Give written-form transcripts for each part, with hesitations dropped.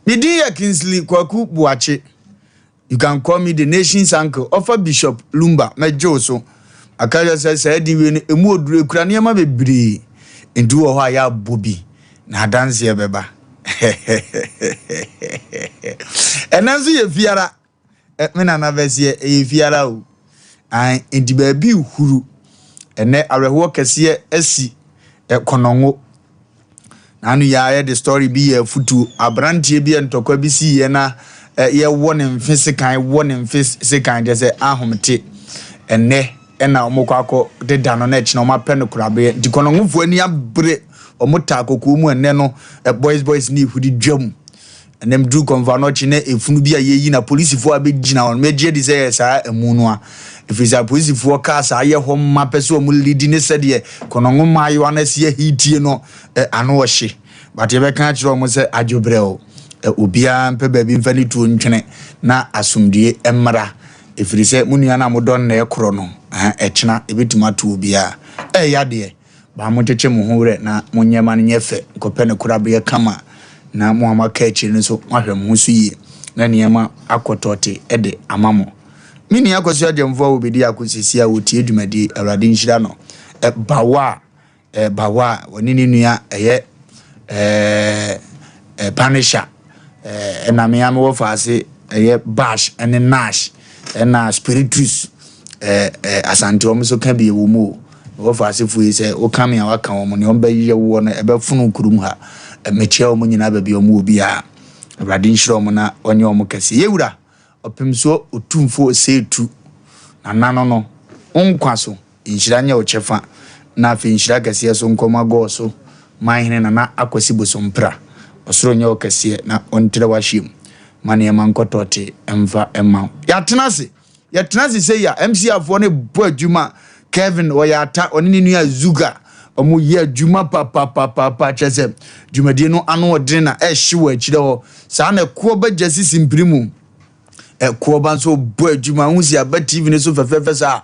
Me din yɛ Kingsley Kwaku Boakye. You can call me the nation's uncle. Ɔfa Bishop Lumba, mɛgye wo so. Aka kyerɛ sɛ saa din wei no, emu oduro, ekura nneɛma bebree. Nti wɔ hɔ a yɛabɔ bi, na adanseɛ bɛba. Ɛnɛ nso yɛ fiara. Me nana bɛseɛ, ɛyɛ fiara o. Ae, nti baabi huru. Ɛnɛ awerɛhoɔ kɛseɛ asi Kɔnɔngo. N'ano yi ara yɛde story bi yɛ afutuo. Aberanteɛ bi a ntɔkwa bi siiɛ na yɛwɔ ne mfe sekan wɔ ne mfe sekan kyerɛ sɛ ahomete. Ɛnnɛ ɛna wɔkɔ akɔ deda no na ɛkyena wɔn apɛ no korabeɛ. Nti kɔnɔngofoɔ ani abere wɔn taa kɔkɔɔ mu ɛnnɛ no boys boys ne ehuri dwam. Ɛnɛ meduru Kɔmfo Anɔkye na efunu bi a yɛyi na polisifoɔ abɛgyina hɔ no, mɛgye adi sɛ ɛyɛ saa amu no a. Ɛfiri sɛ apolisifoɔ kaa saa yɛ hɔ ma pɛ sɛ wɔn lidi ne sɛdeɛ kɔnɔngo mmaayewa no asi ahitie no ano ɔhye. But yɛbɛka akyerɛ wɔn sɛ adwobrɛ o, obiara mpɛ baabi mfa ne tuo ntwene na asomdwie mmra. Ɛfiri sɛ mo nua no a modɔ nnɛɛ korɔ no, ɛkyena ɛbɛtumi ato obiara. Ɛyɛ adeɛ. Ba monkyekye mo ho werɛ na monyɛ ma no nyɛ fɛ nkɔpɛ no korabeɛ kama, na mo a moaka akyire no nso moahwɛ mo ho so yie na nneɛma akɔ tɔte de ama mo. Me nua Kwasi Agyamfo a ɔbɛdi ako seesei a ɔtie dwumadie, Awurade nhyira no. Bawa, Bawa, ɔne ne nua ɛyɛ ɛɛ Punisher. Ɛna me a mewɔ faase ɛyɛ Bash ɛne Nash ɛna Spiritus ɛɛ Asante wɔn nso ka bi wɔ mu o. Mewɔ faase fo yi sɛ woka me a waka wɔn nea wɔn bɛyɛ woɔ no ɛbɛfono kurom ha. Mekyia wɔn nyinaa baabi a wɔn wɔ biara. Awurade nhyira wɔn na ɔnyɛ wɔn kɛse. Yɛwura Ɔpemsoɔ Otumfoɔ Osei-Tu Nana no no wo nkwa so. Nhyira nyɛ wo kyɛfa na afei nhyira kɛseɛ so nkɔ ma Gɔɔ so Manhene Nana Akwasi Bosompra. Ɔsoro nyɛ wo kɛseɛ na ɔntrɛ w'ahyeɛ mu ma nneɛma nkɔ tɔɔte mfa mma wo. Yɛatena ase, yɛtena ase sei a, MCR foɔ no bɔ adwuma. Kevin ɔyɛ ata, ɔne ne nua Zuga, wɔn yɛ adwuma papapapaapa, kyerɛ sɛ dwumadie no ano ɔdene na ɛhye wɔ akyire hɔ. Saa na ɛkoɔ ba gya sisi mpiri mu. Ɛkoɔba nso bɔ adwuma ho si aba TV no so fɛfɛɛfɛ saa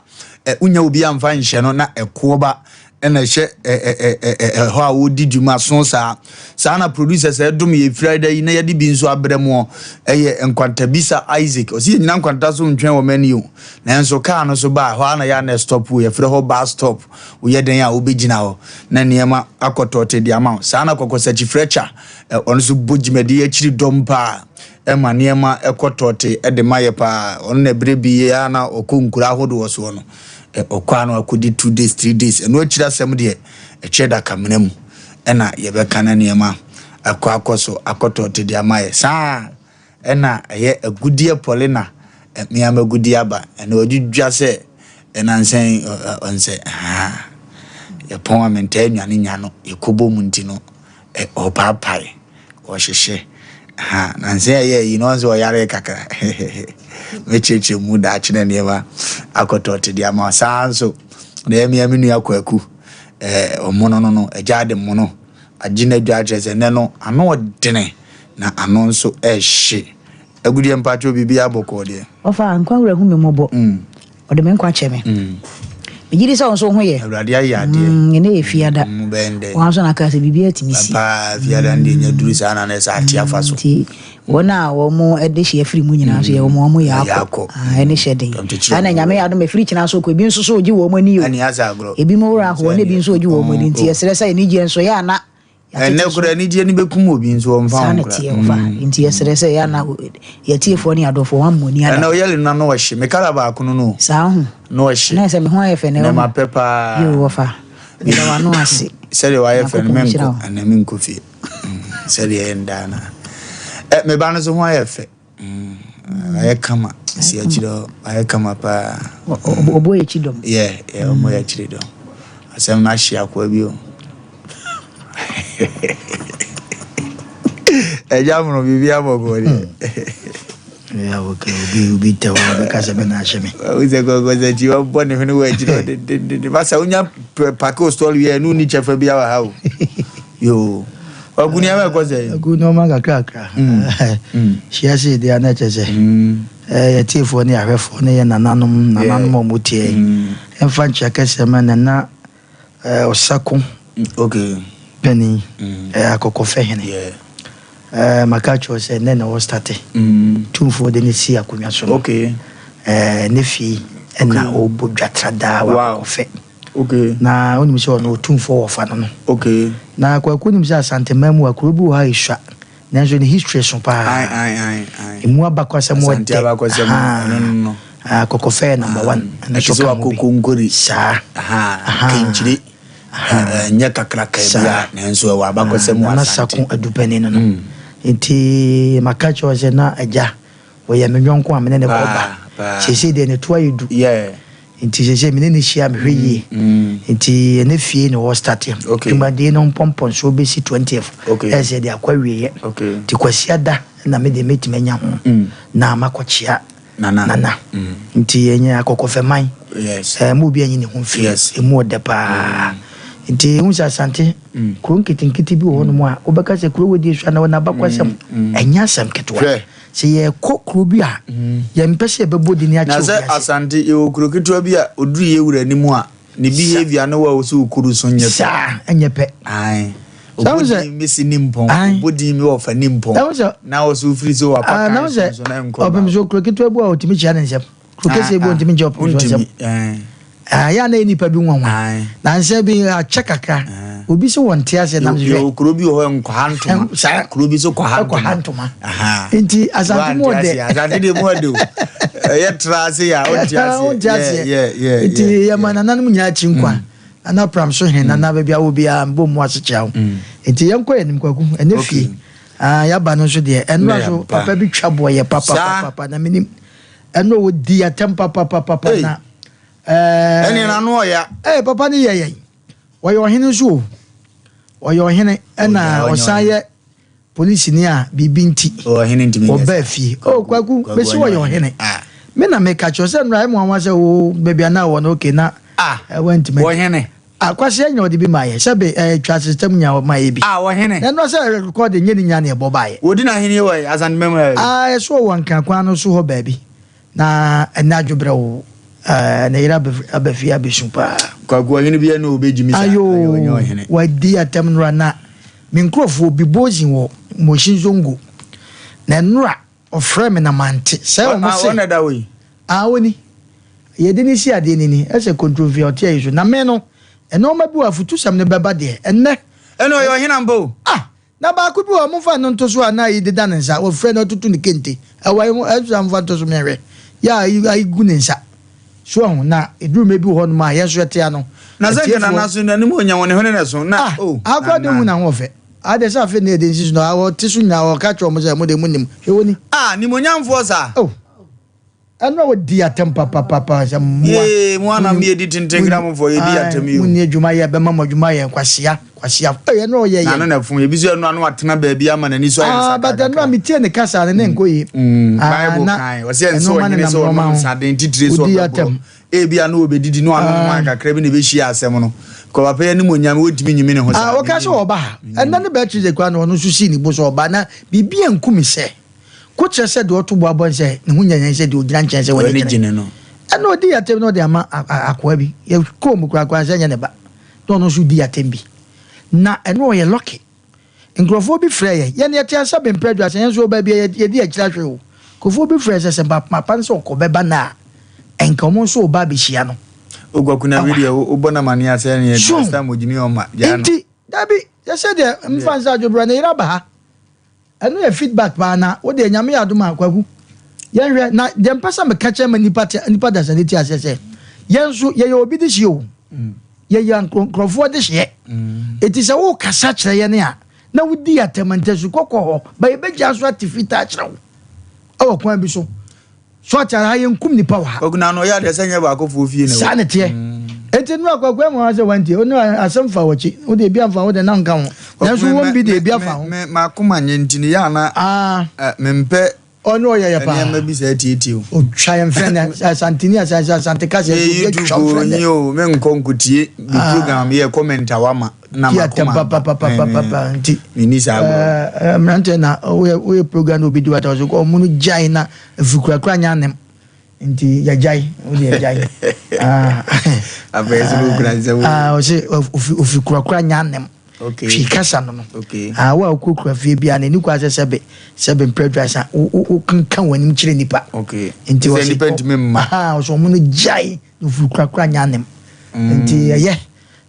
a, wonya obi amfa nhyɛ no na ɛkoɔba ɛna ɛhyɛ ɛhɔ a wɔdi dwuma so saa. Saa na producers ɛdom yɛ fira da yi na yɛde bi nso abrɛ mu ɛyɛ Nkwantabisa Isaac. Ɔsi yɛnyina nkwanta so ntwɛn wɔ mani o. Nanso kaa no so baa hɔ a na yɛ ana stop o, yɛfrɛ hɔ bus stop. Woyɛ dɛn a wobɛgyina hɔ na nneɛma akɔtɔɔte de ama wo. Saa na Kɔkɔsakyi Fletcher ɔno nso bɔ dwumadi akyiri dɔm paa. Ɛma nneɛma kɔ tɔɔte de ma yɛ paa. Ɔno na berɛ bi a na ɔkɔ nkuro ahodoɔ soɔ no, ɔkɔ a na wakɔdi 2 days, 3 days. Ɛno akyiri asɛm deɛ, ɛkyerɛ da kamena mu ɛna yɛbɛka na nneɛma akɔ akɔ so akɔ tɔɔte de ama yɛ. Saa ɛna ɛyɛ agudeɛ Paulina, mmea agudeɛ aba. Ɛna ɔdwidwa sɛ ɛnansɛn ɔnsɛ haa. Yɛpɔn a mentaa nwane nya no, yɛkɔbɔ mu nti no, ɔpaapae. Ɔhyehye. Ha, nansa yi a ɛyɛɛ yi no, ɔn sɛ ɔyaree kakra. Mɛkyerɛkyerɛ mu daakye na nneɛma akɔtɔ te de ama. Saa nso, na ɛyɛ me a me nua Kwaku, ɛɛ, ɔmono no no, agya ade mono, agye n'adwa akyerɛ sɛ nnɛ no, ano ɔdene, na ano nso ɛhye. Agudeɛ mpakyɛw biribiara bɔkɔɔ deɛ. Ɔfa nkwa wura hu me mmɔbɔ. Ɔde me nkwa kyɛ me. Megye di sɛ wo nso wo ho yɛ. Awurade ayɛ adeɛ. Ɛnɛ yɛ fiada. Bɛn dɛ. Wɔn nso na aka sɛ biribi atumi si. Paa fiada no deɛ nya duru saa na na ɛsɛ ate afa so. Nti wɔn a wɔn de hyeɛ firi mu nyinaa nso yɛ wɔn wɔn yɛ akɔ. Ɛne hyɛ den. Ɛna Nyame yɛ adom ɛfiri kyena so kɔ ebi nso so ogye wɔn ani o. Ɛne asɛ agorɔ. Ebi mo werɛ ahoɔ na ebi nso ogye wɔn ani nti yɛsrɛ sɛ anigyeɛ nso yɛ ana. Ɛnnɛ koraa anigyeɛ no bɛkum obi nso ɔmfa Saa ho na koraa. ɛteɛ ɔfa. Nti yɛsrɛ sɛ yɛ ana yɛtiefoɔ ne adɔfoɔ wɔn ammɔ ani ada. Ɛnɛ ɔyɛle no na ɔhye. Me kala baako no no. Saa ho. Na ɔhye. Na ɛsɛ me ho ayɛ fɛ na Na ɛwɔ. mapɛ paa. Yoo wɔfa. Meda w'ano ase. Sɛdeɛ wayɛ fɛ no Nyankopɔn nhyira menkɔ. wo. Ɛnɛ menkɔ fie. Sɛdeɛ ɛyɛ ndaa na. Ɛ me ba no nso ho ayɛ fɛ. Ayɛ kama. Si akyire hɔ. Ayɛ kama paa. Ɔbɔ yɛ akyi dɔm. Yeah, yeah, ɔbɔ yɛ akyire dɔm. Asɛm no ahye akoa bi o. Ɛgya mono biribi abɔkɔ deɛ. Yeah, okay. Obi obi tɛ hɔ ɔbɛka sɛ bɛ na ahyɛ me. Wo sɛ kɔkɔ sɛ kyi wɔbɔ ne hwene wɔ akyire hɔ dendenden. Masa wonya pake o stɔl wie ɛno ni kyɛfa bi wɔ ha o. Yoo. Kwaku nneɛma ɛkɔ sɛ. Kwaku nneɛma kakrakra. Hyia sei deɛ na ɛkyɛ sɛ yɛtiefoɔ ne ahwɛfoɔ ne yɛ nananom nananom a wɔn tie ɛmfa nkyia kɛseɛ ma nana ɔsako okay panin akɔkɔfɛ hene. Eh, maka akyerɛ wo sɛ nnɛ na wɔ starte. Tumfoɔ de no si akonnwa so no. Okay. Eh, ne fie ɛna ɔbɔ dwa tra daa wɔ Wow. Akɔkɔfɛ. Okay. Na wonim sɛ ɔno Otumfoɔ wɔfa no no. Okay. Na Kwaku nim sɛ Asanteman mu a kuro bi wɔ ha a ɛsua nanso ne history so paa. Ae, ae, ae, ae. Emu abakwasɛm wɔ Asante dɛ. abakwasɛm, Ahaa. ɛno no no. Ah, Kɔkɔfɛ yɛ number one. Ɛno Ɛte nso sɛ ka ho bi. wakɔ Konkori. Saa. Ahaa, Ahaa. Kenkyire. Ɛnyɛ kakraka biara nanso ɛwɔ abakɔsɛm wɔ Nana Asante. Sako Adupani no no. Nti maka kyerɛ wo sɛ na agya ɔyɛ me yɔnko a me ne no kɔ ba. Seesei deɛ ne to ayɛ du. Nti seesei me ne no hyia a mehwɛ yie. Nti ɛnɛ fie na ɔwɔ start. Dwumadie no mpɔmpɔnsoɔ bɛsi 20th. Ɛyɛ sɛ yɛde akɔ awieɛ. Nti Kwasiada na me deɛ mɛtumi anya ho na makɔkyea Nana. Nana. Nti ɛnyɛ akɔkɔfɛman. Yes. Ɛɛ mo obi anyi ne ho mfiri. Yes. Emu ɔdɛ paa. Nti ehu sɛ Asante kuro nketenkete bi wɔ hɔnom a wobɛka sɛ kuro wei deɛ sua na wɔ n'abakwasɛm. Ɛnyɛ asɛm ketewa. Hwɛ. Sɛ yɛkɔ kuro bi a yɛmpɛ sɛ yɛbɛbɔ din Na akyerɛ sɛ obi ase. Asante yɛwɔ kuro ketewa bi a oduru yɛ wura anim a ne behavior ne wo a wosɛ okuru so nyɛ pɛ. Saa ɛnyɛ pɛ. Ae. Sɛ Ɔbɔ wohu sɛ din mesi ne mpɔn, Ae. ɔbɔ din me ɔfa ne mpɔn. Sɛ wohu sɛ Na wo so wofiri sɛ wapa Ah, na kan wohu so sɛ nso na ɛnkɔ ɔpem ba. so kuro ketewa bi a ɔtumi kyia ne nsam. Kuro Ah, kɛseɛ bi a ah. ɔntumi nkyia ɔpem so nsam. Wontumi, eh. Ah, yɛ a na ɛyɛ nipa bi nwanwa. Ae. Na nsɛ bi akyɛ kakra. Ah. Obi sɛ wɔnte aseɛ nam so hwɛ. Yɛwɔ kuro bi wɔ hɔ nkɔha ntoma. Ɛn, saa. Kuro bi so kɔha Ɛkɔha ntoma. ntoma. Aha. Nti Asante mu Wante ɔdɛ. aseɛ. Asante deɛ mu ɔdɛ o. Ɛyɛ tra ase a wonte aseɛ. Wonte aseɛ. Yeah, yeah, yeah, Nti yeah, yɛma yeah. nananom nyinaa akyi nkwa. Nana pram so he, nana baabi a wɔ biara mbɔ mu ase kyea wo. Nti yɛnkɔ yɛn anim Kwaku, ɛnɛ Okay. fie. Ah, yɛaba no nso deɛ, ɛnora Ne so yɛaba. papa bi twa boɔ yɛ papa Saa. papa na menim. Ɛnora wɔdi atɛm papa papa Ei. na ɛɛ. Ɛne n'ano ɔya. Ee, papa no yɛ yɛn. Ɔyɛ ɔhene nso o. Ɔyɛ ɔhene ɛna Ɔyɛ ɔhene. ɔsan yɛ polisini a biribi nti Ɔhene ntumi nyɛ ɔbaa saa. fie. O Kwaku, Kwaku mesi ɔnyɛ wɔyɛ ɔhene. ɔhene. Ah. Me na meka kyerɛ sɛ nnora ɛmu anwa sɛ o baabi a na wɔ no okay na Ah. ɛwɔ ntumi. Ɔhene. Akwasi anya ɔde bi ma yɛ sɛbe ɛɛ twa system nya ɔma yɛ bi. Ah, ɔhene. Na ɛno sɛ record nye ne nya ne ɛbɔ baayɛ. Wɔdi n'ahene wɔ Asante mu ɛ. Ah, ɛso wɔ Nkran no so hɔ baabi. Na ɛnɛ adwobrɛ wo ɛɛ ne yere aba fie abɛsu paa. Kwaku ɔhene bi ɛna ɔbɛgyimi saa. Ayo, Ɔnyɛ ɔhene. wadi atɛm nnora na me nkurɔfoɔ bi bozin wɔ Moshi Zongo. Na nnora ɔfrɛ me na mante. Sɛ wɔn Ah, se. wɔn na ɛda hɔ yi. Ah, wɔni. Yɛde ne si adeɛ nini. Ɛsɛ kontrofi ɔte ayi so. Na me no, nneɛma bi wɔ afutusɛm no bɛba deɛ. Ɛnnɛ. Ɛna ɔyɛ ɔhene ampa o. Ah, na baako bi wɔ momfa no nto so a na ayi deda ne nsa. Wɔfrɛ no ɔtutu ne kente. Ɛwɔ yi ɛso a momfa nto so mehwɛ. Yɛ a ayi ayi gu ne nsa. So ɔho na eduru mɛ bi wɔ hɔnom a yɛn nso yɛte ano. Na sɛ nka Atiefoɔ- nana so n'anim onya wɔn ne hwene na so na Ah, o. akora de hu na ho ɔfɛ. Ade sɛ afei ne yɛde nsi so na ɔte so nyinaa ɔka kyerɛ wɔn sɛ mo de mo nim. Hwɛ wɔ ni. Ah, nimonyamfoɔ saa. Oh. Ɛno a wɔdi atɛm papapapa sɛ mmoa. Yee, mo anam ne yɛdi tenten gramfoɔ yɛdi atɛm yi o. Munni adwuma yɛ bɛma mo adwuma yɛ nkwasea kwasea. Ɛyɛ no ɔyɛ Na ano yɛ. na fun ebi so ɛno ano atena baabi ama n'ani so ayɛ Ah, nsa but ɛno a metie ne kasa no ne nkɔ yie. Mm, Ah, Bible na kan ɔsɛ ɛnsɛ ɛnoɔma ɔhene nenam sɛ nnoɔma ɔnom ho. nsaden titire sɛ Wodi ɔbɛborɔ atɛm. ebi ano ɔbɛdidi na ɔanom wine kakra bi na ɛbɛhyia asɛm no kɔ papa yi anim onyame wɔntumi nyimi ne ho Ah, saa wɔka sɛ ɔba ha. Ɛnna ne Beatrice kura no ɔno nso sii ne bo sɛ ɔba na biribi anku me sɛ ko kyerɛ sɛ deɛ ɔto bo abɔ sɛ ne ho nyanyan sɛ deɛ ɔgyina nkyɛn sɛ wɔne W'ani gyene. gye ne no. Ɛna ɔdi atɛm na ɔde ama akoa bi. Yɛkɔɔ mu korakora sɛ ɛnyɛ ne ba. Na ɔno nso di atɛm bi. Na ɛno ɔyɛ lucky. Nkurɔfoɔ bi frɛ yɛn. Yɛn yɛte asa bɛmpɛ aduasa yɛn nso ɔbaa bi a yɛdi akyire ahwɛ o. Nkurɔfoɔ bi frɛ sɛ sɛ mapa no sɛ ɔkɔ bɛba no a ɛnka ɔmo nso ɔba abɛhyia no. Ogwaku na video wobɔ na mane asɛ ne So. last time ogyimi ɔma gyaa no. Nti dabi yɛsɛ deɛ mfa nsa adwobrɛ ne yere aba ha. Ɛno yɛ feedback paa na wode Nyame yɛ adom a Kwaku yɛnhwɛ na deɛ mpɛ sɛ meka kyerɛ ma nipa te nipa dasani te aseɛ sɛ yɛn nso yɛyɛ obi de hyeɛ o. Yɛyɛ nkurɔfoɔ de hyeɛ. Eti sɛ wokasa kyerɛ yɛn a na wodi atɛmantɛsu kɔkɔ hɔ ba yɛbɛgya so ate fitaa kyerɛ wo ɛwɔ kwan bi so. So ate ha yɛnkum nipa wɔ ha. Kwaku na ano ɔyɛ adeɛ sɛ nyɛ baakofoɔ fie na ɛwɔ. Saa ne teɛ. Eti nura Kwaku ɛmu ha sɛ wantie onu asɛm fa wɔkyi wode ebi afa wo de na nka ho. Nanso wɔn bi de ebi afa ho. Me makoma nyɛ nti ne yɛ ana Ah, mempɛ ɔno ɔyɛ yɛ paa. nneɛma bi saa tietie o. Otwa yɛn fɛn dɛ Asanteni Asante Asante kasa Me obi YouTube atwa fɛn nyi dɛ. o menkɔ nkotie bi program yɛ comment a wama na Ti atɛm makoma aba. papapapapa nti. Menni saa agorɔ. Ɛɛ mmeranteɛ na woyɛ woyɛ program na obi di wata so ɔmo no gyae na efikurakura nya anem nti yɛgyae wode yɛgyae. Ah. Afei sɛ wokura nsɛm o. Ah, ɔse ofi ofikurakura nya anem. Twi kasa no no. Ah, wo a wokɔ fie biara no, ɛni kwan sɛ sɛbe sɛbe mprɛ aduasa wokenka w'anim kyerɛ nnipa. Nti wɔsɛ nnipa ntumi mma. Aha, wɔsɛ wɔn no gyae na ofuru korakora nyɛ anem. Nti ɛyɛ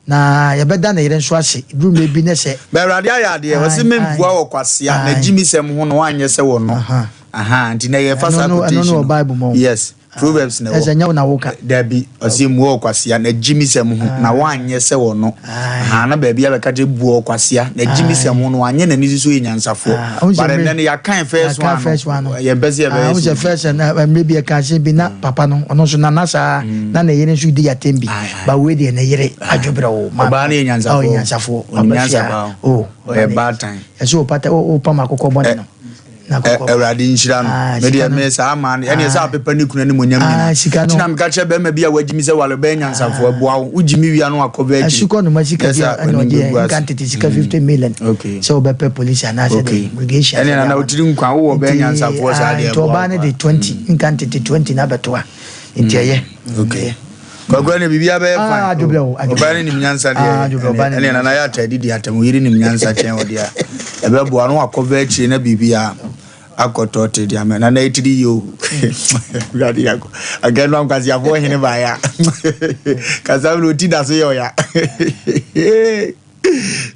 na yɛbɛda ne yere nso ase duru mmerɛ bi ne sɛ. Bɛ Awurade ayɛ adeɛ, wɔse memmua wɔ kwasea na gyimisɛm ho na woanyɛ sɛ wɔ no. Aha, nti na yɛfa saa quotation no. Bible mu. Yes, Proverbs na ɛwɔ. Ɛsɛ nyɛ wo na woka. Dabi, ɔse mua ɔkwasea na gyimisɛm ho na woanyɛ sɛ wɔ no. Aha, na baabi a bɛka kyerɛ bua ɔkwasea na gyimisɛm ho no wanyɛ n'ani so sɛ ɔyɛ nyansafoɔ. But ɛnɛ no yɛakan first one no, yɛmpɛ sɛ yɛbɛyɛ so. Sɛ first na mmerɛ bi ɛka asɛm bi na papa no ɔno nso nana saa na ne yere nso di atɛm bi. Ba wei deɛ ne yere adwobrɛ o. Ɔbaa no yɛ nyansafoɔ. Ɔyɛ nyansafoɔ. Ɔnim nyansa paa. Ɔyɛ baatan. Ɛsɛ ɔpata ɔpam akokɔ bɔne no. Awurade nhyira no. Me deɛ me saa maa no ɛne sɛ apepa ne kunu animonyam nyina. Nti na meka kyerɛ bɛrima bi a wagyi mi sɛ wale bɛyɛ nyansafoɔ ɛboa wo. Wogyi mi wia no akɔ bɛɛ akyiri. Asukɔ noma sika bi a ɛna ɔgye nka ntete sika 50 million sɛ wobɛpɛ polisi anaasɛ de irrigation. Ɛne nana wotiri nkwa wowɔ bɛyɛ nyansafoɔ saa deɛ ɛboa wo. Nti ɔbaa no de 20 nka ntete 20 na bɛtoa. Nti ɛyɛ. Okay. Kwakwa ne biribiara bɛyɛ fine. Ah, adwobrɛ o. Ɔbaa no nim nyansa deɛ. Ɛne nana yɛ ata didi atam yere nim nyansa kyɛn wɔ deɛ. Ɛbɛboa no wakɔ bɛ akyire na biribiara akɔtɔ te deɛ ama nana etiri yie o. Wurade yakɔ. Akɛ no ankwasiafoɔ hene baaya. Kasa mi oti da so yɛ ɔya.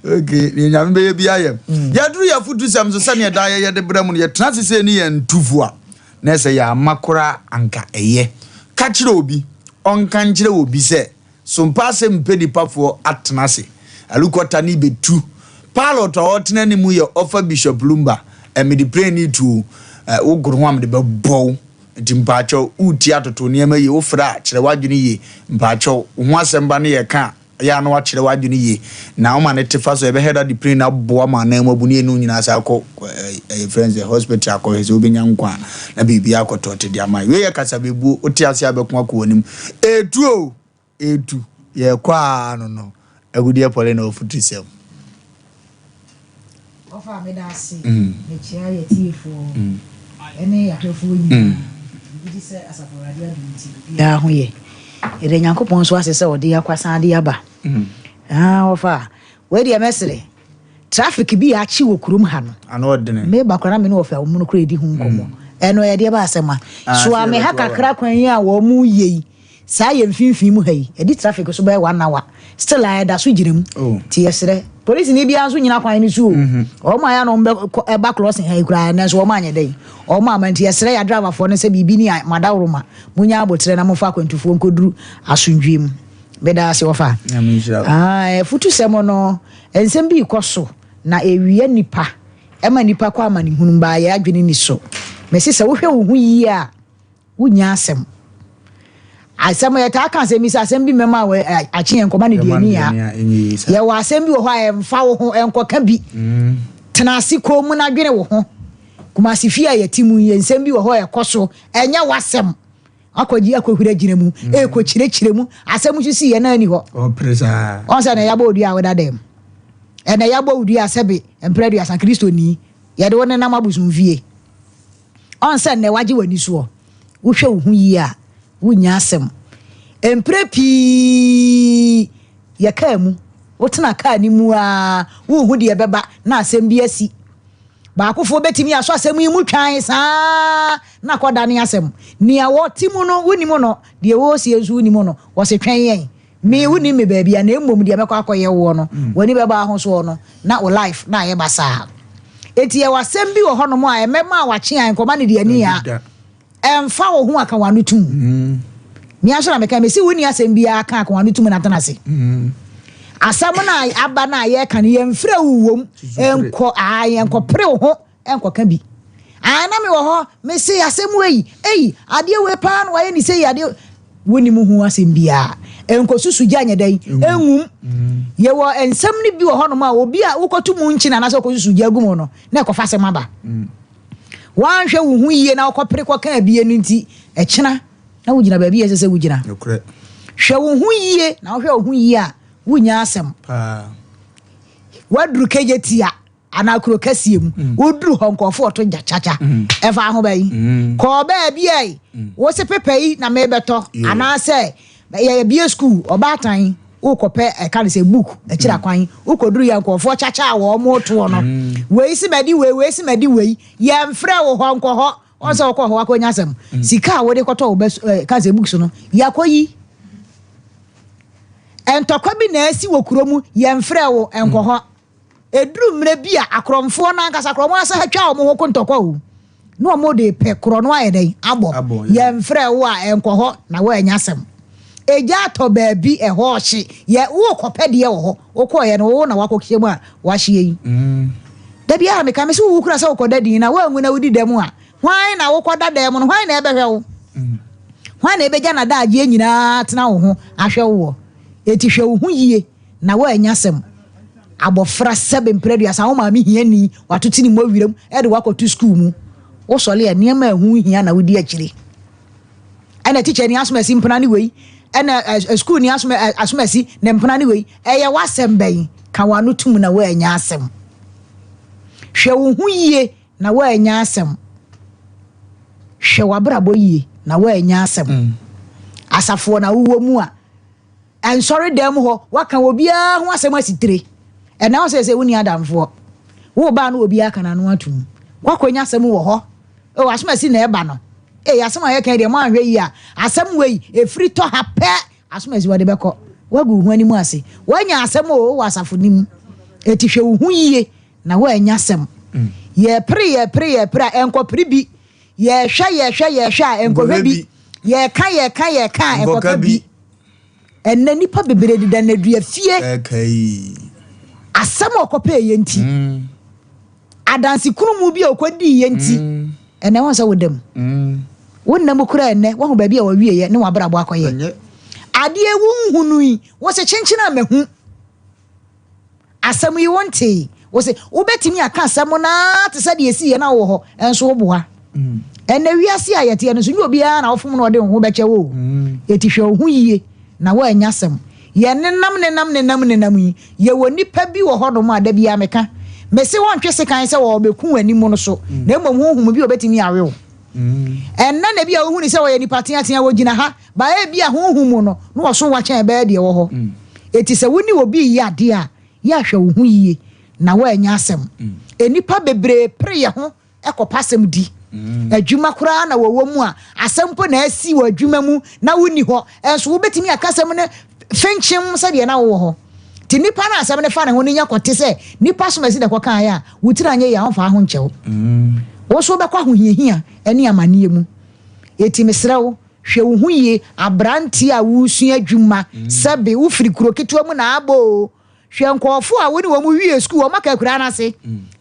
Okay, ne nyame bɛyɛ bi ayɛ. Yɛduru yɛ afutu sɛm so sɛdeɛ daa yɛyɛ de brɛ mu no yɛtena ase sɛ ne yɛn ntufo a. Na sɛ yɛamma koraa a, anka ɛyɛ. Ka kyerɛ obi, ɔnka nkyerɛ obi sɛ, Sompa asɛm mpɛ nipafoɔ atena ase. Alukɔta no bɛtu. Pilot a ɔretena anim yɛ ɔfa Bishop Lumba. Ɛ, mede plane no retu o. Ɛ, wogoro ho a mede bɛbɔ wo. Nti mpaakyɛw, woretie atoto nneɛma yie, wofrɛ a, kyerɛ w'adwene yie. Mpaakyɛw, wo ho asɛm ba ne yɛka a, Ɛyɛ a na wakyerɛ w'adwene yie na woma no te fa so ɛbɛhɛ da de plane no aboa ma anan mu abu ne yɛne wo nyinaa saa akɔ ɛyɛ frɛ sɛ hospital akɔhwɛ sɛ wobɛnya nkwa a na biribi akɔtɔ te de ama wei yɛ kasabɛbuo wote ase a bɛko akɔ w'anim ɛtu o ɛtu yɛkɔ a no no agudeɛ pɔle na ɔfotu sɛm. Ɔfa a meda ase mekyia yɛ tiefoɔ ɛne yɛahwɛfoɔ nyinaa. Megye di sɛ Asafo Awurade adom nti biribiara ho yɛ. Yɛda Nyankopɔn nso ase sɛ ɔde yɛ akwasan de aba. Ah, ɔfa a, wei deɛ mɛsere. Traffic bi a akye wɔ kurom ha no. Ano ɔdene. Meba koraa na me ne ɔfa wɔn no koraa di ho nkɔmmɔ. Ɛno ɛyɛ deɛ ba asɛm a. Soa me ha kakra kwan yi a wɔn yɛ yi. Saa yɛ mfimfini mu ha yi, ɛdi traffic so bɛyɛ one hour, still a ɛda so gyina mu. Nti yɛsrɛ, polisini biara nso nyina kwan no so o. Wɔn a yɛ na wɔn bɛ ɛba crossing ha yi koraa, ɛnɛ nso wɔn anyɛ dɛn, wɔn ama. Nti yɛsrɛ yɛ driverfoɔ no sɛ biribi ni a, mo adaworoma, monya aboterɛ na momfa akwantufoɔ nkɔduru asomdwoeɛ mu. Meda ase wɔfa. Ah, afutusɛm no, nsɛm bi rekɔ so na ɛwia nnipa, ɛma nnipa kɔ amanehunu mu, baa yɛn adwene nni so. Mese sɛ wohwɛ wo ho yie a, Wonnya asɛm. Asɛm yɛtaa ka asɛm bi sɛ asɛm bi mmɛma akye yɛn nkɔma no deɛ ani ya. Yɛwɔ asɛm bi wɔ hɔ a ɛmfa wo ho ɛnkɔka bi. Mm. Tena ase kɔn mu na dwene wo ho. Kumasi fie a yɛte mu yi nsɛm bi wɔ hɔ a ɛkɔ so ɛnyɛ w'asɛm. Akɔgye akɔhwira gyina mu mm. ɛkɔkyerɛkyerɛ mu asɛm nso si yɛn ani hɔ. Ɔpere saa. Ɔn sɛ na yɛabɔ odua a woda dɛm. Ɛnna yɛabɔ odua sɛbe mprɛ aduasa Kristoni yɛde wo nenam abosomfie. Ɔn sɛ nnɛ wagye w'ani soɔ, wohwɛ wo ho yie a, wonnya asɛm. Mprɛ pii yɛ kaa mu, wotena kaa no mu ara, wonhu deɛ ɛbɛba na asɛm bi asi. Baakofoɔ bɛtumi asɔ asɛm yi mu twan saa na akɔdane asɛm. Nea wɔte mu no, wonim no, deɛ wɔresie nso wonim no, wɔse twɛn yɛn. Me wonim me baabi a na mmom deɛ mɛkɔ akɔyɛ woɔ no w'ani bɛba ahosoɔ no na wo life na ayɛ basaa. Enti yɛwɔ asɛm bi wɔ hɔnom a ɛmɛma a wakye a nkɔma no deɛ ani a ɛmfa wo ho aka w'ano tum. Mea nso na meka mesi wonni asɛm biara ka aka w'ano tum na tena ase. Asɛm no a aba no a yɛka no yɛmfrɛ wo wom nkɔ a yɛnkɔpere wo ho nkɔka bi. Ah, na mewɔ hɔ, mese asɛm wei, ei, adeɛ wei paa na wayɛ ne sei, adeɛ wonim ho asɛm biara. Nkɔsusu gya nyɛ dɛn? Ɛngum. Yɛwɔ nsɛm no bi wɔ hɔnom a obi a wokɔto mu nkyene anaasɛ wokɔsusu gya gu mu no, na ɛkɔfa asɛm aba. Woanhwɛ wo ho yie na wokɔpere kɔka abie no nti, ɛkyena na wogyina baabi a ɛsɛ sɛ wogyina. Hwɛ wo ho yie na wohwɛ wo ho yie a, wonnya asɛm. Woaduru kegyetia anaa kuro kɛseɛ mu mm. woduru hɔ nkurɔfoɔ ɔto gya kyakya mm. ɛfa ho bɛyi mm. kɔɔ baabi a wo se pepa yi na mebɛtɔ anaasɛ yɛbie sukuu ɔbaatan. Wokɔpɛ ɛka no sɛ book akyiri akwan. Wokɔduru yɛ nkurɔfoɔ kyakya a wɔn toɔ no. Wei si madi wei, wei si madi wei. Yɛmfrɛ wo hɔ nkɔ hɔ. Wɔn sɛ wokɔ hɔ wakɔnya asɛm. Sika a wode kɔtɔ wo bɛ ka sɛ books no, yɛakɔyi. Ntɔkwa bi na asi wɔ kuro mu, yɛmfrɛ wo nkɔ hɔ. Ɛduru mmerɛ bi a akorɔmfoɔ no ankasa korɔ wɔn asa atwa wɔn ho ko ntɔkwa o. Na wɔn de pɛ korɔ no ayɛ dɛn abɔ. Yɛmfrɛ wo a nkɔ hɔ na woanya asɛm. Egya atɔ baabi ɛhɔ ɔhye yɛ wokɔpɛ deɛ wɔ hɔ wokɔɔyɛ no wo na wakɔhyɛ mu a wahyeɛ yi. Da biara meka me sɛ wowu kura sɛ wokɔda din na woanwu na wodi dɛm a hwan na wokɔda dɛm no hwan na ɛbɛhwɛ wo? Hwan na ɛbɛgya n'adagyeɛ nyinaa tena wo ho ahwɛ wo wɔ? Eti hwɛ wo ho yie na woanya asɛm. Abɔfra sɛbe mprɛduasa wo maame hiani watote ne mmɔ wiram ɛde wakɔto sukuu mu. Wosɔle a nneɛma a ɛho hia na wodi akyire. Ɛna tikya ni asomasi mpena ne wei, ɛna sukuu ni asomasi ne mpena ne wei. Ɛyɛ w'asɛm bɛn? Ka w'ano tum na woanya asɛm. Hwɛ wo ho yie na woanya asɛm. Hwɛ w'abrabɔ yie na woanya asɛm. Asafoɔ na wowɔ mu a nsɔre dan mu hɔ waka obiara ho asɛm asi tire. Ɛna wo sɛ wonni adamfoɔ. Wo baa no obiara ka n'ano atom. Wakɔnya asɛm wɔ hɔ. O asomasi na ɛba no. Ee asɛm a yɛka deɛ mo anhwɛ yi a asɛm wei efiri tɔ ha pɛ asomasi wɔde bɛkɔ. Wagu wo ho anim ase. Wanya asɛm o wɔ asafo no mu. Eti hwɛ wo ho yie na woanya asɛm. Yɛpere yɛpere yɛpere a ɛnkɔpere bi. Yɛhwɛ yɛhwɛ yɛhwɛ a ɛnkɔhwɛ bi. Yɛka yɛka yɛka a ɛnkɔka bi. Ɛnnɛ nipa bebree deda nnadua fie. Asɛm a ɔkɔpɛɛ yɛ nti. Adanse kunumu bi a ɔkɔdii yɛ nti. Ɛnnɛ wɔn sɛ woda mu. Wonna mu koraa ɛnnɛ wɔhu baabi a wɔwie yɛ ne wɔabrabɔ akɔyɛ. Adeɛ wonhunu yi wɔsɛ kyenkyen a mahu. Asɛm yi wontee. Wɔsɛ wobɛtumi aka asɛm naa te sɛ deɛ esi yɛ na wowɔ hɔ ɛnso woboa. Ɛnnɛ wiase a yɛteɛ no so nyɛ obiara na wofom na ɔde wo ho bɛkyɛ wo. Eti hwɛ wo ho yie na woanya asɛm. Yɛ nenam nenam nenam nenam yi yɛwɔ nipa bi wɔ hɔnom a da biara meka. Mese wɔntwe sekan sɛ wɔbɛku w'anim no so na mmom honhom bi a obɛtumi awe wo. Ɛnnɛ na bi a wohu ne sɛ wɔyɛ nipa teatea wɔgyina ha baɛ bi a honhom mu no na wɔso wakyɛn ɛbɛyɛ deɛ wɔ hɔ. Eti sɛ wo ne obi yɛ adeɛ a yɛ ahwɛ wo ho yie na woanya asɛm. Enipa bebree pere yɛ ho ɛkɔpa asɛm di. Adwuma koraa na wɔwɔ mu a asɛm mpo na asi wɔ adwuma mu na wonni hɔ ɛnso wobɛtumi aka asɛm no fenkyem sɛdeɛ na wowɔ hɔ. Nti nipa no asɛm no fa ne ho no nya kɔte sɛ nipa som asi na ɛkɔkaeɛ a wo tiri anyɛ yie a wɔmfa ho nkyɛw. Wo nso wobɛkɔ ahohiahia ne amanneɛ mu. Eti mesrɛ wo hwɛ wo ho yie aberanteɛ a wosua adwuma sɛbe wofiri kuro ketewa mu na abɔ o. Hwɛ nkɔɔfo a wo ne wɔn wie sukuu wɔn aka akura no ase.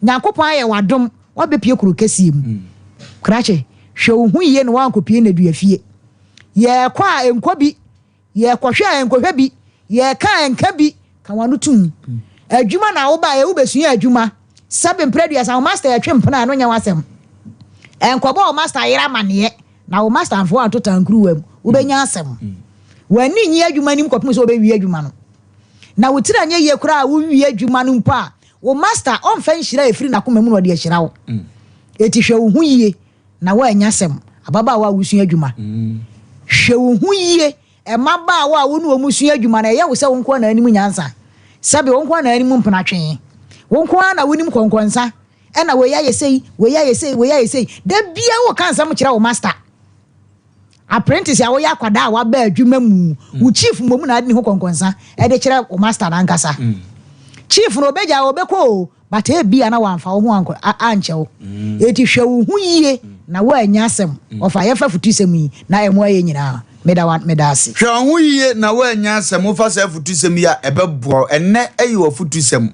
Nyankopɔn ayɛ w'adom wabɛpie kuro kɛseɛ mu. Krakye hwɛ wo ho yie na wankɔpie nnadua fie. Yɛkɔ a nkɔ bi, yɛkɔhwɛ a nkɔhwɛ bi, yɛka a nka bi, ka w'ano tum. Adwuma na woba yɛ wobɛsua adwuma. Sɛbe mprɛduasa wo master yɛtwe mpena a ɛno nyɛ w'asɛm. Ɛnkɔbɔ wo master yere amanneɛ na wo master amfa wo anto tankuruwa mu. Wobɛnya asɛm. W'ani nyi adwuma nim kɔpem sɛ wobɛwie adwuma no. Na wo tiri anyɛ yie koraa a wowie adwuma no mpo a wo master ɔmfa nhyira a ɛfiri n'akoma mu na ɔde ahyira wo. Eti hwɛ wo ho yie na woanya asɛm. Ababaawa a wosua adwuma. Hwɛ wo ho yie. Mmabaawa a wo ne wɔn sua adwuma no ɛyɛ wo sɛ wo nko ara na anim nyansa. Sɛbe wo nko ara na anim mpenatwe. Wo nko ara na wonim kɔnkɔnsa. Ɛna wei ayɛ sei, wei ayɛ sei, wei ayɛ sei. Da biara woka nsɛm kyerɛ wo master. Apprentice a woyɛ akwadaa a waba adwuma mu, wo chief mmom na ade ne ho kɔnkɔnsa ɛde kyerɛ wo master n'ankasa. Chief no obegya obɛkɔ o, but ebia na wamfa wo ho ankyɛ wo. Eti hwɛ wo ho yie na woanya asɛm. Ɔfa yɛfa futusɛm yi na ɛmo ayɛ nyinaa. Meda wa meda ase. Hwɛ wo ho yie na woanya asɛm. Wofa saa afutusɛm yi a ɛbɛboa wo. Ɛnnɛ ɛyɛ w'afutusɛm.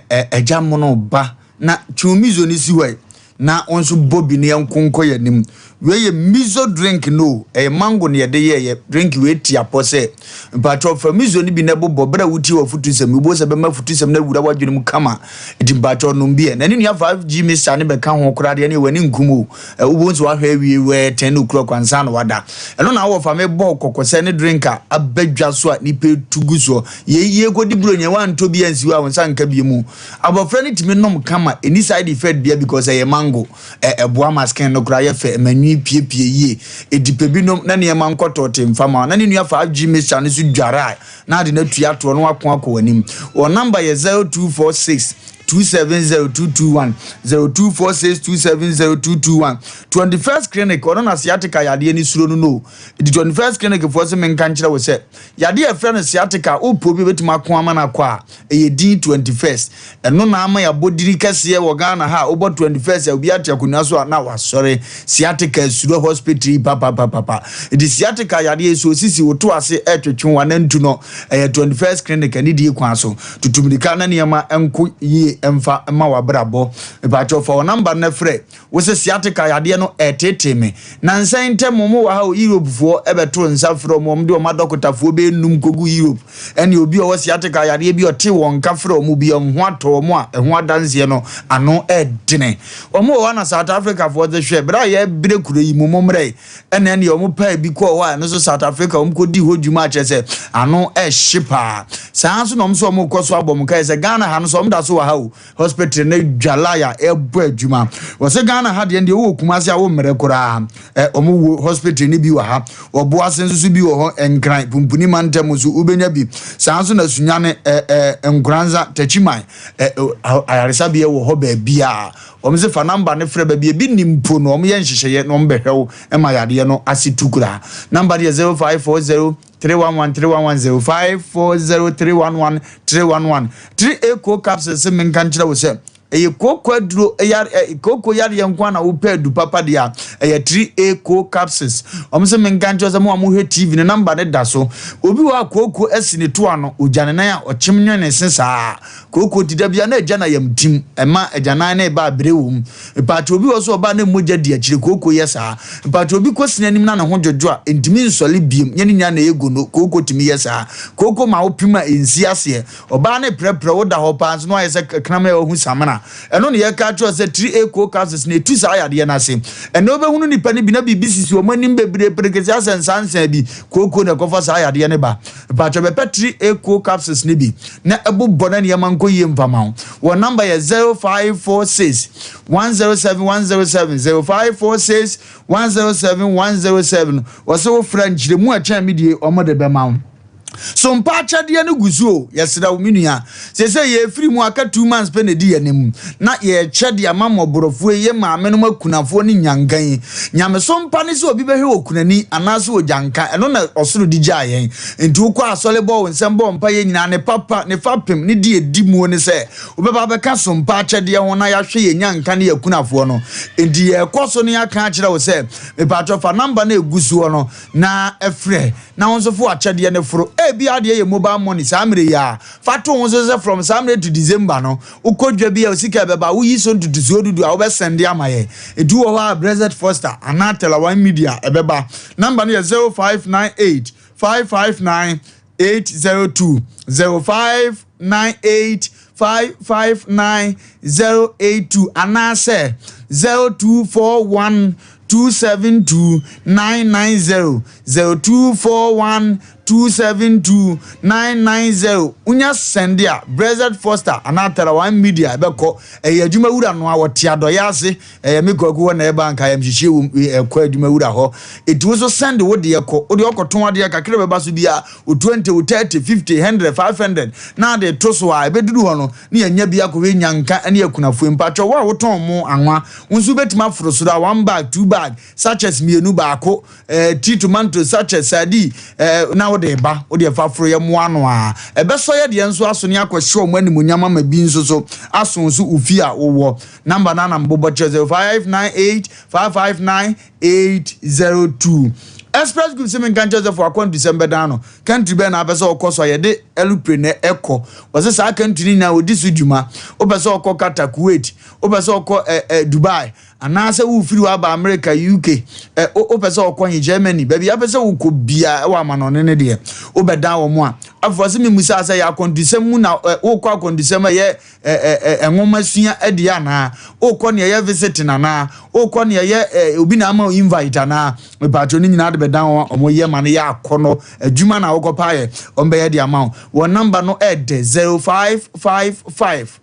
Ɛgya mono ba na twe miso no si hɔ yi na wo nso bɔ bi na yɛnko nkɔ yɛn anim. Wei yɛ miso drink no ɛyɛ mango na yɛde yɛɛyɛ drink wei ti apɔ sɛ mpakyɛw fa miso no bi na ɛbobɔ berɛ a wotie w'afutusɛm yi wobɛhu sɛ bɛma afutusɛm no awura w'adwene mu kama nti mpakyɛw nom bi ɛ na ne nua 5G mixture ne bɛka ho koraa deɛ ne w'ani nkum o. Wobɛhu sɛ wahwɛ awie wɛɛ tɛn ne okura kwansa na wada. Ɛno na awɔ fa me bɔ kɔkɔ sɛ ne drink a aba dwa so a nipa etu gu soɔ. Yei yɛkɔdi buro nyɛ wantɔ bi ansi hɔ a wo nsa nka bi mu. Abɔfra no tumi nom kama ɛni side effect bia because ɛyɛ mango. ango. Ɛboa ma skin no koraa yɛ fɛ, ɛma nwi piepie yie. Edi pɛ binom na nneɛma nkɔtɔ te mfa ma na ne nua 5G mixture no so dware a na ade no atua toɔ na wako akɔ w'anim. Wɔn number yɛ 0246 270221, 0246 270221. 21st Clinic, ɔno na sciatica yadeɛ ne suro no. The 21st Clinic foɔ sɛ menka nkyerɛ wo sɛ yadeɛ a ɛfrɛ no sciatica, wopɔ bi bɛtumi ako ama no akɔ a, ɛyɛ din 21st. Ɛno na ama yɛabɔ dini kɛseɛ wɔ Ghana ha. A wobɔ 21st a, obi ate akonnwa so a na wasɔre. Sciatica suro hospital yi papapapapa. Nti sciatica yadeɛ so osisi woto ase ɛtwetwe wanantu no, ɛyɛ 21st Clinic. Ani die kwan so tutumirika na nneɛma nko yie mfa ma wabrabɔ. Mepakyɛw, fa wɔ number no frɛ wo sɛ sciatica yadeɛ no ɛtete me na nsɛn ntɛm mo wɔ ha o. Europefoɔ ɛbɛto nsa frɛ ɔmo, ɔmo de ɔmo adɔkotafoɔ bɛnum kogu Europe, ɛne obi a ɔwɔ sciatica yadeɛ bi ɔte wɔn nka frɛ ɔmo bi, ɔmo ho atɔ ɔmo a ɛho adanseɛ no ano ɛdene. Ɔmo wɔ hɔ na South Africa foɔ de hwɛ bere a yɛbere kuro yi mu mo mmerɛ yi, ɛna ɛne ɔmo pɛɛ bi kɔɔ hɔ a, ɛno nso South Africa ɔmo kɔ di hɔ dwuma akyerɛ sɛ ano ɛhye paa. Saa nso na ɔmo nso ɔmo kɔ so abɔ mo kae sɛ Ghana ha no so ɔmo da so wɔ ha o. Hospital ne dwalaya ɛbɔ adwuma. Wɔsɛ Ghana ha deɛ wowɔ Kumase a, wo mmerɛ koraa ɛ ɔmo wo hospital ne bi wɔ ha. Ɔbo ase nso so bi wɔ hɔ. Nkran Pumpuni mantam nso wobɛnya bi. Saa nso na Sunyane, ɛ ɛ Nkoranza, Takyiman, ɛ ɛ ayaresabea wɔ hɔ baabi a wɔn sɛ fa number ne frɛ baabi ebi nim po no, wɔn yɛ nhyehyɛeɛ na wɔn bɛhwɛ wo ma yadeɛ no ase tu koraa. Number deɛ 0540 311 311, 0540 311 311. 3 A co capsule sɛ menka nkyerɛ wo sɛ ɛyɛ kooko aduro, ɛyɛ ɛ kooko yadeɛ nko a na wopɛ adu papa deɛ a, ɛyɛ 3 A co capsules. Wɔn sɛ menka nkyerɛ sɛ mo a mohwɛ TV ne number ne da so. Obi wɔ a kooko asi ne to ano, ogya ne nan a ɔkyem nwe ne se saa. Kooko ti da bia na agya na yam tim, ɛma agyanan ne ba abere wɔ mu. Mpakyɛ, obi wɔ so ɔbaa ne mogya di akyire, kooko yɛ saa. Mpakyɛ, obi kɔ sini anim na ne ho dwodwo a ntumi nsɔle biem, nyɛ ne nyinaa na ɛyɛ gono. Kooko tumi yɛ saa. Kooko ma wopem a ɛnsi aseɛ. Ɔbaa ne prɛprɛ woda hɔ paa nso na wayɛ sɛ kraman a wahu samena. Ɛno ne yɛka kyerɛ sɛ 3 A co capsules na ɛtu saa yadeɛ no ase. Ɛnna wobɛhunu nipa no bi na biribi sisi wɔn anim bebree perekese asɛ nsansan bi. Kooko na ɛkɔfa saa yadeɛ no ba. Mpakyɛ, bɛpɛ 3 A co capsules no bi na ɛbobɔ na nneɛma nkɔ yie mfama wo. Wɔn number yɛ 0546 107 107, 0546 107 107. Wɔsɛ wofrɛ nkyerɛmu a ɛkyɛn mi die, wɔn de bɛma wo. So mpa akyɛdeɛ no gu so o. Yɛsrɛ wo, me nua, sɛ yɛfiri mu aka 2 months pɛ na ɛdi yɛn anim na yɛkyɛ de ama mmɔborɔfoɔ yi, yɛ maame nom, akunafoɔ ne nyanka yi. Nyameso mpa ne sɛ obi bɛhwɛ wɔ kunani anaasɛ ogyanka, ɛno na ɔsoro de gyaa yɛn. Nti wokɔ asɔre, bɔ wo nsɛm, bɔ mpa yɛ nyinaa ne papa ne fapem ne di edi muo ne sɛ wobɛba bɛka so mpa akyɛdeɛ ho na yɛahwɛ yɛn nyanka ne yɛkunafoɔ no. Nti yɛkɔ so ne yɛaka akyerɛ wo sɛ mepatwɔ, fa number no egu soɔ no na ɛfrɛ na wo nso fo akyɛdeɛ no foro. Ebi adeɛ yɛ mobile money saa mmerɛ yi a fa to ho so sɛ from saa mmerɛ to December no, wokɔ dwa bi a sika bɛba, woyi so ntotosoɔ dudu a wobɛsɛnde ama yɛ. Ɛti wɔ hɔ a, Brexit Foster anaa Telawan Media ɛbɛba. Number no yɛ 0598 559 802, 0598 559 082 anaasɛ 0241 272 990, 0241 272 990. Wonya sɛnde a, Brexit Foster anaa Telawan Media ɛbɛkɔ. Ɛyɛ adwuma wura no a wɔte adɔyɛ ase. Ɛyɛ me Kwaku hɔ na ɛba nka yɛmhyehyɛ wɔ ɛkɔ adwuma wura hɔ. Ɛti wo so sɛnde wo deɛ kɔ. Wode ɔkɔtɔn adeɛ kakra bɛba so bi a, wo 20, wo 30, 50, 100, 500 na ade to so a, ɛbɛduru hɔ no ne yɛnya bi akɔhwɛ nyanka ne akunafoɔ. Mpatwɛ, wo a wotɔn mo anwa, wo nso wobɛtumi aforo soro a, one bag, two bag, sachets mmienu, baako, tea tomato sachet, sardine, na wode ba, wode ɛfa foro yɛ mmoa no a ɛbɛsɔ yɛ deɛ nso aso ne akɔhyɛ ɔmo animonyam ama bi nso so aso so. Ofi a wowɔ number no anam bobɔ kyerɛ 0598 559 802. Express Group sɛ menka nkyerɛ sɛ fo akwantusɛm bɛdan no. Country bɛɛ na apɛ sɛ ɔkɔ so a yɛde aeroplane na ɛkɔ? Wɔsɛ saa country no nyinaa wɔdi so dwuma. Wopɛ sɛ ɔkɔ Qatar, Kuwait, wopɛ sɛ ɔkɔ ɛ ɛ Dubai, anaasɛ wofiri hɔ aba America, UK, ɛ wopɛ sɛ ɔkɔ he, Germany, baabi apɛ sɛ wokɔ bia ɛwɔ amanɔne no deɛ, wobɛdan wɔ mo a afei sɛ memusa sɛ yɛ akwantusɛm mu na wokɔ akwantusɛm a ɛyɛ ɛ ɛ nwoma sua adeɛ anaa wokɔ nea ɛyɛ visiting anaa wokɔ nea ɛyɛ obi na ama invite anaa, mepatwo no nyinaa de bɛdan wɔn a wɔyɛ ma no yɛ akɔnɔ adwuma na wokɔ pa yɛ, wɔn bɛyɛ de ama wo. Wɔn number no ɛdɛ 0555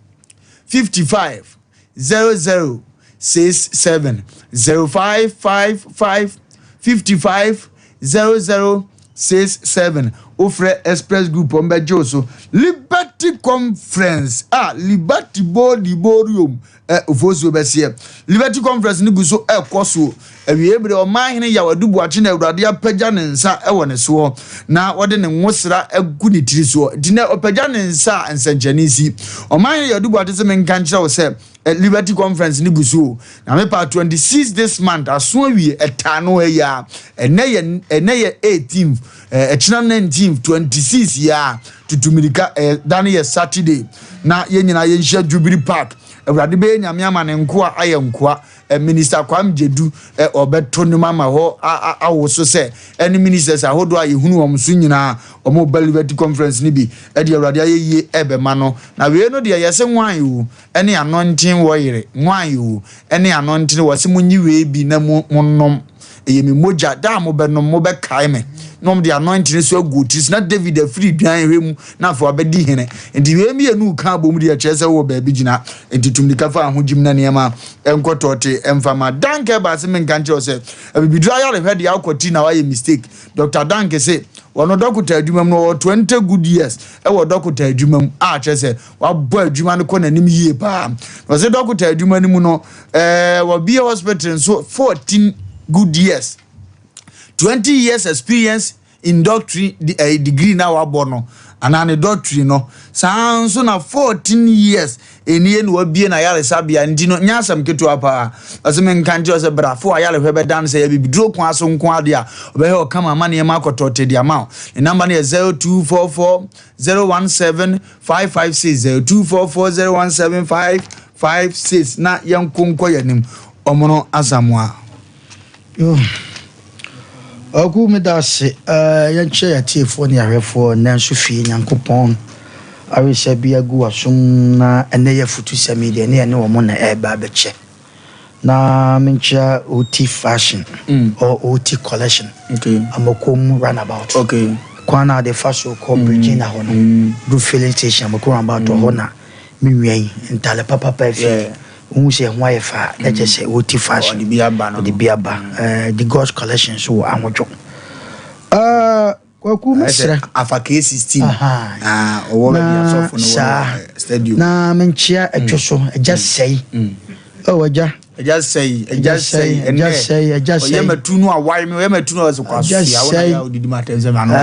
55 00. 67. 0555 55 00 67. Wofrɛ Express Group, wɔn bɛgye wo so. Liberty Conference a Liberty Bodiborium ɛ ofosuo bɛseɛ. Liberty Conference no gu so ɛkɔ so. Awie bere ɔman hene Yaw Adu Boakye na Awurade apagya ne nsa ɛwɔ ne soɔ na wɔde ne nwosra agu ne tiri soɔ. Nti nɛ ɔpagya ne nsa a, nsɛnkyerɛnne si. Ɔman hene Yaw Adu Boakye sɛ menka nkyerɛ wo sɛ Liberty Conference no gu so o. Na mepa 26 this month aso awie ɛtaa no ha yi a, ɛnɛ yɛ 18th, ɛkyena 19th, 26 yi a tutumirika da no yɛ Saturday na yɛn nyinaa yɛnhyia Jubilee Park. Awurade bɛyɛ Nyame ama ne nkoa ayɛ nkoa. Minister Kwame Gyedu ɔbɛto nnwom ama hɔ awo so sɛ ɛne ministers ahodoɔ a yɛhunu wɔn so nyinaa wɔn ba Liberty Conference no bi ɛde Awurade ayɛ yie ɛbɛma no. Na wei no deɛ, yɛsɛ nwan o, ɛne anointing wɔ yere nwan o, ɛne anointing wɔ sɛ monyi wei bi na mo monom, ɛyɛ me mogya da a mobɛnom mobɛkae me, na ɔmo de anointing so agu tiri so na David afiri dwan hwɛ mu na afei wabɛdi hene. Nti wei mmienu ka abom deɛ, kyerɛ sɛ wowɔ baabi gyina. Nti tumdika fa ho gyim na nneɛma nkɔtɔɔte mfama. Dank ɛba ase, menka nkyerɛ wo sɛ abibiduro ayarehwɛ deɛ, akɔti na wayɛ mistake. Dr Dank se wɔno dɔkota adwuma mu no, wɔwɔ 20 good years ɛwɔ dɔkota adwuma mu a kyerɛ sɛ wabɔ adwuma no kɔ n'anim yie paa. Wɔsɛ dɔkota adwuma no mu no, wɔbie hospital nso 14 good years, 20 years experience in doctorate degree na wabɔ no anaa ne doctorate no. Saa nso na 14 years enie na wabie na yaresabea. Nti no nyɛ asɛm ketewa paa. Ɔsɛ menka nkyerɛ sɛ brafo a yarehwɛ bɛda no sɛ yɛ bibiduro kwan so nko adeɛ a ɔbɛhwɛ ɔkama ama nneɛma akɔtɔ te ama wo. Ne number no yɛ 0244 017 556, 0244 017 556. Na yɛnko nkɔ yɛn anim, ɔmo no Asamoa. Ɔku, meda ase. Yɛnkyerɛ yɛatiefoɔ ne yɛahwɛfoɔ nnɛ nso fie Nyankopɔn aresɛ bi agu wasom na ɛnɛ yɛ afotusɛm yi deɛ ne yɛne wɔ mo na ɛreba abɛkyɛ. Na menkyerɛ OT Fashion or OT Collection, Amakom Roundabout kwan na ade fa so kɔ Virginia hɔ no, du filling station, Amakom Roundabout hɔ na me nua yi ntale papapa afi. Wohu sɛ ɛho ayɛ fa na kyerɛ sɛ OT Fashion. Ɔde bi aba no. Ɔde bi aba. The God's Collection so wɔ Ahodwo. Kwaku, mesrɛ afa K16. Ɔwɔ baabi asɔfo no wɔ stadium. Na menkyea atwo so agya sɛi. Oh, agya. Agya sɛi, agya sɛi. Agya sɛi, agya sɛi. Ɔyɛ matu no awae me, ɔyɛ matu no ɔsɛ Agya kwaso ya wɔn sɛi. na odidi ma atɛm sɛ ma no.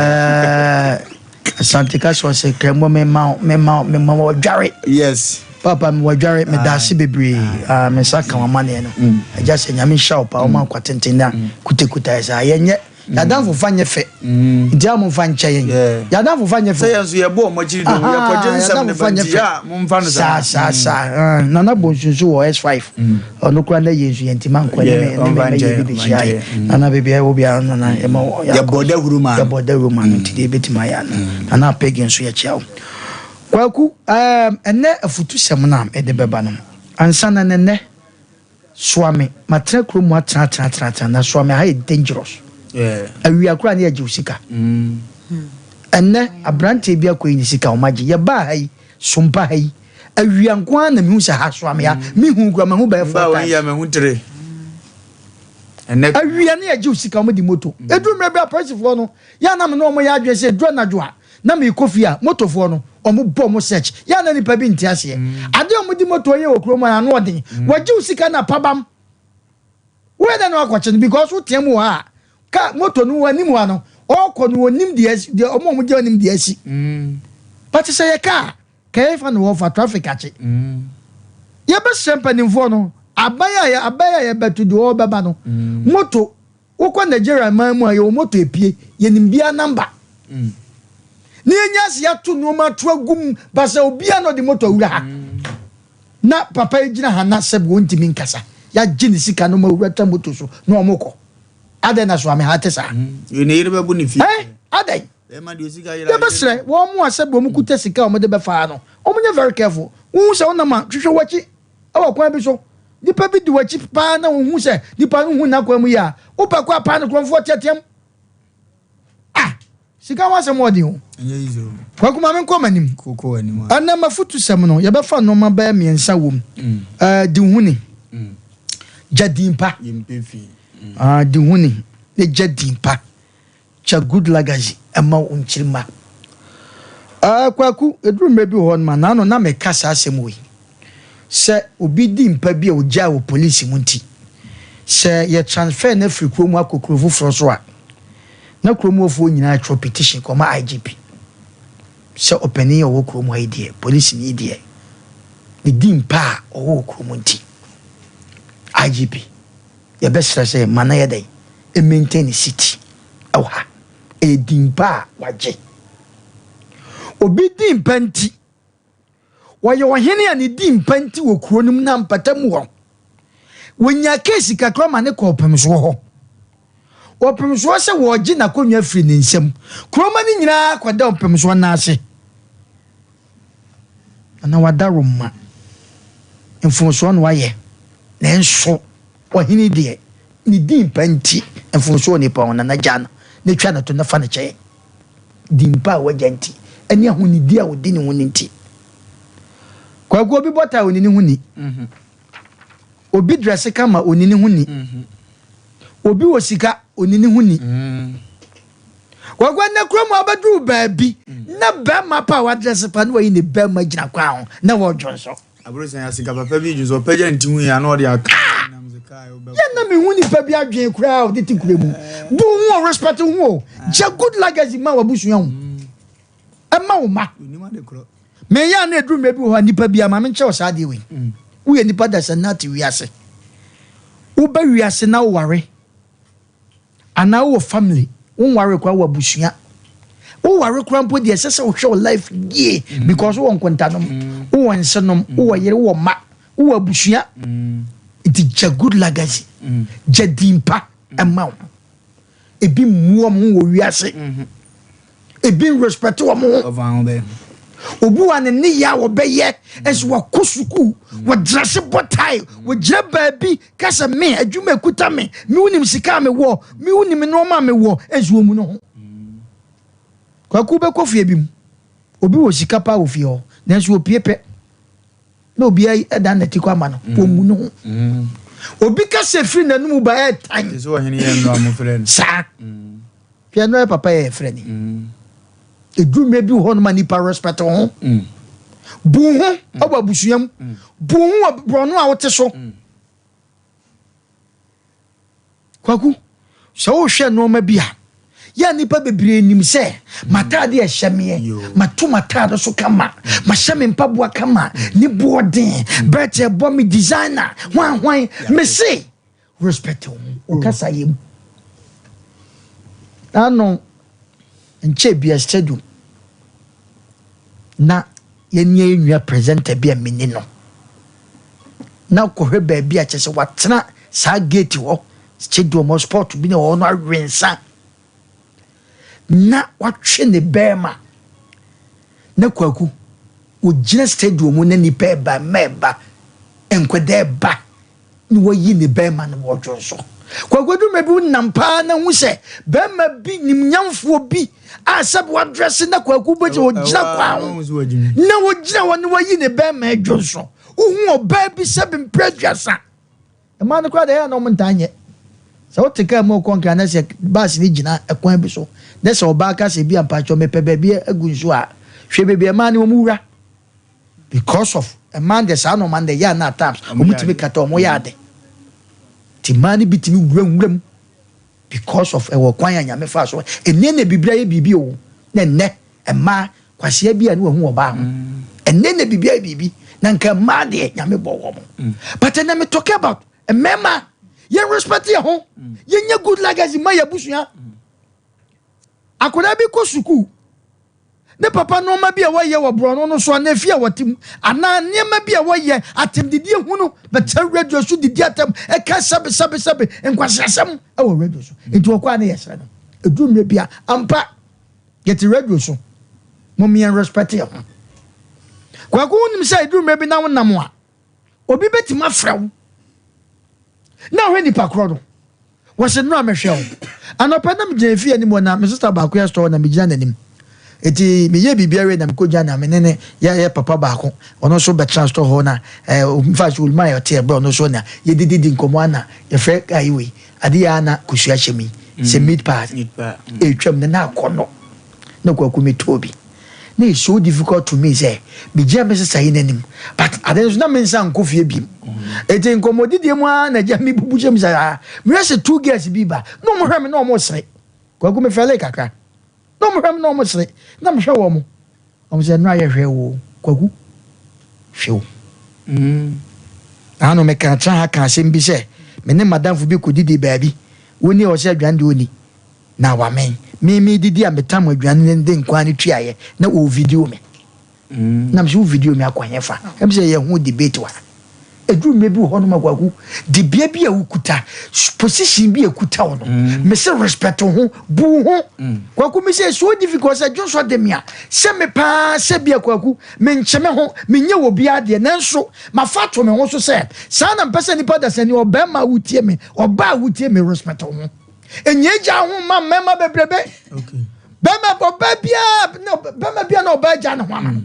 Asante ka sɛ ɔsɛ krɛmɔ mema mema mema wɔdware. Papa, mewɔ dware, meda ase bebree. Ah, me nsa ka w'amanneɛ no. Agya sɛ Nyame nhyira wo paa, woma nkwa tenten na kutakuta yɛ saa. Yɛnyɛ yɛadamfo fa nyɛ fɛ nti a momfa nkyɛ yɛn. Yɛadamfo fa nyɛ fɛ. Sɛ yɛn nso yɛbɔ ɔmo akyiri dɔm, yɛkɔgye nsɛm ne ba nti a momfa no saa saa saa. Ah, Nana Bonsu nso wɔ S5, ɔno koraa na yɛ nso yɛn nti mankɔ ne me ne me ɔmfa mɛyɛ nkyɛ, bi ɔmfa bɛhyia yɛ. nkyɛ. Nana, baabi a ɛwɔ biara, Nana, yɛma Yɛbɔ dawuro ma no. Yɛbɔ dawuro ma no nti deɛ ɛbɛtumi ayɛ ano. Nana Apegi nso, yɛkyia wo. Kwaku, ɛnɛ afutusɛm no a ɛde bɛba no ansa na nɛnɛ Soame matena kurom mu atena atena atena atena na Soame ha yɛ dangerous. Awia koraa ne yɛgye wo sika. Ɛnɛ aberanteɛ bi akɔyi ne sika, ɔma gye. Yɛbaa ha yi, sompa ha yi, awia nko ara na mehu sɛ ha Soame ha mehu kura mahu bɛyɛ Mba four wɔn times. yɛ mɛhu tere ɛnɛ. Awia ne yɛgye wo sika, ɔmo de moto ɛduru mmerɛ bi a apolisifoɔ no yɛ anam ne ɔmo yɛ adwene sɛ ɛduru anadwo a na meekɔ fie a, motofoɔ no ɔmo bɔ ɔmo search yɛ ana nipa bi nte aseɛ adeɛ a ɔmo de moto yɛ wɔ kurom a ano ɔden. Wɔgye wo sika na pabam woyɛ dɛ na wakɔkye no because woteɛ mu wɔ ha a ka moto no wɔ anim ha no, ɔkɔ no onim deɛ asi, deɛ ɔmo a ɔmo gye anim deɛ asi. But sɛ yɛ kaa kɛyɛ fa na wɔfa traffic akye. Yɛbɛhyɛ mpanimfoɔ no, aban a yɛ aban a yɛbɛto deɛ ɔbɛba no, moto wokɔ Nigeria man mu a, yɛwɔ moto epie, yɛnim bia number ne yɛnya ase yɛato nneɛma ato agu mu basa. Obiara na ɔde moto awura ha na papa yi gyina ha na sɛbi wɔntumi nkasa, yɛagye ne sika no ma owura ta moto so na ɔmo kɔ. Adɛn na Soame ha te saa? Ne yere bɛbu ne fie. Ɛ adɛn? Bɛrima deɛ osika yere. Yɛbɛsrɛ wɔn mo a sɛbi wɔn kuta sika a wɔn de bɛfa no, wɔn nyɛ very careful. Wohu sɛ wɔnam a, hwehwɛ wɔkyi ɛwɔ kwan bi so, nipa bi di wɔkyi paa na wɔn hu sɛ nipa no hu n'akwan mu yi a wopɛ kɔ apaa no kurɔnfoɔ teateam. Ah, sika ho asɛm wɔ den o. Ɛnyɛ easy o. Kwaku, maame, nkɔ m'anim. Koko anim a. Ɛnna mafotu sɛm no, yɛbɛfa nneɛma bɛyɛ mmiɛnsa wɔ mu. Di wo ho ni. Gya din pa. Yɛmpɛ fi. Ah, di ho ni na gya din pa. Gya good legacy ɛma wo nkyirimma. Ah, Kwaku, ɛduru mmerɛ bi wɔ hɔ nom a, naano na meka saa asɛm wei. Sɛ obi di mpa bi a ogyaa wɔ polisi mu nti, sɛ yɛ transfer no afiri kurom akɔ kuro foforɔ so a, na kurom hɔfoɔ nyinaa twerɛ petition kɔma IGP sɛ ɔpanin a ɔwɔ kurom ha yi deɛ, polisini yi deɛ, ne di mpa a ɔwɔ wɔ kurom nti, IGP, yɛbɛsrɛ sɛ ma no yɛ dɛn, maintain ne seat ɛwɔ ha. Ɛyɛ din pa a wagye. Obi di mpa nti, wɔyɛ ɔhene a ne di mpa nti wɔ kuro no mu na mpata mu hɔ. Wɔnya case kakra ma ne kɔ ɔpemsoɔ hɔ. Ɔpemsoɔ sɛ wɔregye n'akonnwa firi ne nsam. Kuroma no nyinaa kɔda ɔpemsoɔ nan ase. Ana wada roma. Mfomsoɔ na wayɛ. Nanso ɔhene deɛ ne di mpa nti mfomsoɔ nipa ho na n'agya no na twa ne to na fa ne kyɛn. Di mpa a wagya nti ɛne ahonidi a ɔdi ne ho ne nti. Kwaku, obi bɔ tie oni ne ho ni. Obi dress kama oni ne ho ni. Obi wɔ sika oni ne ho ni. Kwaku, ɛnɛ kurom a wobɛduru baabi na bɛrima pa a wadress pa na wayi ne bɛrima gyina kwan ho na wɔdwo nso. Aburo sɛn asika papa bi dwo so ɔpɛgya ne ti ho yi ana ɔde aka nam sɛ kaa wobɛkɔ. Yɛn na mehu nipa bi adwene koraa a ɔde te kura mu. Bu ho o, respect ho o. Gya good legacy ma wabusua ho. Ɛma wo ma. Onim ade korɔ. Meyɛ a na ɛduru mmerɛ bi wɔ hɔ a nipa bi a maame nkyerɛ wo saa adeɛ wei. Woyɛ nipa da sɛ nate wiase. Woba wiase na woware anaa wowɔ family, wonware koraa wɔ abusua. Woware koraa mpo deɛ, ɛsɛ sɛ wohwɛ wo life yie because wowɔ nkontanom, wowɔ nsenom, wowɔ yere, wowɔ ma, wowɔ abusua. Nti gya good legacy, gya din pa ɛma wo. Ebi mmu wɔn ho wɔ wiase, ebi nrespect wɔn ho. Ɔfa ho bɛyɛ. Obi wa ne ne yɛ a wɔbɛyɛ ɛnso wakɔ sukuu, wɔdress bɔ tie, wɔgyina baabi kasa me adwuma ekuta me, me wonim sika a mewɔ, me wonim nneɛma a mewɔ, ɛnso wɔn mu no ho. Kwaku, bɛkɔ fie bi mu, obi wɔ sika paa wɔ fie hɔ, nanso opie pɛ na obi ayi ɛda n'ati kɔ ama no, wɔn mu no ho. Obi kasa firi n'anum ba ɛɛtan. Te sɛ ɔhene yɛ nnora mo frɛ no. Saa hwɛ no yɛ papa yɛ yɛfrɛ ni. Eduru mmerɛ bi wɔ hɔ nom a nipa respect wo ho, bu ho ɛwɔ abusua mu, bu ho wɔ borɔno a wote so. Kwaku, sɛ wohwɛ nneɛma bi a yɛ nipa bebree nim sɛ m'ataade a ɛhyɛ meɛ, mato m'ataade so kama, mahyɛ me mpaboa kama, ne boɔden belt ɛbɔ me designer hwan hwan, mese respect wo ho, wokasa yɛ mu ano nkyɛn bia stadium na yɛne yɛn nua presenter bi a mini no na kɔhwɛ baabi a kyerɛ sɛ watena saa gate hɔ, stadium hɔ, sport bi na wɔ hɔ no, awe nsa na watwe ne bɛrima na Kwaku ogyina stadium mu na nipa ɛba, mma ɛba, nkwadaa ɛba na wayi ne bɛrima no wɔdwo nso. Kwaku, duma bi nam paa na hu sɛ bɛrima bi nimnyamfoɔ bi a sɛbi wadress na Kwaku bɛgye ogyina kwan ho na wogyina hɔ na wayi ne bɛrima adwo nso. Wohu ɔbaa bi sɛbi 30 mmaa no koraa deɛ, ɛyɛ na ɔmo ntaa nyɛ sɛ wote kaa mu ɔkɔ Nkran na sɛ bus no gyina ɛkwan bi so na sɛ ɔbaa ka sɛ bi ampakyɛw mepɛ baabi agu nsuo a, hwɛ baabi mmaa no wɔn wura because of mmaa deɛ saa na ɔman deɛ yɛ ana at times wɔn tumi kata wɔn yɛ ade ti mmaa no bi tumi wura nwura mu because of ɛwɔ kwan a Nyame fa so. Ɛnɛ na biribi ayɛ biribi o, na ɛnɛ mmaa kwasia bi a ne wahu ɔbaa ho, ɛnɛ na biribi ayɛ biribi na nka mmaa deɛ Nyame bɔ wɔn. But ɛnɛ me talk about mmarima, yɛn respect yɛ ho, yɛnyɛ good legacy ma yɛ abusua. Akwadaa bi kɔ sukuu, ne papa nneɛma bi a wɔyɛ wɔ borɔno no so anaa efi a wɔte mu anaa nneɛma bi a wɔyɛ atɛmdidie hu no bɛtɛ radio so didi atɛm, ɛka sɛbe sɛbe sɛbe nkwasiasɛm ɛwɔ radio so. Nti wɔkɔ a ne yɛsrɛ no edu mmerɛ bi a ampa yɛte radio so mo yɛn respect yɛ ho. Kwaku, wonim sɛ edu mmerɛ bi na wonam a obi bɛtumi afrɛ wo na ɔhwɛ nipa korɔ no wɔsɛ nnora mehwɛ wo anɔpɛ na megyina fie anim hɔ na me sister baako yɛ store na megyina n'anim. Eti meyɛ biribiara wie na mekɔgya na me ne ne yɛyɛ papa baako, ɔno nso bɛtena store hɔ na ɛɛ nfa so oluma yɛ ɔte ɛbrɛ ɔno nso na yɛdididi nkɔmmɔ ana yɛfrɛ ayi wei ade yɛ ana kosua hyɛ mi sɛ meat pie ɛtwam na na akɔnɔ na Kwaku metɔɔ bi na it's so difficult to me sɛ megyina me sesa yi n'anim, but ade nso na me nsa nkɔ fie biem. Eti nkɔmmɔdidie mu ara na gya mebubu hyɛ mu sɛ ah, mehwɛ sɛ two girls bi ba na ɔmo hwɛ me na ɔmo sere. Kwaku, mefɛle kakra na ɔmo hwɛ me na ɔmo sere na mehwɛ wɔn mo ɔmo sɛ nnora yɛhwɛ wo. Kwaku, hwɛ o, ano meka tena ha ka asɛm bi sɛ me ne madamfo bi kɔdidi baabi, woni a ɔsɛ aduane deɛ ɔni na wamen me me didi a metam aduane no de nkwan no tuaeɛ na ɔwɔ video me na mesɛ wo video me akɔ hefa? Ɛm sɛ yɛ ho debate wɔ ha. Ɛduru mmerɛ bi wɔ hɔ nom a, Kwaku, dibea bi a wokuta, position bi a ɛkuta wo no, me sɛ respect wo ho, bu wo ho. Kwaku, me sɛ so difficult sɛ dwonsɔ de me a sɛ me paa sɛ bia Kwaku menkye me ho menyɛ wɔ biara deɛ, nanso mafa ato me ho so sɛ saa na mpɛ sɛ nipa dasani, ɔbɛrima a wotie me, ɔbaa a wotie me, respect wo ho. Ɛnyɛ gya ho ma mmarima bebrebe, bɛrima ɔbaa biara na bɛrima biara na ɔbaa gya ne ho ama no.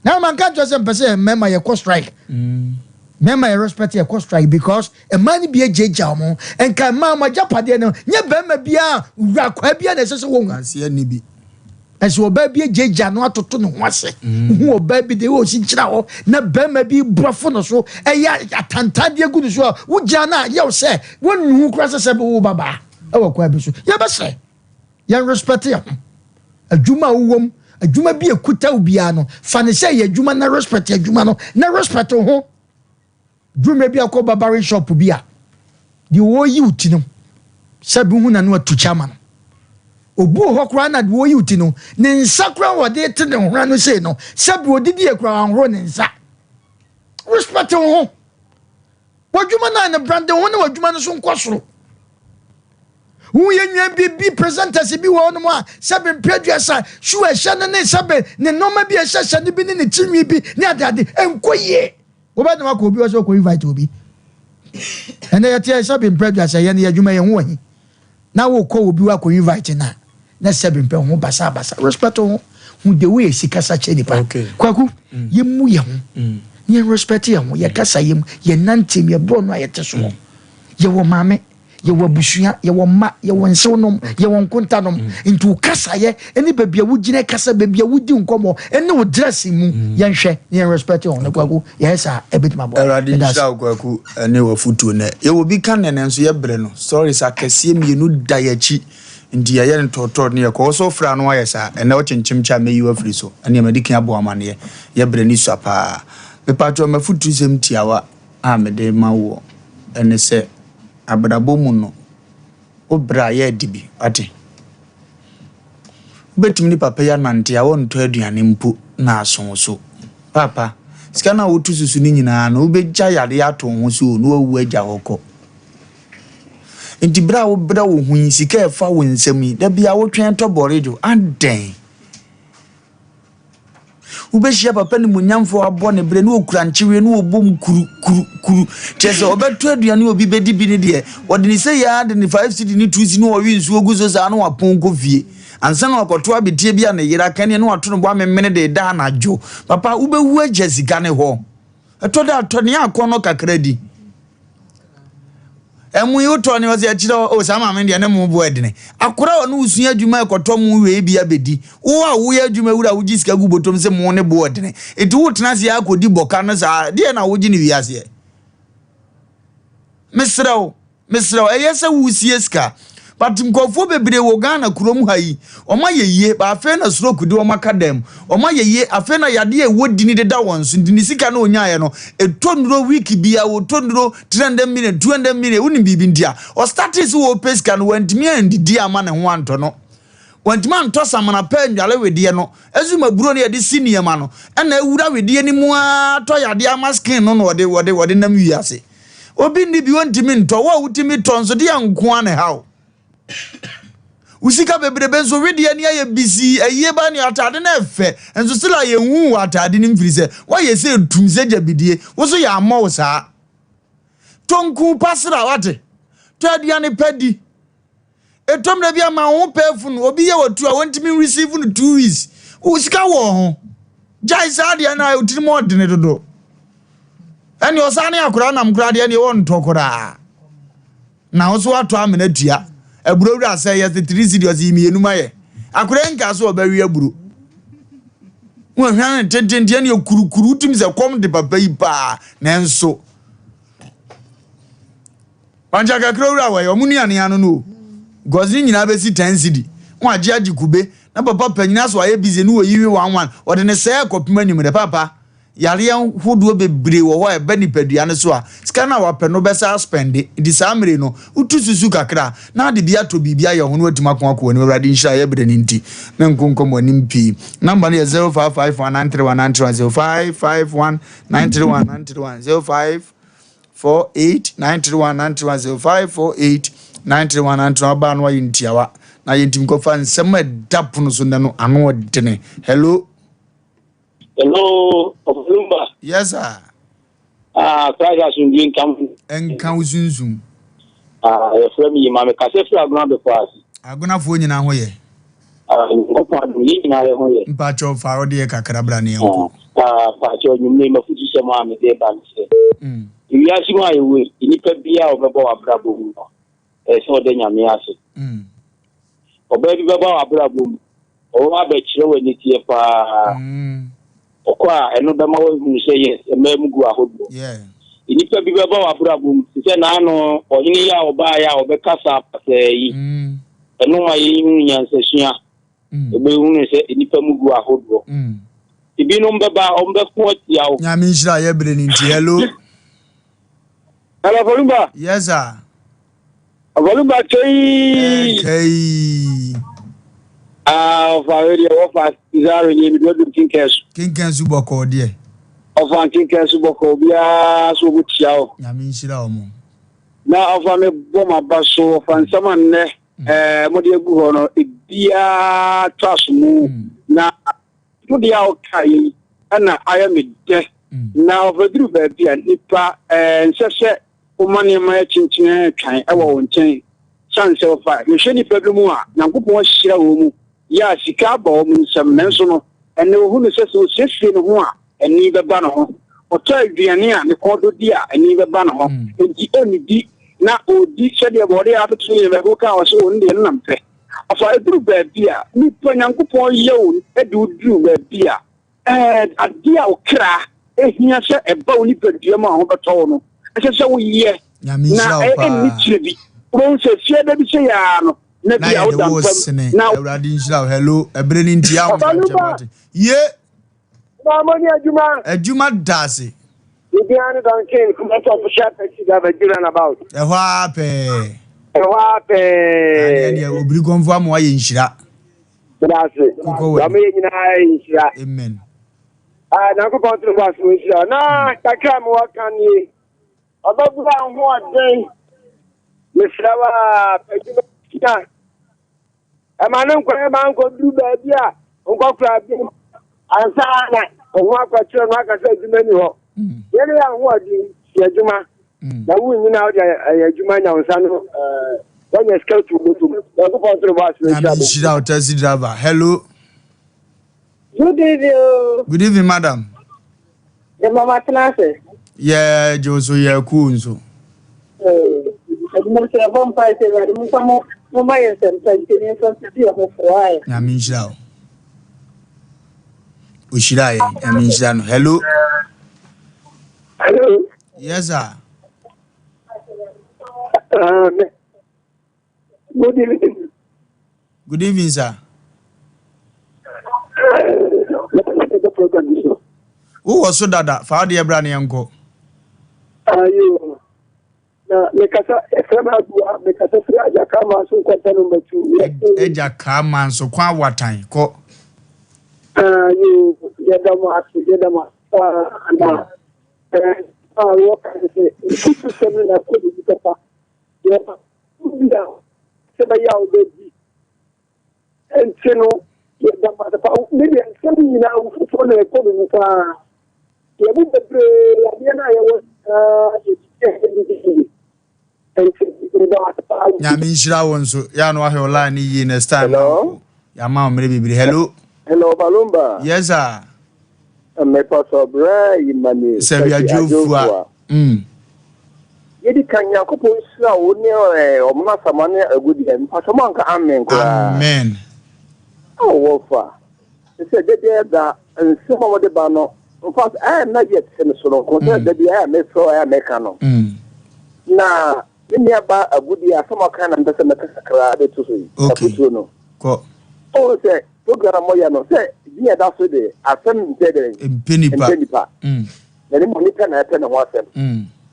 Na ma nka nkyerɛ sɛ mpɛ sɛ mmarima yɛkɔ strike, mmarima yɛ respect, yɛkɔ strike because mmaa no bi agyagya wɔn. Nka mmaa mo agyapadeɛ no nyɛ bɛrima biara wura kwaa biara na ɛsɛ sɛ wɔn aseɛ ni bi. Ɛsɛ ɔbaa bi agyagya no atoto ne ho ase hu ɔbaa bi de ɔsi gyina hɔ na bɛrima bi borɔfo no so ɛyɛ atantadeɛ gu no so a wogyina no a yɛw sɛ wɔnnu kora sɛ wo babaa ɛwɔ kwan bi so. Yɛbɛsrɛ yɛn respect yɛ ho. Adwuma a wowɔ mu, adwuma bi ekuta wo biara no, fa ne sɛ yɛ adwuma na respect adwuma no na respect wo ho. Dwuma bi akɔ barbering shop bi a deɛ wɔyi wo ti no sɛ bi hu na no atu kyɛ ama no, obu wɔ hɔ koraa na deɛ wɔyi wo ti no ne nsa koraa wɔde te ne hora no sei no sɛ bi odidi yɛ koraa wanhoro ne nsa. Respect wo ho, w'adwuma no a ne brande ho ne w'adwuma no so nkɔ soro. Woyɛ nwa bi bi presenters bi wɔ hɔnom a sɛbe mpɛ 30 shoe ɛhyɛ no ne sɛbe ne nneɛma bi a ɛhyɛhyɛ no bi ne ne tirinwi bi ne adeade ɛnkɔ yie. Wobɛdem akɔ obi wɔ sɛ wokɔ invite obi ɛnɛ yɛte sɛbe mpɛ 30 yɛ no yɛ adwuma yɛn ho wɔ hi na wokɔ obi wɔ akɔ invite na na sɛbe mpɛ ho basabasa. Respect ho hu de wo yɛ si kasa kyerɛ nipa. Kwaku, yɛmmu yɛn ho ne yɛn respect yɛn ho, yɛ kasa yɛm, yɛn nantem, yɛ borɔ no a yɛte soɔ. Yɛwɔ maame, yɛwɔ abusua, yɛwɔ mma, yɛwɔ nsewnom, yɛwɔ nkontanom. Nti wo kasayɛ ne baabi a wogyina kasa, baabi a wodi nkɔmmɔ ne wo dress mu, yɛnhwɛ ne yɛn respect ho ne. Kwaku, yɛyɛ saa ɛbɛtumi aboa. Awurade nhyira wo, Kwaku, ne wafotuo nɛ. Yɛwɔ bi ka nɛ nso yɛbrɛ no stories akɛseɛ mmienu da yɛakyi nti yɛyɛ no tɔɔtɔɔ ne yɛkɔ wɔ so frɛ no ayɛ saa. Ɛnɛ wokyɛnkyɛm kyɛ a mɛyi wo afiri so ɛne madi kan abɔ amanneɛ. Yɛbrɛ ne sua paa. Mepatwɛ mafotu sɛm tiawa a mede ma woɔ ɛne sɛ abrabɔ mu no, wo berɛ a yɛadi bi wate wobɛtumi ne papa yi anante a wɔntɔ aduane mpo na aso wo so. Papa, sika no a wotu susu no nyinaa no wobɛgya yadeɛ ato wo ho so o, na wawu agya hɔ kɔ. Nti berɛ a wobrɛ wo ho yi, sika a ɛfa wo nsam yi, da bia wotwɛn tɔ bɔredwo adɛn? Wobɛhyia papa no mu nyamfoɔ abɔ ne berɛ ne ɔkura nkyeweɛ ne ɔbɔ mu kuru kuru kuru kyerɛ sɛ ɔbɛtɔ aduane a obi bɛdi bi ne deɛ ɔde ne sɛ yɛa de ne 5 cedi ne 2 cedi ne ɔwe nsuo gu so saa na wapɔn kɔ fie ansa na wakɔto abeteɛ bi a ne yere aka neɛ ne wato no bɔ amemene de da anadwo. Papa, wobɛwu agya sika ne hɔ. Ɛtɔ da atɔ ne akɔ no kakra di ɛmu yi wotɔ ne ɔsɛ akyerɛ o saa maame deɛ ne mo bo ɛdene akora a ɔne wosua adwuma ɛkɔtɔ mo wei bi abɛdi. Wo a woyɛ adwuma wura, wogye sika gu bɔtɔm sɛ mo ne bo ɛdene nti wotena ase akɔdi bɔka no saa deɛ na wogye ne wiaseɛ. Mesrɛ wo, mesrɛ wo, ɛyɛ sɛ wosie sika, but nkurɔfoɔ bebree wɔ Ghana kurom ha yi, ɔma yɛ yie ba afei na stroke de ɔma ka dam. Ɔma yɛ yie afei na yadeɛ a ɛwɔ di ne deda wɔn so. Nti ne sika no ɔnyaeɛ no ɛtɔ nnuro week bia wɔtɔ nnuro 300 million, 200 million. Wonim biribi nti a ɔstarte sɛ wɔpɛ sika no, wantumi andidi ama ne ho antɔ no, wantumi antɔ samana pɛ ndwale wedeɛ no ɛso buro no yɛde si nneɛma no ɛna awura wedeɛ no mu ara tɔ yadeɛ ama skin no na wɔde nam wiase. Obi nni bi wɔntumi ntɔ. Wo a wotumi tɔ nso deɛ nko a ne haw wo sika bebrebe nso wedeɛ ni ayɛ bisi ayie ba ne atade no ɛfɛ nso sila yɛnhu wɔ atade no mfiri sɛ woayɛ sɛ etum sɛ gyabidie wo so yɛ ammɔ wo saa. Tɔ nku pasra wate, tɔ aduane pa di. Ɛtɔ mmerɛ bi ama wo ho pɛ funu obi yɛ wɔ tu a wɔntumi receive no 2 weeks. Wo sika wɔ ho. Gyae saa deɛ no a wotirim ɔdene dodo. Ɛne ɔsan ne akora nam koraa deɛ, ɛne wɔntɔ koraa. Na wo so watɔ amena tua. Aburo wura sɛ yɛse 3 cedi, ɔse yi mmienu ma yɛ. Akora nka so ɔbɛwe aburo. Wɔhwɛ ne tententen ne kurukuru, wotim sɛ kɔm de papa yi paa, nanso wankya kakra wura wɔyɛ ɔmo nuane ano no o. Because ne nyinaa bɛsi 10 cedi. Wɔn agye kube na papa panyin aso ayɛ busy ne wɔyi wi one one, ɔde ne sɛɛ kɔpem anim dɛ. Papa, yareɛ hodoɔ bebree wɔ hɔ a ɛbɛ nipadua no so a, sika no a wapɛ no bɛsa aspend. Nti saa mmere no wotu susu kakra na ade bi atɔ biribi ayɛ ho no, watumi ako akɔ w'anim. Awurade nhyira yɛ berɛ no nti menko nkɔmmɔ anim pii. Number no yɛ 0551 931 931, 0551 931 931, 0548 931 931, 0548 931 931. Ɔbaa no ayɛ ntiawa na yɛntumi kɔfa nsɛm a ɛda pono so nnɛ no ano ɔdene. Hello. Hello, Ɔfalumba. Yes sir. Ah, Christ asomdwe nka mo. Ɛnka wo sunsum. Ah, yɛfrɛ me Yima, mekasa firi Agona bepɔ ase. Agonafoɔ nyinaa ho yɛ? Ah, Nyankopɔn adom, yɛn nyinaa yɛ ho yɛ. Mpakyɛw, fa wode yɛ kakra bra ne yɛnkɔ. Ah, mpakyɛw, nwumire mafutu sɛm a mede ba no sɛ, ewiase mu a yɛwɔ yi, nnipa biara a ɔbɛbɔ w'abrabɔ mu no, ɛyɛ sɛ ɔda Nyame ase. Ɔbaa bi bɛba w'abrabɔ mu, ɔbɛba abɛkyerɛ wɔ aniteɛ paa. Ɔkɔ a, ɛno bɛma woahunu sɛ yes, mmaa mu gu ahodoɔ. Nnipa bi bɛba w'abrabɔ mu te sɛ naano ɔhene yi a ɔbaeɛ a ɔbɛkasa pasɛɛ yi. Ɛno ma yɛhunu nyansasua. Ɛbɛhunu sɛ nnipa mu gu ahodoɔ. Ebinom bɛba, ɔmbɛko atia wo. Nyame nhyira yɛ berɛ no nti. Hello. Hello, Falumba. Yes sir. Falumba kyei. Kai. Ah, ɔfa wei deɛ, wɔfa Zaro nie, mede wadum Kinkɛn so. Kenkan so bɔkɔɔ deɛ? Ɔfa, Kinkɛn so bɔkɔ, obiara so wɔmu tia wo. Nyame nhyira wo mo. Na ɔfa, me bɔ m'aba so, ɔfa nsɛm a nnɛ mode agu hɔ no, ebiara tɔ aso mu. Na mode a ɔka yi ɛna ayɛ me dɛ. Na ɔfa, duru baabi a nipa nsɛ sɛ woma nneɛma yɛ kyenkyene twan ɛwɔ wo nkyɛn, sane sɛ ɔfa mehwɛ nipa bi mu a Nyankopɔn ahyira wɔ mu yɛ a, sika aba wɔ mu nsɛm, nanso no ɛnɛ ohu no sɛ osiesie ne ho a, ani bɛba ne ho. Ɔtɔ aduane a ne kɔn do di a, ani bɛba ne ho. Enti ɔnnidi na ɔdi sɛdeɛ bɔɔde a atoto yɛ bɛko ka ɔsɛ ɔno deɛ no nam pɛ. Ɔfa, ɛduru baabi a nipa Nyankopɔn yɛ wo de wo duru baabi a adeɛ a wo kra ehia sɛ ɛba wo nipadua mu a ho bɛtɔ wo no, ɛsɛ sɛ woyɛ. Nyame na nhyira wo ɛnni paa. Kyerɛ bi wobɛhu sɛ fie da bi sɛ yɛa no na na bi a yɛde woda wo mpam sene na Awurade nhyira wo. Hello, ɛberɛ no nti a wo Ɔbalumba. ye. Na mo ni adwuma. Adwuma da ase. Bibiara ne Duncan Kumasi official taxi driver di roundabout. Ɛhɔ ara pɛɛ. Ɛhɔ ara adeɛ pɛɛ. Deɛ obiri kɔnfo ama wayɛ nhyira. Meda ase. Kokɔ wɔ Wɔn yɛ nyinaa yɛ nhyira. Amen. Ah, Nyankopɔn tene bɔ ase wɔ nhyira. Na kakra mi wɔ kan nie. Ɔbɛbura ahoɔden. Mesrɛ wo a, adwuma sua. Ɛma ne nkwan ma nkɔduru baabi a nkɔkora bi ansa na ɔho akɔkyerɛ no aka sɛ adwuma ni hɔ. Yɛn yɛ ahoɔden sua adwuma. Na wo nyina wode ɛyɛ adwuma nya wo nsa no woanya sika tu bɔtom. Nyankopɔn tene bɔ ase wɔ Nyame nhyira. nhyira wo, taxi driver. Hello. Good evening o. Good evening, madam. The mama tena ase. Yɛ gye wo so, yɛ cool nso. Ɛdwuma sɛ ɛbɔ mpa sɛ Awurade mo nfa mo mo ma yɛ nsɛmpa nti ne nfa nsi yɛ ho fo ayɛ. Nyame nhyira wo. Ohyira yɛ, Nyame nhyira no. Hello. Hello. Yes sir. Good evening. Good evening, sir. Program yi so. Wowɔ so dada, fa wodeɛ bra ne yɛnkɔ. Ayo. Na mekasa, ɛfrɛ me Agoa, mekasa firi Agyakama so nkɔntɛ number 2. Agya kaa ma nso kwan watan kɔ. Ayo, yɛda mo ase, yɛda mo ase paa. Na a wɔka ne sɛ nkutu sɛm no na kɔ baabi papa. Yɛba bi a sɛ bɛyɛ a wobɛdi. Nti no, yɛda mo ase paa. Me deɛ, nsɛm nyinaa wo foforɔ na ɛkɔ me mu paa. Yɛn mu bebree, adeɛ no a yɛwɔ nyinaa yɛdidi a yɛdidi yie. Nti meda wo ase paa. Nyame nhyira wo nso. Yɛ a no wahwɛ wo line no yie next time. Hello? Yɛama wo mmerɛ bebree. Hello. Hello, Balumba. Yes sir. Mepatɔ brɛ yi ma ni. Sɛbi adwofua. Yɛdi kan Nyankopɔn nhyira wo ne ɔmo asama ne agudeɛ. Mpatɔ mo anka amen koraa. Amen. Awo wɔfa. Sɛ dɛdɛ da nsɛm a wɔde ba no. In fact, ɛyɛ na yɛ te no soronko sɛ dabi ɛyɛ mefrɛ ɛyɛ meka no. Na me nua ba agudeɛ asɛm a ɔka na mpɛ sɛ mɛka kakra de to so yi. Okay. Afotuo no. Kɔ. Ɔwɔ sɛ program a moyɛ no sɛ din a ɛda so de asɛm mpɛ dɛn. Mpɛ nipa. Mpɛ nipa. Na ne mu nipa na ɛpɛ ne ho asɛm.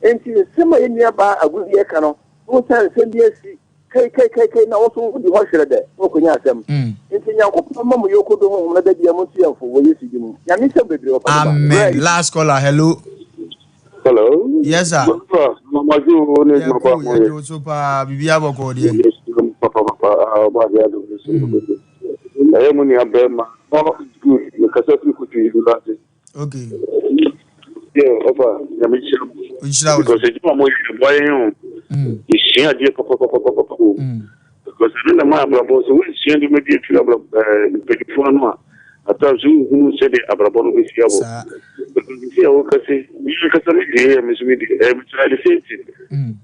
Nti nsɛm a yɛn nua ba agudeɛ ka no, wo sɛ nsɛm bi asi kai kai kai kai na wɔso wodi hɔ hwerɛ dɛ na wɔkɔnya asɛm. Nti Nyankopɔn ma mo yɔkɔdo honhom na da bia mo nso yɛmfo wɔ Yesu din mu. Nyame nsɛm bebree wɔ pa. Amen. Last caller, hello. Hello. Yes sir. Mama Joe ne Yɛ Mama ko Mo. yɛ jo so paa bibi abɔkɔ deɛ. Yes, papa papa. Ah, ba ya do. Ɛyɛ mu nua bɛrima. Oh, it's good. Mekasa firi kutu yi lase. Okay. Yeah, ɔfa nyame kyerɛ mu. Nhyira wo. Because adwuma mo yɛ boa yɛn o. Yɛsua adeɛ papa o. Because ɛno na ma abrabɔ sɛ woansua nneɛma bi afiri abrabɔ ɛɛ mpanyinfoɔ ano a ata so wohunu sɛdeɛ abrabɔ no bɛsi abɔ. Because sisi a woka se mi ankasa me deɛ yɛ me nso me deɛ ɛyɛ me try the same thing.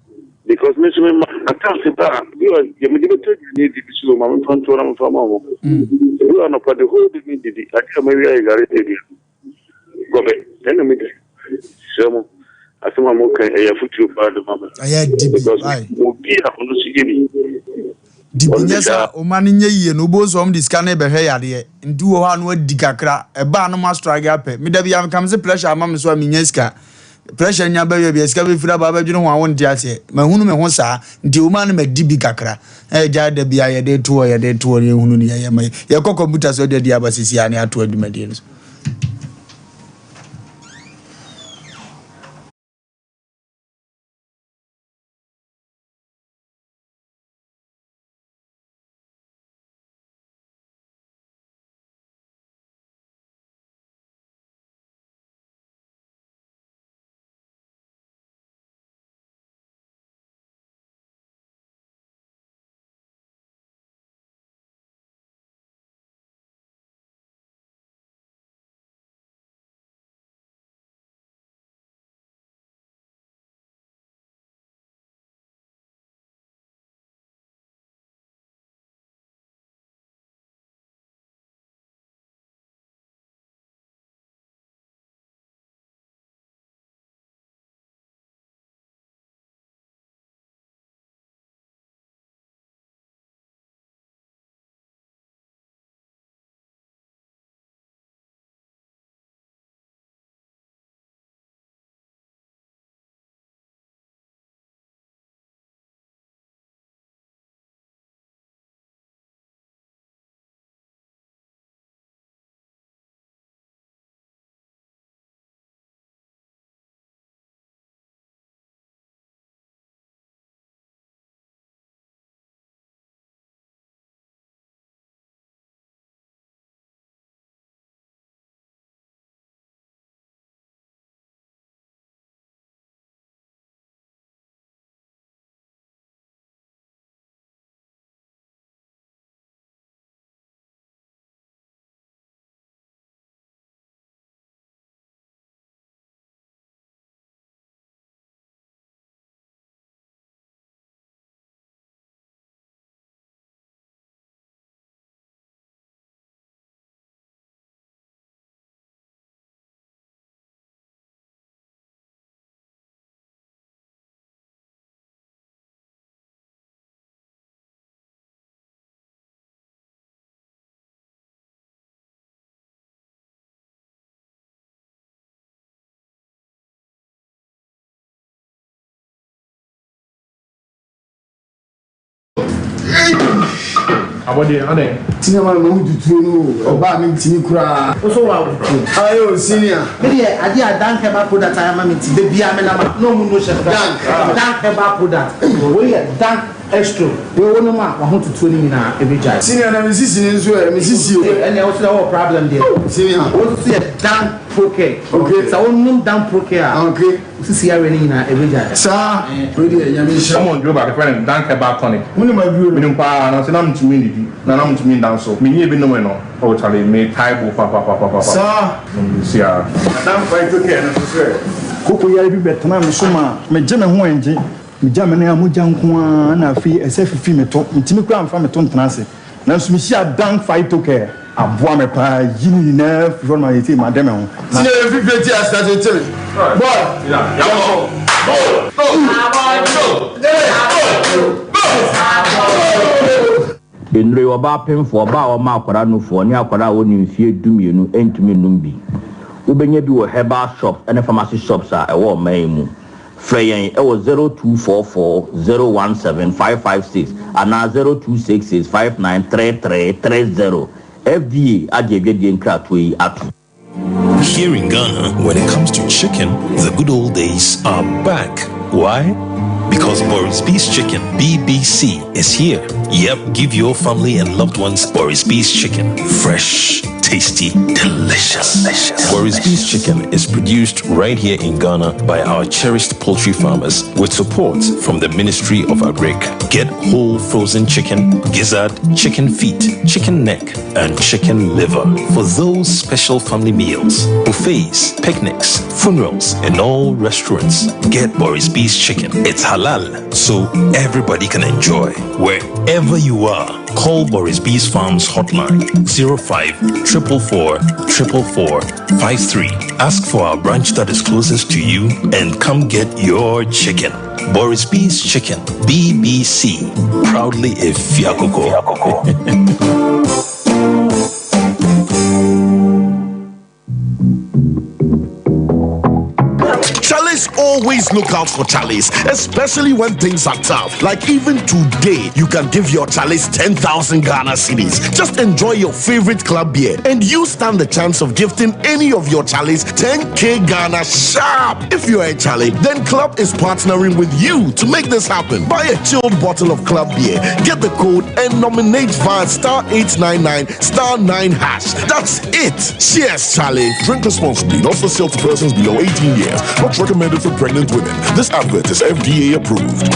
Because me nso me ma atase ba a bi wa deɛ mede bɛtɔ aduane adi bi so ma memfa ntoɔ na memfa ma wɔn. Bi wa anɔpa the whole day me didi adeɛ a mawia yɛ gare ne aduane. Gɔbɛ ɛna me di srɛ mo asɛm a moka ɛyɛ afotuo paa de ma me. Ɛyɛ dibi. Because Aye. obi a ɔno nso yɛ bi. Dibi Ɔno nyɛ de sɛ ɔma no nyɛ yie no wobɛhu sɛ ɔm de sika no bɛhwɛ yadeɛ nti wɔ hɔ a no adi kakra ɛbaa no ma strike apɛ meda bi a meka me sɛ pressure ama me so a menya sika pressure nya bɛyɛ bia sika bɛfiri aba bɛdwene ho a wonte aseɛ mahunu me ho saa nti ɔma no madi bi kakra ɛgya da bi a yɛde toɔ yɛde toɔ ne yɛhunu ne yɛyɛ ma yɛkɔ kɔmputa so de adi aba sisi a ne ato adwumadie no so. Abɔdeɛ adɛn? Senior man ma wo tutuo no o ɔbaa mi ntumi koraa. Woso wa wotuo. Ayo senior. Me deɛ adeɛ a Dank herbal product ayɛ ama me nti da biara me nam a na ɔmo no hyɛ no Dank. Dank herbal product. Wei yɛ Dank Extra. Wei wo nom a wahotutuo no nyinaa ɛbɛgyae. Senior na me sisi ne nso ɛ me sisi o. Ɛnna wo sɛ wɔ problem deɛ. Senior. Wo nso yɛ Dank Procare. Okay. Sɛ wo nom Dank Procare a. Okay. Sisi awerɛ no nyinaa ɛbɛgyae. Saa. Wei deɛ Nyame nhyira. Wɔn duro baako yɛfrɛ no Dank Herbal Tonic. Wonim aduro no? Menim paa nanso na mentumi nnidi na na mentumi nda nso. Menyɛɛ bi nomee no oh charlie metae bo papapapapa. Saa. Mesi ara. Na Dank Phyto Care no nso sɛ. Koko yare bi bɛtenaa me so maa megye me ho ɛngye. Megya me nan a mogya nko ara na afei ɛsɛ fifi me to. Mentumi koraa mfa me to ntena ase. Nanso mehyiaa Dank Phyto Care. Aboa me paa yi ne nyinaa firi hɔ no ma seesei made me ho. Na. Sine yɛ fifire ti asase kyere boy yɛnkɔ go go go go. Nnuro yi, ɔbaa pemfoɔ, ɔbaa a ɔma akwadaa nufoɔ, ne akwadaa a ɔnni mfeɛ dumienu ntumi nnom bi. Wobɛnya bi wɔ herbal shops ne pharmacy shops a ɛwɔ ɔman yi mu. Frɛ yɛn wɔ 0244 017 556 anaa 0266 5933 30. FDA agye adwadie nkratoɔ yi atom. Here in Ghana, when it comes to chicken, the good old days are back. Why? Because Boris B's Chicken, BBC, is here. Yep, give your family and loved ones Boris B's Chicken. Fresh, tasty, delicious. delicious. Boris B's Chicken is produced right here in Ghana by our cherished poultry farmers with support from the Ministry of Agric. Get whole frozen chicken, gizzard, chicken feet, chicken neck, and chicken liver for those special family meals, buffets, picnics, funerals, and all restaurants. Get Boris B's Chicken. It's halal, so everybody can enjoy. Wherever you are, call Boris B's Farms hotline 05 444 444 53. Ask for our branch that is closest to you and come get your chicken. Boris B's Chicken, BBC. Proudly a Fiakoko. Chalice always look out for Chalice, especially when things are tough. Like even today, you can give your Chalice 10,000 Ghana cedis. Just enjoy your favorite club beer and you stand the chance of gifting any of your Chalice 10k Ghana sharp. If you are a Charlie, then Club is partnering with you to make this happen. Buy a chilled bottle of Club beer, get the code, and nominate via star 899 star 9 hash. That's it. Cheers, Charlie. Drink responsibly, not for sale to persons below 18 years. Not recommended for pregnant women. This advert is FDA approved.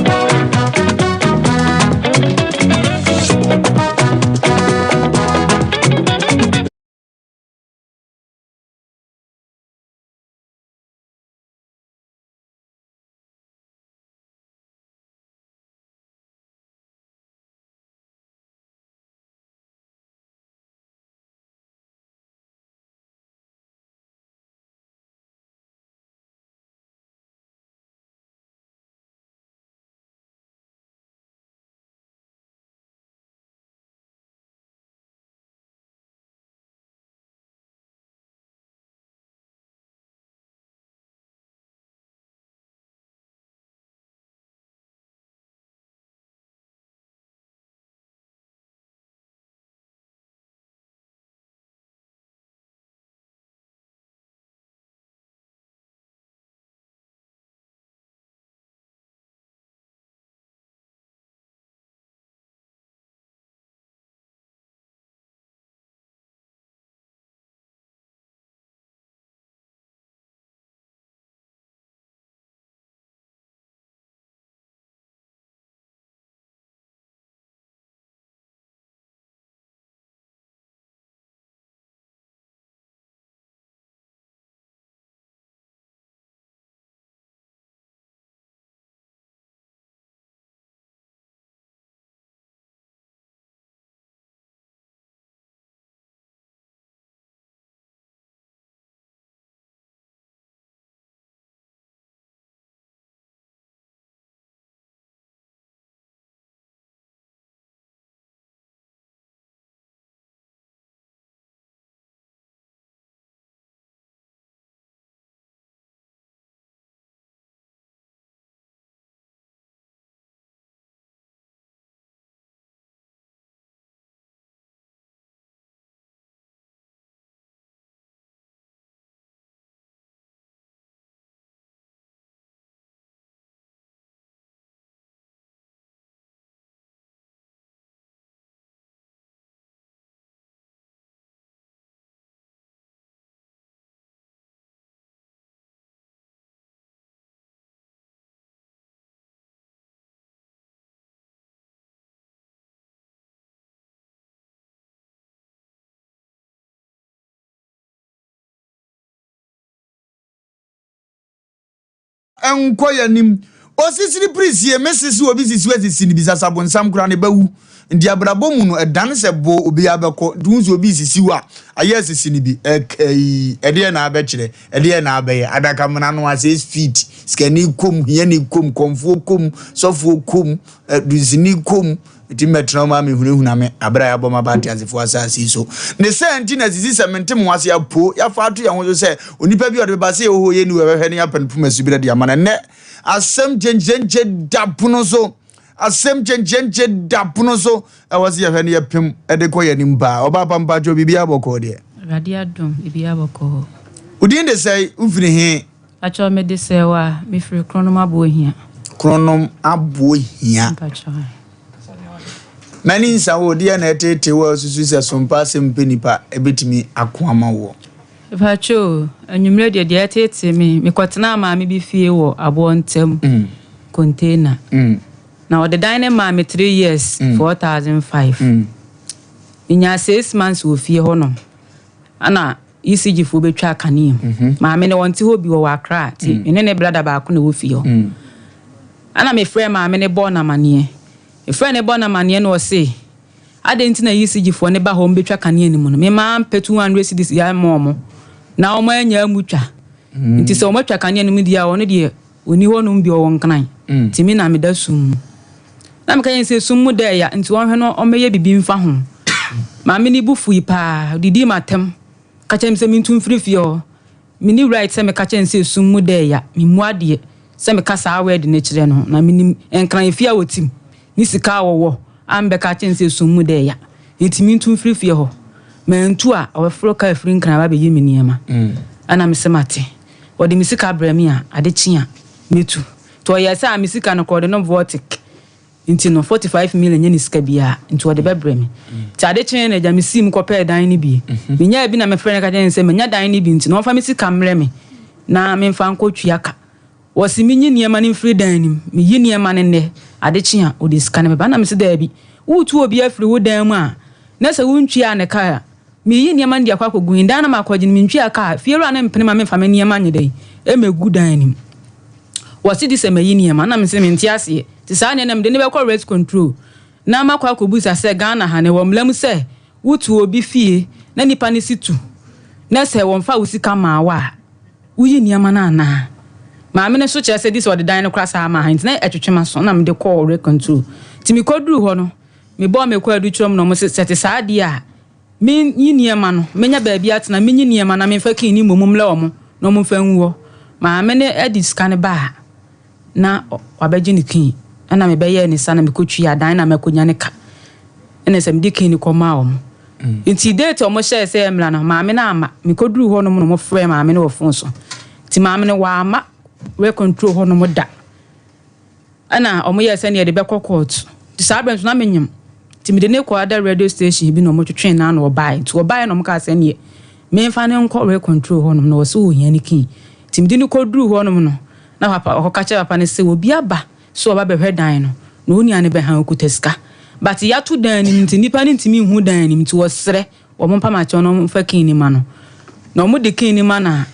Nkɔ yɛn anim. Osisiri pirisie, me sisi obi sisi asisi no bi sasa bonsam koraa ne ba wu. Nti abrabɔ mu no ɛdane sɛ bo obiara bɛkɔ nti wohu sɛ obi resisi wo a ayɛ asisi no bi. Ɛkɛi ɛdeɛn na abɛkyerɛ? Ɛdeɛn na abɛyɛ? Adakamena no a 6 feet, sikani kɔm, hiani kɔm, kɔmfoɔ kɔm, sɔfoɔ kɔm, dunsini kɔm, Metumi bɛtena hɔ ma mehunahuna me bere a yɛabɔ m'aba ateasefo asase yi so. Ne saa nti na esisi sɛ mente mo ase apo, yɛafa ato yɛn ho so sɛ onipa bi a ɔde bɛba sɛ yɛwɔ hɔ yɛnni hɔ yɛbɛhwɛ na yɛapɛ no poma subere de ama no. Ɛnnɛ, asɛm kyenkyenkye da pono so. Asɛm kyenkyenkye da pono so. Ɛwɔ sɛ yɛhwɛ na yɛpem de kɔ yɛn anim paa. Ɔbaa pa mpakyɛw, biribiara bɔkɔɔ deɛ? Awurade adom, biribiara bɔkɔɔ. Wo din de sɛn? Wofiri he? Pakyɛw mede sɛwa mefiri kronom aboɔ hia. Kronom aboɔ hia. Mpakyɛw. M'ani nsa wo deɛ na ɛtete wo a susu sɛ sompa asɛm pɛ nipa ɛbɛtumi ako ama woɔ. Mpakyɛw anwummerɛ deɛ deɛ ɛtete me mekɔtenaa maame bi fie wɔ aboɔ ntam container na ɔde dan no maa me 3 years 4005 menyaa 6 months wɔ fie hɔ nom ɛna ECG foɔ bɛtwa kanea mu. Maame no ɔnte hɔ bi ɔwɔ Accra nti me ne ne brada baako na ɛwɔ fie hɔ. Ɛna mefrɛɛ maame no bɔɔ no amaneɛ. Mefrɛɛ no bɔɔ no amaneɛ na ɔse adɛn nti na ECG foɔ no ba hɔ wɔbɛtwa kanea no mu no me mampɛ 200 cedis yɛ ama wɔn na wɔn annya amu twa. Nti sɛ wɔatwa kanea no mu deɛ a ɔno deɛ ɔnni hɔnom bi ɔwɔ Nkran nti me na meda sum mu. Na meka kyerɛɛ no sɛ sum mu da ɛya nti ɔnhwɛ na ɔmmɛyɛ biribi mfa ho. Maame no bo fui paa, ɔdidii m'atɛm ka kyerɛɛ me sɛ mentu mfiri fie hɔ. Menni right sɛ meka kyerɛ no sɛ sum mu da ɛya. Memmu adeɛ sɛ meka saa word no kyerɛ no. Na menim Nkran efie a ɔte mu ne sika a ɔwɔ a mebɛka akyerɛ no sɛ sum mu da ɛya nti mentu mfiri fie hɔ. Mantu a, ɔbɛforo kaa afiri Nkran aba abɛyi me nneɛma. Ɛna mese mate. Ɔde me sika brɛ me a, ade kye a, mɛtu. Nti ɔyɛɛ sɛ a me sika no koraa ɔde nom vortic nti no 45 million nyɛ ne sika biara nti ɔde bɛbrɛ me. Nti ade kyee no agya me sii mu kɔpɛɛ dan no bi. Menyaa bi na mefrɛɛ no ka kyerɛɛ no sɛ manya dan no bi nti no ɔmfa me sika mmrɛ me na memfa nkɔtua ka. Ɔse menyi nneɛma no mfiri dan no mu. Meyi nneɛma no nnɛ, ade kye a ɔde sika no bɛba. Ɛna mese daabi, woretu obi afiri wo dan mu a na sɛ wontuaa ne ka a, Mereyi nneɛma no de akɔ akɔgu he? Dan na makɔgye no, mentwaa ka a, fiewura no mpene ma memfa me nneɛma nyɛ dɛn? Mmɛgu dan no mu. Wɔse gye sɛ mayi nneɛma. Na mese mente aseɛ. Nti saa nneɛ no mede no bɛkɔ rent control na makɔ akɔbusa sɛ Ghana ha no ɛwɔ mmara mu sɛ wotu obi fie na nipa no si tu na sɛ wɔmfa wo sika maa wo a woyi nneɛma no anaa? Maame no nso kyerɛ sɛ gye sɛ ɔde dan no koraa saa ma ha nti na ɛtwetwe m'aso na mede kɔɔ rent control. Nti mekɔduruu hɔ no mebɔɔ me kwaadu kyerɛ wɔn na wɔse sɛ ɛte saa deɛ a Menyi nneɛma no, menya baabi atena, menyi nneɛma na memfa key no mmom mmrɛ wɔn na wɔmfa ngu hɔ. Maame no de sika no ba a, na wabɛgye ne key. Ɛna mebɛyɛɛ ne sa na mekɔtuaa dan na makɔnya ne ka. Ɛna sɛ mede key no kɔmaa wɔn. Nti date a wɔhyɛɛ sɛ yɛmmra no, maame no amma. Mekɔduruu hɔnom na wɔfrɛɛ maame no wɔ phone so. Nti maame no wamma rent control hɔnom da. Ɛna ɔmo yɛɛ sɛ neɛ yɛde bɛkɔ court. Nti saa berɛ nso na menyem. Nti mede no kɔɔ other radio station bi na ɔmo twetwee no ano ɔbaeɛ. Nti ɔbaeɛ na ɔmo kaa sɛ neɛ menfa no nkɔ rent control hɔ nom na ɔse ɔhia ne key. Nti mede no kɔduruu hɔ nom no na papa ɔkɔka kyerɛɛ papa no sɛ obi aba sɛ ɔba bɛhwɛ dan no na onua no bɛha ɔkuta sika. But yato dan no mu nti nnipa no ntumi nhu dan no mu nti ɔsrɛ wɔn mpamakyɛw na ɔmo mfa key no ma no. Na ɔmo de key no ma no a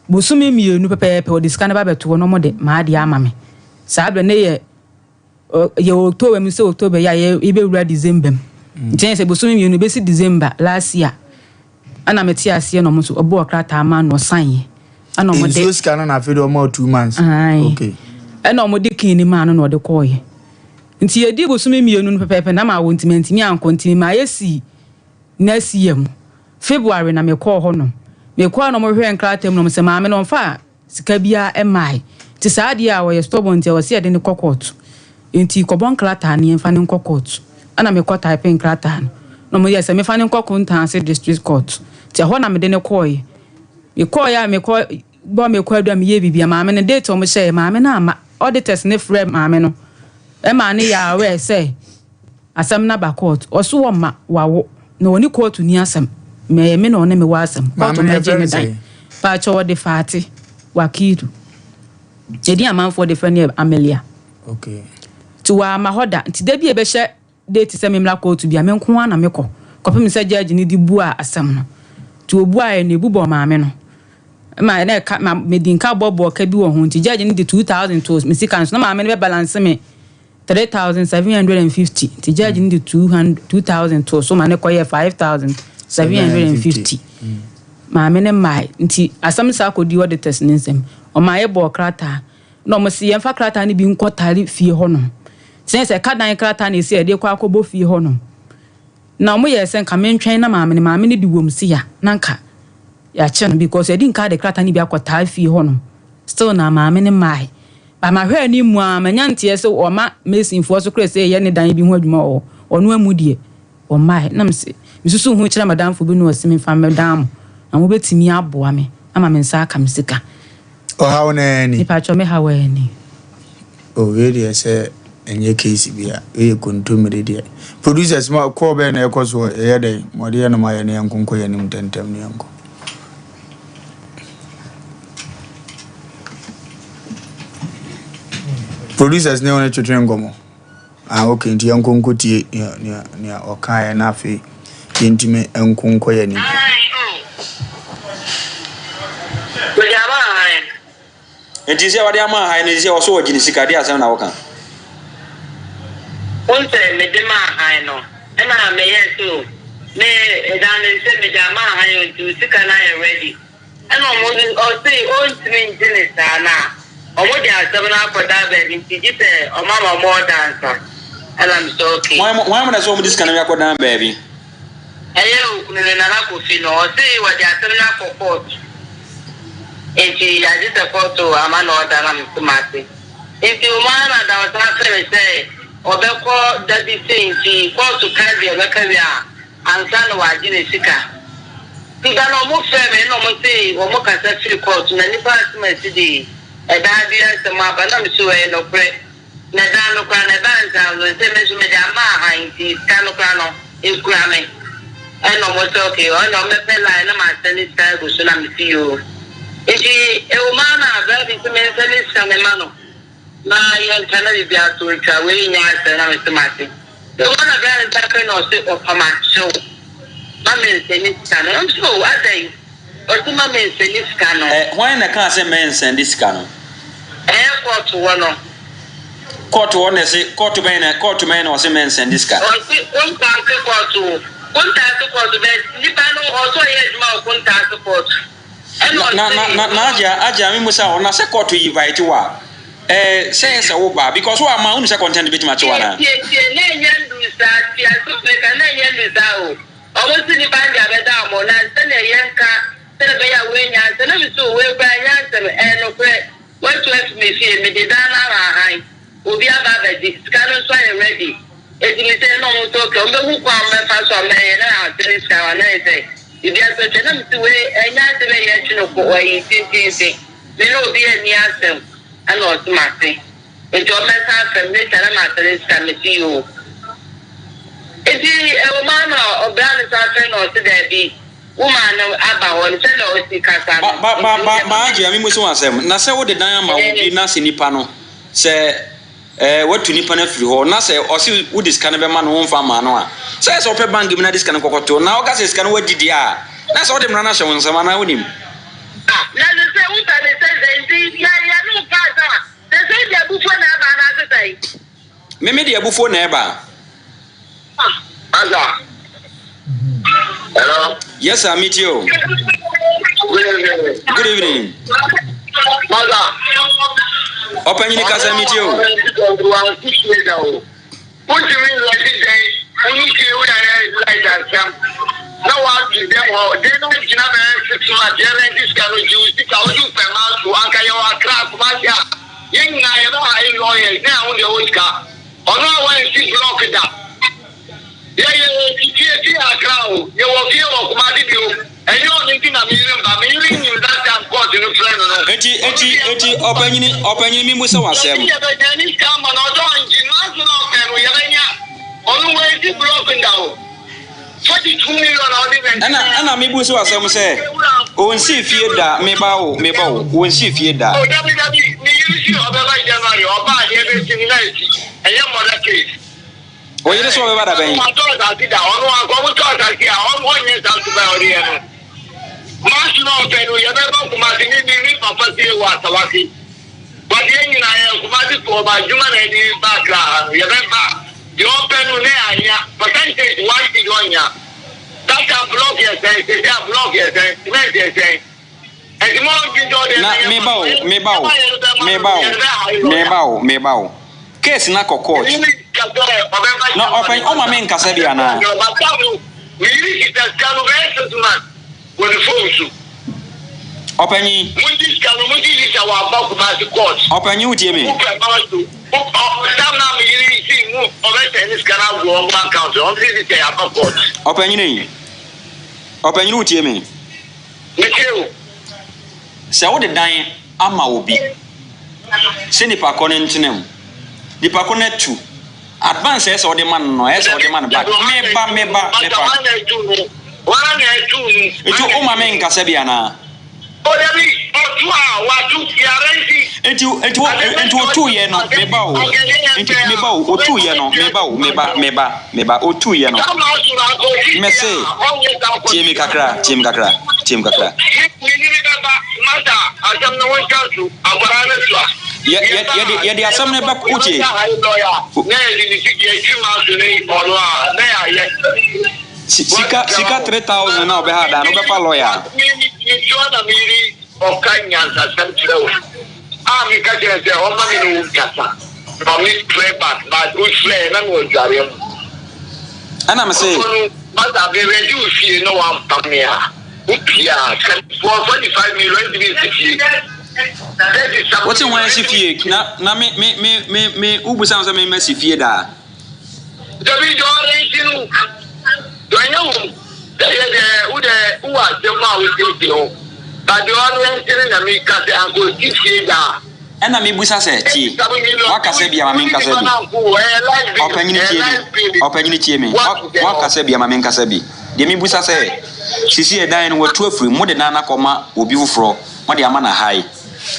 Bosome mmienu pɛpɛɛpɛ wɔde sika no ba bɛto hɔ na wɔde m'adeɛ ama me. Saa berɛ no yɛ yɛwɔ October mu sɛ October yi a yɛbɛwura December mu. Nti ɛyɛ sɛ bosome mmienu bɛsi December last year ɛna mete aseɛ na wɔn nso wɔbɔɔ krataa maa no ɔsan yɛ. Ɛna wɔde nsuo sika no na afei de wɔn 2 months. Okay. Ɛna wɔde kin no maa no na ɔde kɔɔyɛ. Nti yɛdi bosome mmienu no pɛpɛɛpɛ na ma wɔ ntumi ntumi ankɔ nti maa yɛsi next year mu. February na mekɔɔ hɔ nom. Mekɔɔ na wɔhwehwɛɛ nkrataa mu na wɔse maame no ɔmfaa sika biara mmae. Nti saa adeɛ a ɔyɛ stubborn nti ɛwɔ sɛ yɛde no kɔ court. Nti kɔbɔ nkrataa no yɛmfa no nkɔ court. Ɛna mekɔ type nkrataa no na wɔyɛɛ sɛ memfa no nkɔ Kuntanase district court. Nti ɛhɔ na mede no kɔeɛ. Mekɔeɛ a mekɔ bɔ mekɔ adu a meyɛɛ biribiara maame no date a wɔhyɛeɛ maame no amma. Auditors no frɛɛ maame no maa no yɛɛ aware sɛ Asɛm no aba court. Ɔse wɔma wawo na ɔne court ni asɛm. Ma ɛyɛ me na ɔne me wɔ asɛm. Court Maame no mɛgye yɛfrɛ ne no dan. sɛn? Paakyɛw ɔde Faate Wakiidu. Edin a amanfoɔ de frɛ no yɛ Amelia. Okay. Nti wamma hɔ da. Nti da bi a ɛbɛhyɛ date sɛ memmra court bi a, me nko ara na mekɔ. Kɔpem sɛ judge no de buaa asɛm no. Nti ɔbuaeɛ no, ɛbu bɔɔ maame no. Ma na ɛka ma medi nka bɔbɔɔ ka bi wɔ ho nti judge no de 2000 too me sika no so na maame no bɛ balance me 3750 nti judge no de 200 2000 too so ma ne kɔyɛ 5750 maame no mmae nti asɛm saa kɔdi auditors ne nsɛm ɔma yɛbɔɔ krataa na ɔmo se yɛmfa krataa no bi nkɔtare fie hɔnom sɛ sɛ ka dan krataa na ɛsi a yɛde kɔ akɔbɔ fie hɔnom na ɔmo yɛ sɛ nka mentwɛn na maame no maame no de wom si ya na nka yɛakyɛ no because yɛde nka de krataa no bi akɔtaa fie hɔnom still na maame no mmae ba mahwɛ anim mu a manya nteɛ sɛ ɔma masonfoɔ so kora sɛ ɛyɛ ne dan bi ho adwuma wɔ hɔ ɔno amu deɛ ɔmmae na mese mesusu ho kyerɛ madamfo bi na ɔse memfa mmɛdan mo na mobɛtumi aboa me ama me nsa aka me sika. Ɔhaw no ara ni. Mepa kyɛw me haw ara ni. Oh wei deɛ sɛ ɛnyɛ case bi a, wei yɛ kontommire deɛ. Producers ma call bɛn na ɛkɔ soɔ, ɛyɛ dɛn? Ma ɔde yɛ no ma yɛ na yɛnko nkɔ yɛn anim ntɛmntɛm na yɛnkɔ. Producers ne wɔn twetwe nkɔmmɔ. Ah okay, nti yɛnkɔ nkɔtie nea nea nea ɔkaeɛ na afei yɛntumi nko nkɔ yɛn anim. Mede ama ahan. Nti sɛ wɔde ama ahan no sɛ ɔso wɔgye ne sika de asɛm na woka. Wohu sɛ mede ma ahan no ɛna meyɛɛ so me ɛda no sɛ mede ama ahan o nti wo sika no ayɛ ready ɛna ɔmo ɔse ɔntumi ngye ne saa na ɔmo de asɛm no akɔda baabi nti gye sɛ ɔmo ama ɔmo ɔda ansa ɛna me sɛ okay. Hwan mo na sɛ ɔmo de sika no akɔdan baabi? Ɛyɛ okunu no Nana Kofi no ɔse wɔde asɛm no akɔ court nti agye sɛ court ama no order na mese mate nti ɔmo ara na da ɔsan frɛ me sɛ ɔbɛkɔ da bi sei nti court ka deɛ ɔbɛka wie a ansa na wagye ne sika nti da no ɔmo frɛ me na ɔmo se ɔmo kasa firi court na nipa asem asi de ɛdaa bi asɛm aba na mese ɛyɛ nokorɛ. Na dan no koraa no ɛbaa nsa no sɛ me nso mede ama ahan nti sika no koraa no ekura me ɛna ɔmo sɛ okay ɔna ɔmo bɛpɛ line na ma sɛne sika agu so na me si yoo nti ɛwɔ mu ara na abira bi sɛ me nsɛne sika no ma no na yɛn nka na bibi ato atwa wei nyɛ asɛ na me se ma se ɛwɔ mu na abira no nsa fɛ na ɔse ɔpam akyew ma me nsɛne sika no ɛm so adɛn. Ɔse ma me nsɛnde sika no. Ɛ hwan na ɛkaa sɛ mɛnsɛnde sika no? Ɛyɛ kɔɔto hɔ no. Kɔɔto hɔ na ɛse, kɔɔto bɛn na, kɔɔto bɛn na ɔse mɛnsɛnde sika? Ɔse Kontaase kɔɔto o, Kontaase kɔɔto bɛ nipa no ɔse ɔyɛ adwuma wɔ Kontaase kɔɔto. Ɛna ɔse. Na, na, na, na Agya, Agya me musa wo, na sɛ kɔɔto yi invite wo a, ɛɛ, sɛ ɛyɛ sɛ wo ba, because wo amma, wonim sɛ content bɛtumi akye wo anaa? Tie, tie, tie, na ɛnyɛ nduru saa, tie asɛm a meka, na ɛnyɛ nduru saa o. Ɔmo se nipa no de abɛda ɔmo nan sɛnea yɛnka sɛnea ɛbɛyɛ a woanya asɛm. Na mese o wei koraa ɛnyɛ asɛm, ɛyɛ nokorɛ. Watu afi me fie, mede dan no ahahan, obi aba abɛgye, sika no nso ayɛ ready. Enti mese na ɔmo nso okay, ɔmo bɛhu kwan a ɔmo bɛfa so a ɔmo bɛyɛ na asɛm no sika hɔ a na ayɛ sɛ biribi aso atwa. Na mese wei ɛnyɛ asɛm a yɛtwe no kɔ ayi tententen, me ne obi anni asɛm. Ɛna ɔse mate. Nti ɔbɛsan afrɛ me later na masɛne sika mese yoo. Nti ɛwom ara na ɔbra no san frɛ no ɔse daabi wo maa no aba hɔ no sɛnea ɔsi kasa no. Ba ba ba ba Agya me musa wo asɛm na sɛ wode dan ama obi na sɛ nipa no sɛ ɛɛ watu nipa no afiri hɔ na sɛ ɔse wode sika no bɛma no womfa mmaa no a sɛ sɛ ɔpɛ bank bi na de sika no kɔkɔto na ɔka sɛ sika no wadi deɛ a na sɛ wode mmara no ahyɛ wo nsam anaa wonim. Ah na sɛ sɛ wopɛ ne sɛ sɛ nti yɛ yɛ no pass a. Sesei deɛ abufuo na ɛba anaase sɛn? Me me deɛ abufuo na ɛba. Asa. Hello. Yes sir, meet you. Good evening. Good evening. Masa. Ɔpanyini kasa meet you. Wontumi nrɛnte dɛn wone fie wura yɛ light asɛm na woato dɛm hɔ den no gyina bɛyɛ 6 months yɛrɛnte sika no gye wo sika wode wo pɛ maa so anka yɛwɔ Accra Kumasi a yɛn nyinaa yɛbɛ hae lawyers na yɛaho deɛ wɔ sika ɔno a wansi block da yɛyɛ fie fie Accra o yɛwɔ fie wɔ Kumasi bio. Ɛnyɛ ɔno nti na me yere mba, me yere nyim that time court no frɛ no no. Enti, enti, enti, ɔpanyini, ɔpanyini me musa wo asɛm. Yɛse yɛbɛgya ne sika ama no, ɔsɛ ɔngye, months na ɔpɛ no yɛbɛnya, ɔno wansi block nda o, 42 million na ɔde rent. Ɛna, ɛna me busa wo asɛm sɛ, ɔnsii fie da, me ba o, me ba o, ɔnsii fie da. Oh dabi dabi, me yere si ɔbɛba January, ɔba a deɛ ɛbɛsi no na asi, ɛnyɛ murder case. Wo yere so ɔbɛba da bɛn? Ɔno watɔ asase da, ɔno anka ɔmo tɔ asase a, ɔnyɛ saa suban a ɔde yɛ no. Manso na ɔpɛ no yɛbɛba Kumasi ne ne ne papa fie wɔ Asawase. But yɛn nyinaa yɛ Kumasi foɔ ba adwuma na yɛde ba Accra ha no yɛbɛba deɛ ɔpɛ no na yɛanya percentage one cedi ɔnnya. That time block yɛ sɛn sɛsɛ a block yɛ sɛn cement yɛ sɛn. Ɛnti mo ɔntwi sɛ ɔdeɛ Na bɛyɛ meba ma o, no meba o, yɛba yɛde bɛma no meba no o, yɛde bɛhae lɔya. meba o, meba o. Case no akɔ court. Me yere ka sɛ ɔbɛba Na Germany ɔpɛ ɔma me nkasa bi anaa? Ɔbata no me yere kita sika no bɛyɛ 6 months wɔ ne phone so. Ɔpanyin. Mongye sika no mongye di sɛ waba Kumasi court. Ɔpanyin wotie me? Wopɛ ma so sam na me yere si mu ɔbɛsɛn ne sika no agu ɔmo account ɔmo si sɛ yɛaba court. Ɔpanyin yi. Ɔpanyin wotie me? Metie o. Sɛ wode dan ama obi sɛ nipa kɔ no ntena mu, nipa kɔ no atu advance ɛsɛ sɛ ɔde ma no no, ɛsɛ sɛ ɔde ma no back. Meba, meba, meba. Nti o ma me nkasa bi anaa? Nti nti nti otu yɛ no meba o. Nti meba o otu yɛ no meba o meba meba meba otu yɛ no. Mese tie mi kakra tie mi kakra tie mi kakra. Yɛ yɛ yɛde yɛde asɛm no bɛ wotie. Sika sika 3000 na ɔbɛha dan no wobɛfa lawyer. Ɔka nyansasɛm kyerɛ wo a meka kyerɛ no sɛ ɔmma me ne wo nkasa ma me frɛ back but wo frɛ na mewɔ adwareɛ mu. Ɛna me se. Ɔfɔ no masa me rɛdi wo fie na wampa me a wo pie a sɛ for 45 million ntumi nsi fie 30 Wote something hwan si fie na na me me me me me wobusa me sɛ me ma si fie daa. Dabi deɛ ɔrenti no deɛ ɔnyɛ wo sɛ yɛ deɛ wo deɛ wowɔ asɛm a wosiesie ho ba deɛ ɔrenti no na meka sɛ anka ɔsi fie daa. Ɛna mebusa sɛ tie wakasa bi ama menkasa bi ɔpanyini tie me ɔpanyini tie me wakasa bi ama menkasa bi deɛ mebusa sɛ sisi ɛdan no watu afiri mu mode dan no akɔma obi foforɔ mode ama no ahae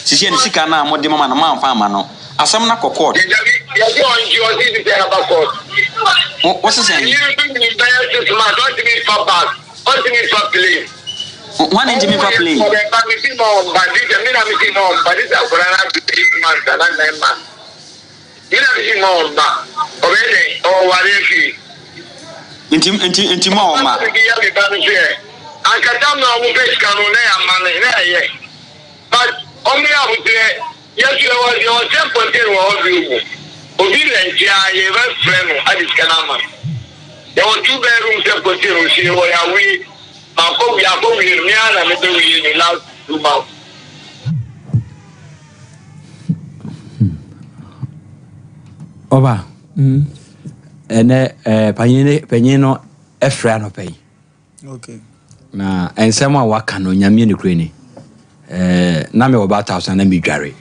sisi ɛne sika no a mode mama no moamfa ama no Asɛm no akɔ court. Dabi, yɛse ɔngye ɔse ti sɛ aba court. Wo wo se sɛn? Ne yere nso nyini bɛyɛ 6 months ɔntumi nfa bus ɔntumi nfa plane. Hwan na ntumi nfa plane? Ɔbɛba me si ma ɔmba gye sɛ me na me si ma ɔmba gye sɛ akwadaa no adu 8 months ana 9 months me na me si ma ɔmba ɔbɛyɛ dɛn ɔware afie. Nti nti nti ma ɔmba. Ɔba no yɛ me ba no so yɛ ankasa na ɔmo pɛ sika no na yɛ ama no na yɛ but ɔmo yɛ aboterɛ. Yɛso yɛwɔ yɛwɔ self contain wɔ hɔ bio mu. Obi rɛnte a yɛbɛ frɛ no ade sika no ama no. Yɛwɔ two bedroom self contain wɔ fie hɔ yɛawie. Makɔ wie akɔ wie no me ara na mebɛ wie no last 2 months. Ɔba, ɛnɛ ɛɛ panyin panyin no ɛfrɛ anɔpɛ yi. Okay. Na nsɛm a waka no nyame nokorɛ ni. Eh, na mewɔ bath house na medware.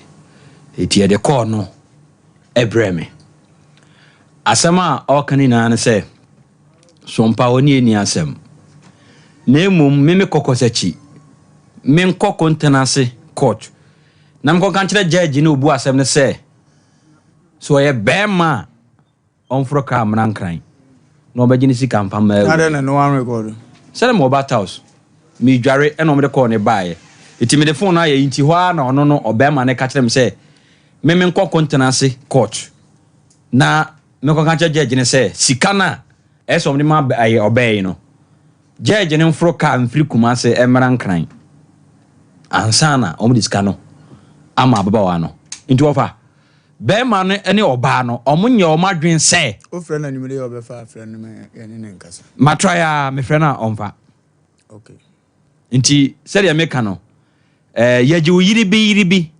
Eti yɛde kɔɔ no ɛbrɛ me. Asɛm a ɔka no nyinaa ne sɛ sompa ɔne ɛni asɛm. Na mmom me me kɔkɔ sakyi. Menkɔ kontena ase court. Na mekɔka nkyerɛ judge ne obu asɛm no sɛ sɛ ɔyɛ bɛrima a ɔmforo kaa mmra Nkran na ɔbɛgye ne sika mfa mma Adɛn awuo. na no one record? Sɛdeɛ mewɔ bath house, medware ɛna wɔde kɔɔ ne baeɛ. Nti mede phone no ayɛ yi nti hɔ ara na ɔno no ɔbarima no ka kyerɛ me sɛ me menkɔ Kontena ase court na menkɔka nkyerɛ judge no sɛ sika no a ɛyɛ sɛ wɔde ma ɛyɛ ɔbaa yi no judge no mforo kaa mfiri Kumase mmra Nkran ansa na wɔde sika no ama ababaawa no. Nti wɔfa Bɛɛma no ne ɔbaa no, ɔmo nyɛ ɔmo adwen sɛ. Wo frɛ no anwummere yi a ɔbɛfa a frɛ no ma yɛne no nkasa. Ma try aa me frɛ no a ɔnfa. Okay. Nti sɛdeɛ meka no, eh, yɛgye wo yere bi yere bi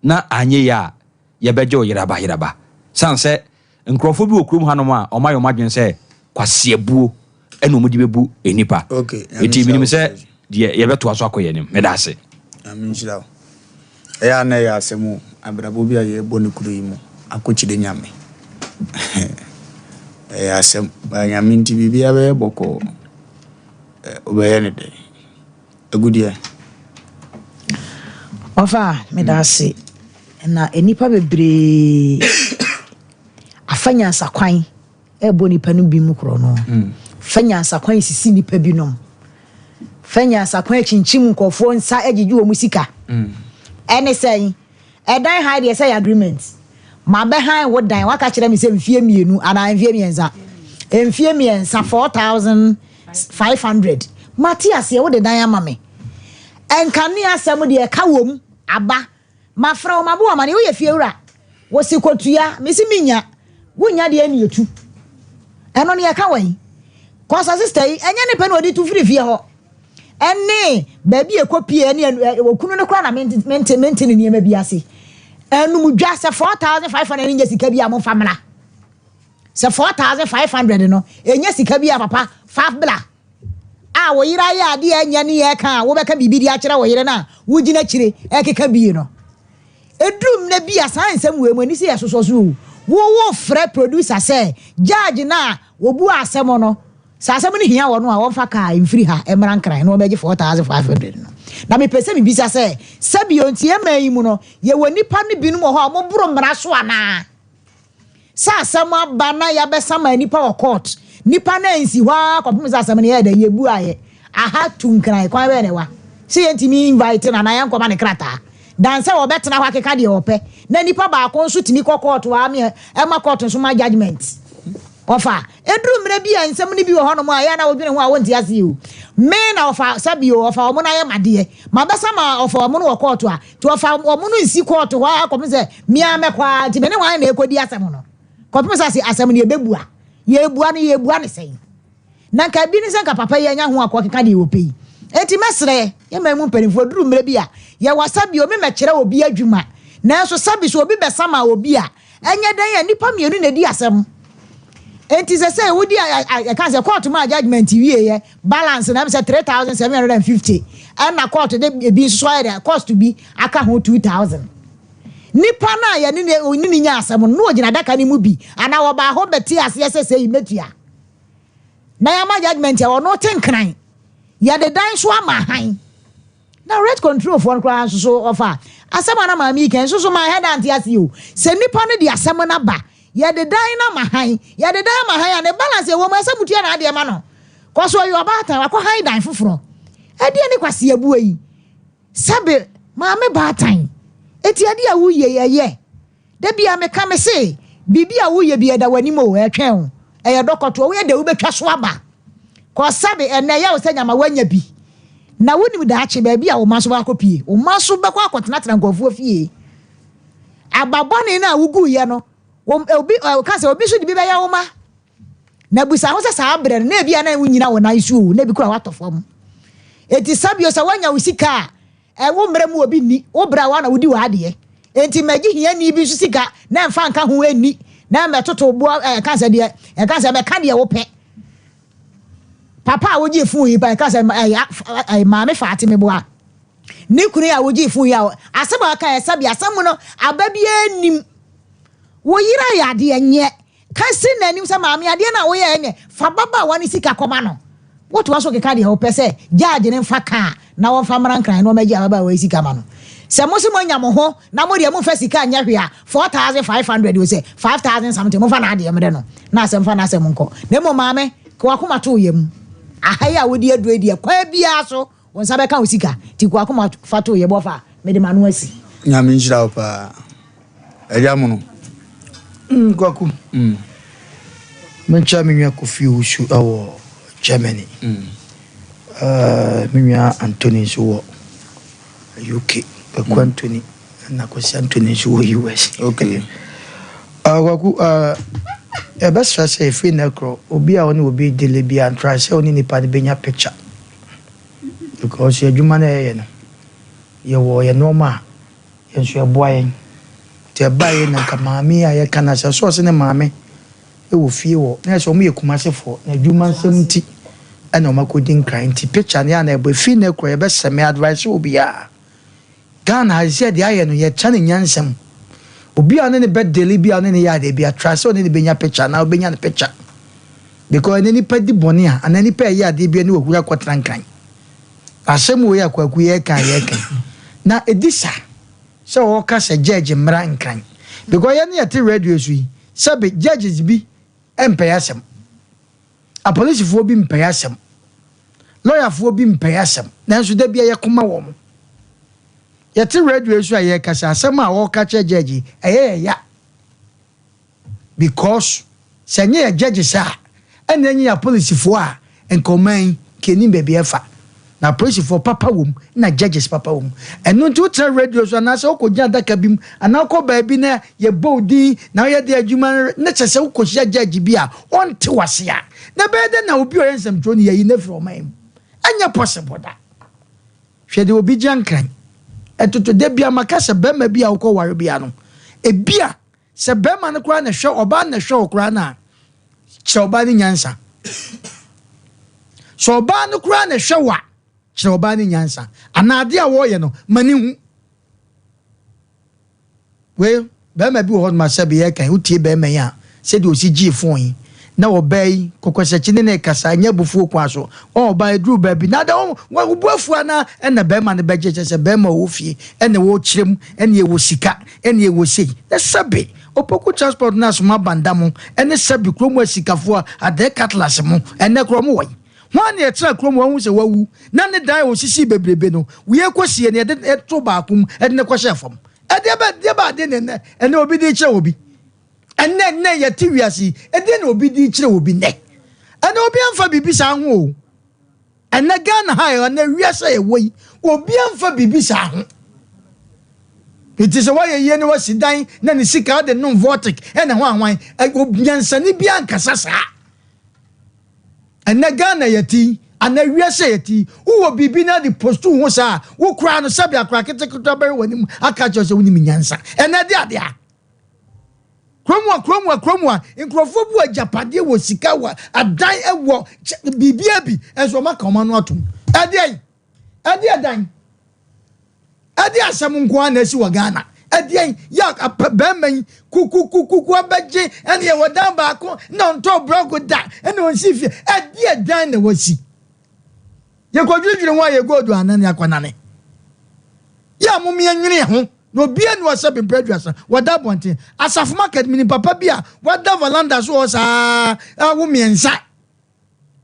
na anyɛ yie a, yɛbɛgye wo yeraba yeraba. Sane sɛ nkurɔfoɔ bi wɔ kurom hanom a wɔn ayɛ wɔn adwene sɛ kwaseabuo ɛna wɔn de bɛbu nnipa. Okay, Nyame Nti nhyira menim wo. sɛ deɛ yɛbɛtoa so akɔ yɛn anim. Meda ase. Nyame nhyira wo. Ɛyɛ a na ɛyɛ asɛm o, abrabɔ bi a yɛrebɔ no kuro yi mu, akokyire Nyame. Ɛyɛ asɛm, but Nyame nti biribiara bɛyɛ bɔkɔɔ. Wobɛyɛ no dɛn? Agudeɛ. Ɔfa, meda ase. Na nnipa bebree afa nyansakwan ɛrebɔ nnipa no bi mu korɔ no. Fa nyansakwan sisi nnipa binom. Fa nyansakwan akyinkyim nkurɔfoɔ nsa agyegye wɔn sika. Ɛne sɛn? Ɛdan han deɛ sɛ yɛ agreement. Mabɛhan wo dan, woaka kyerɛ me sɛ mfie mmienu anaa mfie mmiɛnsa. Mfie mmiɛnsa, 4,500. Mate aseɛ, wode dan ama me. Nkanea asɛm deɛ ɛka wom, aba. Mafrɛ wo, mabɔ wo amaneɛ, woyɛ fiewura. Wose kɔtua, mese mennya. Wonnya deɛ ɛne ɛtu. Ɛno ne ɛka wɛn? Kɔsa sister yi, ɛnyɛ ne pɛ na ɔde tu firi fie hɔ. Ɛne baabi a ɛkɔ pie ɛne okunu no koraa na mente mente mente ne nneɛma bi ase. Ɛnum dwa sɛ 4500 nyɛ sika bi a momfa mmra. Sɛ 4500 no ɛnyɛ sika bi a papa fa bra. A wo yere ayɛ adeɛ a ɛnyɛ ne yɛ ka a wobɛka biribi de akyerɛ wo yere no a wogyina akyire ɛkeka bie no. Ɛduru mmerɛ bi a saa nsɛm wei mu ani sɛ yɛsosɔ so o. Wo wofrɛ producer sɛ judge no a ɔbu asɛm no sɛ asɛm no hia wɔn a wɔmfa kaa mfiri ha mmra Nkran na wɔmmɛgye 4500 no. Na mepɛ sɛ mebisa sɛ, sɛbio nti yɛn man yi mu no yɛwɔ nnipa no binom wɔ hɔ a wɔboro mmara so anaa? Sɛ asɛm aba na yɛabɛsama nnipa wɔ court, nnipa no ansi hɔ ara kɔpem sɛ asɛm no yɛyɛ dɛn, yɛbuaeɛ. Aha tu Nkran, kwan bɛn na ɛwa sɛ yɛntumi invite no anaa yɛnkɔma no krataa dan sɛ ɔbɛtena hɔ akeka deɛ ɔpɛ na nipa baako nso tumi kɔ court hɔ ara me ɛma court nso ma judgement. Ɔfa, ɛduru mmerɛ bi a nsɛm no bi wɔ hɔnom a ɛyɛ a na wodwene ho a wonte aseɛ o. Me na ɔfa sɛbi o, ɔfa wɔn no ayɛ m'adeɛ. Mabɛsa ma ɔfa wɔn no wɔ court a, nti ɔfa wɔn no nsi court hɔ ara kɔpem sɛ me ara mɛkɔ ara, nti me ne hwan na ɛrekɔdi asɛm no? Kɔpem sɛ ase asɛm no yɛbɛbua. Yɛrebua no, yɛrebua no sɛn? Na nka ebi ne sɛ nka papa yi anya ho akɔ keka deɛ ɔpɛ yi. Enti mɛsrɛ yɛn man mu mpanimfoɔ, ɛduru mmerɛ bi a, yɛwɔ sɛbi obi mmɛkyerɛ obi adwuma, nanso sɛbi sɛ obi bɛsama obi a, ɛnyɛ dɛn a nnipa mmienu na ɛdi asɛm. Enti sɛ sɛ wodi yɛka sɛ kɔɔto maa judgement wieɛ, balance na ɛm sɛ 3750 ɛna kɔɔto de ebi nso so ayɛ dɛ cost bi aka ho 2000. Nipa no a yɛne ne ne nya asɛm no, na ɔgyina adaka no mu bi anaa ɔbaa hɔ bɛte aseɛ sɛ sei mɛtua. Na yɛama judgement a ɔno te nkran. Yɛde dan so ama han. Na rent control foɔ no koraa nso so ɔfa asɛm a na maame yi kan nso so maa hɛda ante ase o. Sɛ nipa no de asɛm no aba, yɛde dan no ama han. Yɛde dan ama han a ne balance ɛwɔ mu ɛsɛ mutua n'adeɛ ma no. Kɔ so ɔyɛ ɔbaatan wakɔ han dan foforɔ. Ɛdeɛ ne kwaseabuo yi. Sɛbe maame baatan. Eti adeɛ a woyɛ yi ɛyɛ. Da biara meka me se biribi a woyɛ bi ɛda w'anim o, ɛretwɛn wo. Ɛyɛ dɔkɔtoɔ, woyɛ dɛ wobɛtwa so aba. Kɔ sɛbe ɛnnɛ ɛyɛ wo sɛ nyama woanya bi. Na wonim daakye baabi a wo mma nso bɛakɔpie. Wo mma nso bɛkɔ akɔtenatena nkurɔfoɔ fie. Aba bɔne no a woguiɛ no, obi, ɔka sɛ obi nso de bi bɛyɛ wo mma. Na bisa ho sɛ saa berɛ no na ebia na wonnyina wo nan so o, na ebi koraa woatɔ fam. Enti sɛbio sɛ woanya wo sika a, ɛ, wo mmerɛ mu obi nni, wo brɛ a wo ara na wodi w'adeɛ. Enti mmɛgye hiani bi nso sika na ɛmfa nka ho nni, na mmɛtoto boɔ, ɛ, ɛka sɛ deɛ, ɛka sɛ mɛka deɛ wopɛ. Papa a wogyee fon yi ba, ɛka sɛ, ɛ, ɛ, maame Faate meboa. Ne kunu yi a wogyee fon yi a, asɛm a ɔka ɛ, sɛbi asɛm no aba biara nnim. Wo yere ayɛ adeɛ nyɛ. Ka si n'anim sɛ, Maame, adeɛ no a woyɛeɛ no, fa ababaawa no sika kɔma no. Wotoa so keka deɛ wopɛ sɛ judge no mfa kaa na wɔmfa mmra Nkran na wɔmmɛgye ababaawa yi sika ma no. Sɛ mo se moanya mo ho na mo deɛ momfa sika nyɛ hwee a, 4500 o sɛ 5000 something, momfa n'adeɛ mmrɛ no na asɛm fa n'asɛm nkɔ. Na mmom maame, ka w'akoma to wo yam. Aha yi a wode aduro yi deɛ, kwan biara so Wo nsa bɛka wo sika. Nti kɔ akoma fa to yɛbɔ fa mede m'ano asi. Nyame nhyira wo paa Agya Mono. Mm Kwaku. Mm. Menkyɛ me nua Kofi Owusu wɔ Germany. Mm. Uh, me nua Anthony nso wɔ UK. Kwaku mm. Anthony na Kwasi Anthony nso wɔ US. Okay. Uh, Kwaku, uh, yɛbɛsrɛ sɛ ɛfiri nnɛ korɔ obi a ɔne obi dele bi a ntra sɛ ɔne nipa no bɛnya picture. Because yɛn adwuma no a yɛyɛ no, yɛwɔ yɛn nneɛma a yɛn nso ɛboa yɛn. Nti ɛbaeɛ na nka maame yi a yɛka no asɛ sɛ ɔse ne maame wɔ fie wɔ na ɛsɛ wɔn yɛ Kumasefoɔ na adwuma nsɛm nti ɛna wɔn akɔdi nkran nti picture no yɛ a na ɛbɔ efi na ɛkorɔ yɛbɛsɛ me advice obiara. Ghana ha sɛ deɛ ayɛ no yɛkyɛ no nyansa mu. Obi a ɔne no bɛ dele bi a ɔne no yɛ adeɛ bi a try sɛ ɔne no bɛnya picture anaa ɔbɛnya no picture because ɛnɛ nipa di bɔne a anaa nipa ɛyɛ adeɛ bi a ne wahuri akɔtena nkran. Na asɛm wei a Kwaku yɛka a yɛka yi na ɛdi sa sɛ ɔka sɛ judge mmra nkran because yɛne yɛte radio so yi sɛbe judges bi mpɛ asɛm. Apolisifoɔ bi mpɛ asɛm. Lɔyafoɔ bi mpɛe asɛm, nanso da biara yɛko ma wɔn. Yɛte radio yi so a yɛrekasa, asɛm a wɔreka kyerɛ judge yi, ɛyɛ yɛn ya. Because sɛ ɛnyɛ yɛ judges a, ɛna ɛnyɛ yɛ apolisifoɔ a, nka ɔman yi, nka yɛnnim baabi ɛfa. Na apolisifoɔ papa wɔ mu, na judges papa wɔ mu. Ɛno nti wotena radio so anaasɛ wokɔgyina adaka bi mu anaa wokɔ baabi na yɛbɔ wo din na woyɛ de adwuma no na kyerɛ sɛ wokɔhyia judge bi a ɔnte w'ase a, na ɛbɛyɛ dɛn na obi a ɔyɛ nsɛmtwerɛni yɛayi no afiri ɔman mu? Ɛnyɛ possible da. Hwɛ deɛ obi gya nkran ɛtoto. Da biara maka sɛ barima bi a wokɔware biara no, ebia sɛ barima no koraa na ɛhwɛ ɔbaa no na ɛhwɛ wo koraa no a, kyerɛ ɔbaa no nyansa. Sɛ ɔbaa no koraa na ɛhwɛ wo a, kyerɛ ɔbaa no nyansa. Anaa adeɛ a wɔreyɛ no, ma ne hu. Wei, barima bi wɔ hɔ nom a sɛbe yɛreka yi, wotie barima yi a, sɛdeɛ ɔsi gyee phone yi, na ɔbaa yi, kɔkɔsakyi ne no rekasa, ɛnyɛ abufuo kwan so, ɔn, ɔbaa ɛduruu baabi, na ada wo, wo bo afu anaa? Ɛna barima no bɛgye, kyerɛ sɛ barima a ɔwɔ fie, ɛna ɔrekyerɛ mu, ɛna ɛwɔ sika, ɛna ɛwɔ sei, na sɛbe, Opoku transport no asoma banda mo, ɛne sɛbe kurom asikafoɔ, Adɛɛ Cutlass mo, ɛnɛ koraa ɔmo wɔ he? Hwan na ɛtena kurom a wahu sɛ wawu na ne dan a osisii bebrebe no, wei kɔsie no, yɛde too baako mu de no kɔhyɛɛ fam? Ɛdeɛ bɛ, ɛdeɛ bɛ ade na ɛnnɛ, ɛnnɛ obi de rekyerɛ obi? Ɛnnɛ, ɛnnɛ yɛte wiase yi, ɛdeɛ na obi de rekyerɛ obi nnɛ? Ɛnnɛ obi amfa biribi saa ho o. Ɛnnɛ Ghana ha ɛ, ɛnnɛ wiase a yɛwɔ yi, obi amfa biribi saa ho. Nti sɛ woayɛ yie na woasi dan na ne sika de nom vortic ɛna ho ahwan, nyansani bi ankasa saa. Ɛnnɛ Ghana yɛte yi anaa wiase a yɛte yi, wowɔ biribi na de post wo ho saa a, wo koraa no sɛbe akora ketekete bɛhwɛ w'anim aka akyerɛ wo sɛ wonim nyansa. Ɛnnɛ ɛde ade a. Kurom a kurom a kurom a nkurɔfoɔ bi wɔ agyapadeɛ wɔ sika wɔ adan wɔ biribiara bi nso wɔn aka wɔn ano atom. Ɛdeɛn? Ɛdeɛ dan? Ɛdeɛ asɛm nko ara na asi wɔ Ghana. Ɛdeɛn yɛ apɛ bɛrima yi kukukukuku abɛgye ɛne ɛwɔ dan baako na ɔntɔ brɔgo da ɛna ɔnsi fie. Ɛdeɛ dan na wasi. Yɛkɔdwidwiri ho a yɛ gold anan akɔnane. Yɛ a mom yɛnwene ho na obiara ni ɔsɛ bempɛ aduasa wɔda abɔnten. Asafo market menim papa bi a wada valanda so hɔ saa awo mmiɛnsa.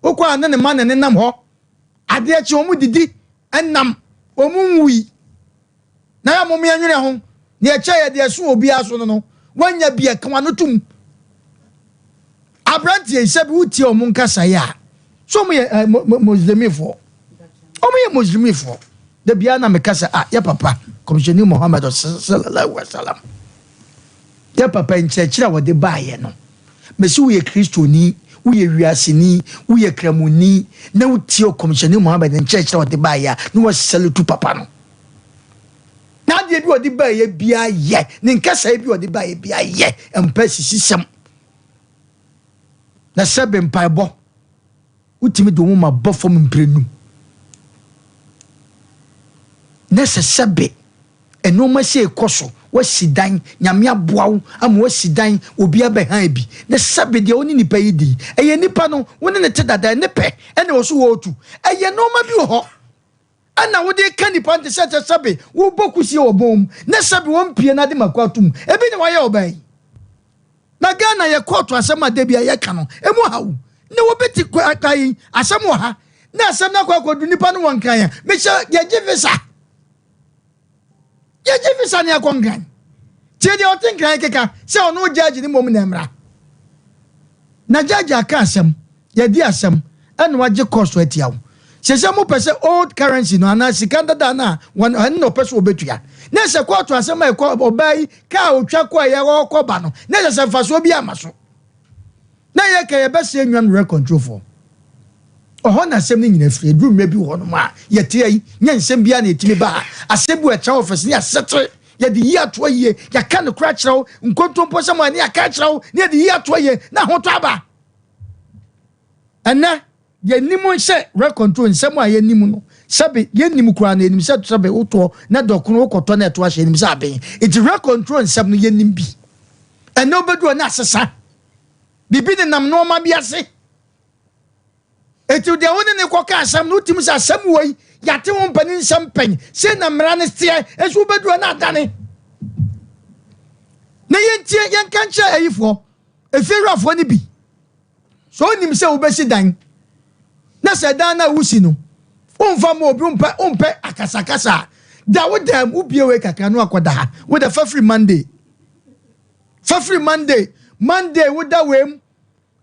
Wokɔ a ne ne ma na nenam hɔ. Adeɛ kye wɔn didi nam, wɔn nwui. Na yɛ mom yɛnwene ho, deɛ ɛkyɛ yɛ deɛ ɛso obiara so no no, woanya bi a, ka w'ano tom. Aberanteɛ yi, sɛbi wotie wɔn nkasaeɛ a, so wɔn yɛ eh, Muslimifoɔ? Wɔn yɛ Muslimifoɔ. Da biara na meka sɛ, ah, yɛ papa, Kɔmhyɛni Muhammad sallallahu alaihi wasallam, yɛ papa nkyerɛkyerɛ a wɔde baeɛ no, Mese woyɛ Kristoni, woyɛ wiaseni, woyɛ Kramoni, na wotie Ɔkɔmhyɛni Muhammad nkyerɛkyerɛ a ɔde baeɛ a, na woasalutu papa no. N'adeɛ bi a ɔde baeɛ biara yɛ, ne nkasaeɛ bi a ɔde baeɛ biara yɛ, mpɛ sisisɛm. Na sɛbe mpaebɔ, wotumi de wo moma bɔ fam mprenu. Na sɛ sɛbe nnoɔma sei kɔ so, woasi dan, Nyame aboa wo ama woasi dan, obi abɛhan bi, na sɛbe deɛ wo ne nipa yi di yi, ɛyɛ nipa no, wo ne no te dada, ne pɛ ɛna ɔso wɔɔtu. Ɛyɛ nnoɔma bi wɔ hɔ ɛna wode ka nipa no te sɛ sɛ sɛbe wobɔ kusie wɔ bɔn mu, na sɛbe wɔmpie no ade mako atom, ebi na wayɛ ɔbaa yi. Na Ghana yɛ kɔɔto asɛm a dabia yɛka no emu haw ne wo bete kwae asɛm wɔ ha na asɛm no akɔ akɔdu nipa no wɔ nkran a mehyɛ yɛgye visa yɛgye visa ne akɔ nkran tie deɛ ɔte nkran keka sɛ ɔno judge ne mmom na mmra na judge aka asɛm Yɛadi asɛm ɛna wagye course atia wo. Sesei mo pɛ sɛ old currency no anaa sika dada no a wɔn ɛno na ɔpɛ sɛ ɔbɛtua. Na sɛ kɔɔto asɛm a ɛkɔ ɔbaa yi kaa ɔtwa kɔ ɛyɛ ɔkɔ ba no na ɛsɛ sɛ mfasoɔ bi ama so. Na yɛ ka yɛbɛsɛ nwan rent control foɔ. Ɔhɔ na asɛm no nyina firi. Ɛduru mmerɛ bi wɔ hɔ nom a yɛte ayi nyɛ nsɛm biara na ɛtumi ba ha. Asɛm bi wɔ ɛtra office ne yɛasetere yɛde yi atoa yie yɛaka nokorɛ akyerɛ wo nkontompo sɛm a ne yɛaka akyerɛ wo ne yɛde yi atoa yie na ahotɔ aba. Ɛnnɛ, yɛnnim sɛ rent control nsɛm a yɛnim no, sɛbe yɛnnim koraa no, yɛnim sɛ sɛbe wotoɔ na dɔkono wokɔtɔ na ɛto ahyɛ, yɛnim sɛ aben. Nti rent control nsɛm no yɛnim bi. Ɛnnɛ wobɛdu hɔ na asesa. Biribi nenam nnoɔma bi ase. Nti deɛ wo ne ne kɔka asɛm no, wotumi sɛ asɛm wei, yɛate ho mpanin nsɛm pɛn, sei na mmara no teɛ, nso wobɛdu hɔ na adane. Na yɛntie, yɛnka nkyerɛ ayifoɔ. Efiewurafoɔ no bi, sɛ wonim sɛ wobɛsi dan, na sɛ dan no a wosi no, Womfa mma obi, wompɛ wompɛ akasakasa a, da wo dan mu, wobie wei kakra na wakɔda ha. Wo de fa firi Monday. Fa firi Monday. Monday woda wei mu,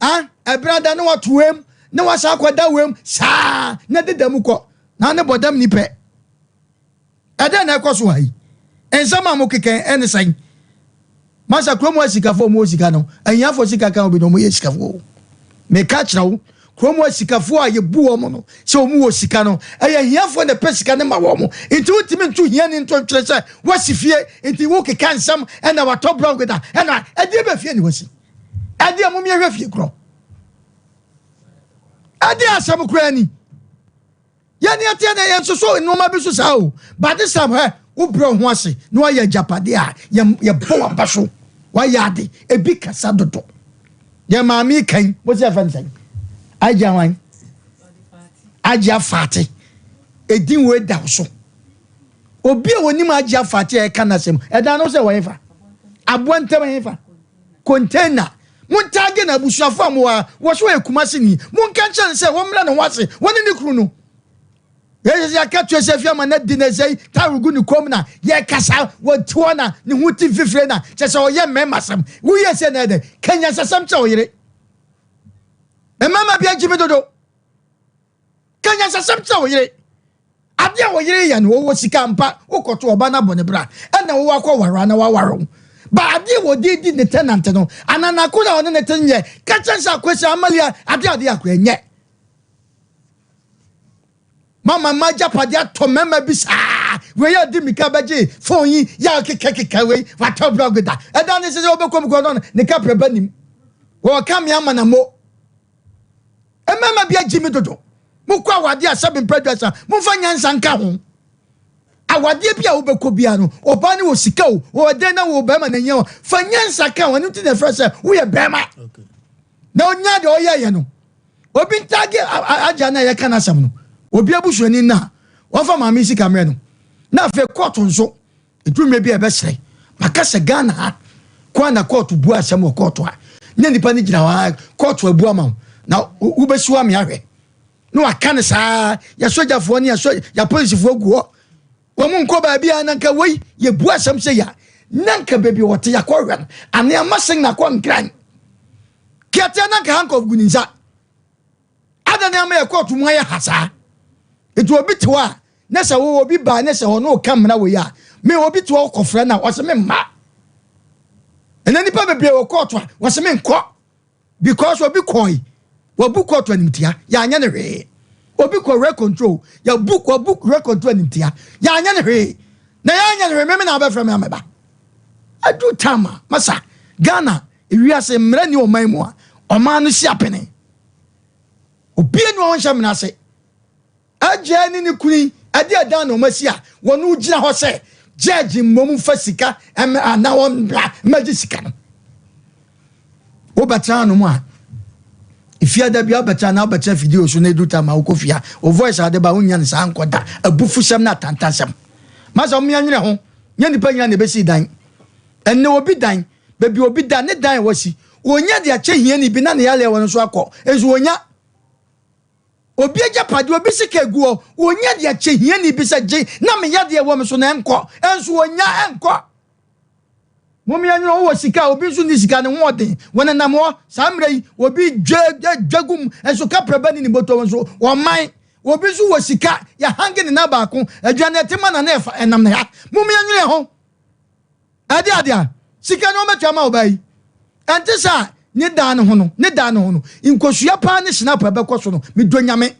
ah, ɛberɛ da na wato wei mu, na wasan akɔda wei mu, saa na deda mu kɔ. Na ne bɔdam ni pɛ. Ɛdɛn na ɛkɔ so ha yi? Nsɛm a mokeka ɛne sɛn? Masa kurom hɔ asikafoɔ ɔmo wɔ sika no, ahiafoɔ sika ka obi na ɔmo yɛ sikafoɔ. Meka kyerɛ wo, kurom hɔ asikafoɔ a yɛbu wɔn no sɛ ɔmo wɔ sika no, ɛyɛ ahiafoɔ na ɛpɛ sika no ma wɔn. Nti wontumi nto hiani nto ntwene sɛ wasi fie, nti wokeka nsɛm ɛna watɔ blɔk da, ɛna ɛdeɛ bɛ fie ne wasi. Ɛdeɛ mom yɛhwɛ fie korɔ. Ɛdeɛ asɛm koraa ni. Yɛn yɛteɛ na yɛn soso nneɛma bi so saa o. But this time hɛ, wobrɛ wo ho ase na wayɛ agyapadeɛ a yɛbɔ waba so. Wayɛ ade, ebi kasa dodo. Yɛn maame yi kan, mo sɛ yɛfɛ no sɛn? Agya hwan? Agya Fate. Edin wei da wo so. Obi a onim Agya Fate a ɛka n'asɛm, ɛdan no sɛ wɔ hefa? Aboa ntam hefa? Container. Montaage no abusuafo a mowɔ ha, wɔ so yɛ Kumasi ni. Monka nkyerɛ no sɛ wɔmmrɛ ne ho ase, wɔne ne kunu no. Yɛsɛ sɛ yɛaka tua sɛ afie ama no adi na sɛ towel gu ne kɔn mu na yɛkasa wɔte hɔ na ne ho ti mfifire na kyɛ sɛ ɔyɛ mmarima asɛm. Woyɛ sɛ na ɛdɛ. Ka nyansasɛm kyerɛ wo yere. Mmarima bi agye me dodo. Ka nyansasɛm kyerɛ wo yere. Ade a wo yere yɛ no, ɔwɔ sika ampa, wokɔto ɔba no abɔ ne bra, ɛna wowɔ akɔware anaa waware wo. Ba ade a wɔde di ne tenant no, anaa n'ako a ɔne ne te nyɛ, ka kyerɛ sɛ akwasi amalia ade ade akɔ ɛnyɛ. Mama ma agyapade atɔ mmarima bi saa, wei a di mika bɛgye phone yi, yɛ akekakeka wei, watɔ blog da. Ɛda ne sɛ sɛ wobɛkɔ mu kɔ no, ne kaprɛ ba nim. Wɔka me ama na mo. Mmarima bi agye me dodo. Mokɔ awadeɛ a sɛbe mpɛ aduasa, momfa nyansa nka ho. Awadeɛ bi a wobɛkɔ biara no, ɔbaa no wɔ sika o, ɔwɔ dɛn na wɔ bɛrima na nyɛ fa nyansa ka ho. Ɛno nti na ɛfrɛ sɛ woyɛ bɛrima. Na onya deɛ ɔyɛyɛ no. Obi ntaage agya no a yɛka n'asɛm no, obi abusuani no a, wɔmfa maame sika mmerɛ no. Na afei kɔɔto nso, Ɛduru mmerɛ bi a ɛbɛsrɛ. Maka sɛ Ghana ha ko a na kɔɔto bu asɛm wɔ kɔɔto a na nipa no gyina hɔ a kɔɔto abu ama wo na wobɛsi hɔ ame ahwɛ na waka no saa yɛ sogyafoɔ ne yɛ apolisifoɔ gu hɔ wɔn nkɔ baabi a na nka wei yɛbu asɛm sɛ ya na nka baabi wɔte yɛakɔhwɛ no ane ama sen na akɔ nkran kiatia na nka handcuff gu ne nsa Adɛn na ama yɛ kɔɔto mu ayɛ ha saa? Nti obi te hɔ a, ne sɛ wo obi baa ne sɛ ɔne ɔka mmara wei a, me obi te hɔ kɔfrɛ no a, ɔse me mma. Ɛnɛ nipa bebree wɔ kɔɔto a, wɔse me nkɔ. Because obi kɔe, wabu kɔɔto animtia, yɛanyɛ no hwee. Obi kɔ rent control, yɛbu wabu rent control animtia, yɛanyɛ no hwee. Na yɛanyɛ no hwee, meme na wobɛfrɛ me amɛba. Adu time a, masa, Ghana, ewiase mmara ni ɔman mu a, ɔman no si apene. Obia ni ɔnhyɛ mena ase. Agya ne ne kunu yi ɛde ɛdan na wɔn asi a wɔn gyina hɔ sɛ judge mmom mfa sika ɛmɛ anaa wɔn mmra mmɛgye sika no. Wobɛtena ano mu a efia da bi wobɛtena na wobɛtena fidie so na edu tam a wokɔ fia o voice ade ba wonya no saa nkɔ da abufusɛm na atantasɛm. Masa wɔn yɛn ho nyɛ nipa nyina na ebesi dan ɛnna obi dan Baabi obi da, ne dan a wasi. Onya de akyɛ hiani bi na ne yareɛ wɔ no nso akɔ. Nso onya. Obi agyapadeɛ, obi sika egu hɔ, onya de akyɛ hiani bi sɛ gye na me yadeɛ wɔ me so na ɛnkɔ. Nso onya ɛnkɔ. Mom yɛn nwene wowɔ sika a obi nso nni sika ne ho ɔden. Wɔnenam hɔ saa mmerɛ yi obi dwa dwa gu mu nso kaprɛ ba ni ne bɔtɔ nso ɔman. Obi nso wɔ sika yɛhange ne nan baako aduane ɛte ma na na ɛfa ɛnam ne ha. Mom yɛn nwene ho. Ɛde ade a, sika no wɔbɛtua ama ɔbaa yi. Ɛnte saa ne daa no ho no, ne daa no ho no, nkosua paa ne snap a ɛbɛkɔ so no, medɔ Nyame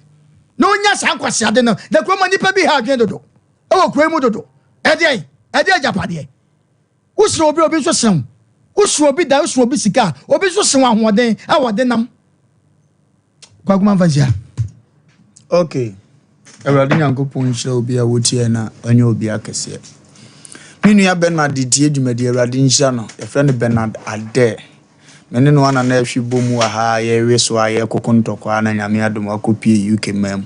na ɔnya saa nkwaseade no. Na kurom ha nnipa bi ha adwene dodo, ɛwɔ kuro yi mu dodo. Ɛdeɛn? Ɛdeɛ agyapadeɛ. Wosrɛ obi, obi nso srɛ wo. Wosrɛ obi dan, wosrɛ obi sika a, obi nso srɛ wo ahoɔden a wɔde nam. Kwaku Manfa nhyia. Okay. Awurade Nyankopɔn nhyira obi a wotie na ɔnyɛ obi akɛseɛ. Me nua Bernard de tie dwumadi Awurade nhyira no. Yɛfrɛ no Bernard Adair. Me ne no ana na ɛhwe bɔ mu wɔ ha a yɛrewe so a yɛrekoko ntɔkwa na Nyame adom akɔpie UK man mu.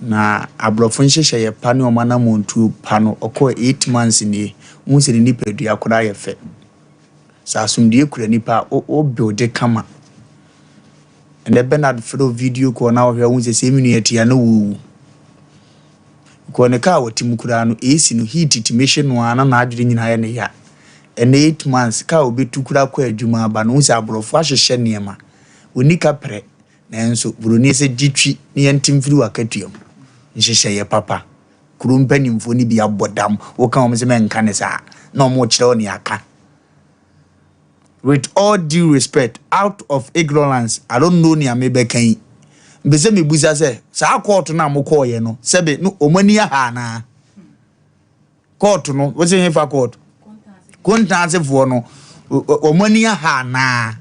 Na aborɔfo nhyehyɛeɛ pa ne wɔn anammɔntuo pa no ɔkɔɔ 8 months nie. Wohu sɛ ne nipadua koraa yɛ fɛ. Sɛ asomdue kura nipa a, wo wo builde kama. Ɛnɛ Bernard frɛ wo video call na wohwɛ wohu sɛ sɛ me nua ti a na wɔrewu. Because ne car a ɔte mu koraa no, AC no, heat tumi hye no ara na n'adwene nyinaa yɛ ne ya. Ɛnnɛ 8 months, car a ɔbɛtu koraa kɔ adwuma aba no, wohu sɛ aborɔfo ahyehyɛ nneɛma. Ɔnni kaprɛ, nanso buroni sɛ gye twi na yɛnte mfiri w'akatua mu. Nhyehyɛeɛ papa. Kuro mpanimfoɔ no bi abɔ dam, woka wɔn sɛ mɛnka ne saa, na wɔrekyerɛ wo nea aka. With all due respect, out of ignorance, I don't know nea mebɛka yi. Mpɛ sɛ mebusa sɛ, saa kɔɔto no a mokɔɔyɛ no, sɛbe no wɔn ani aha anaa? Kɔɔto no, wose hefa kɔɔto? Kontaasefoɔ no, wɔn ani aha anaa?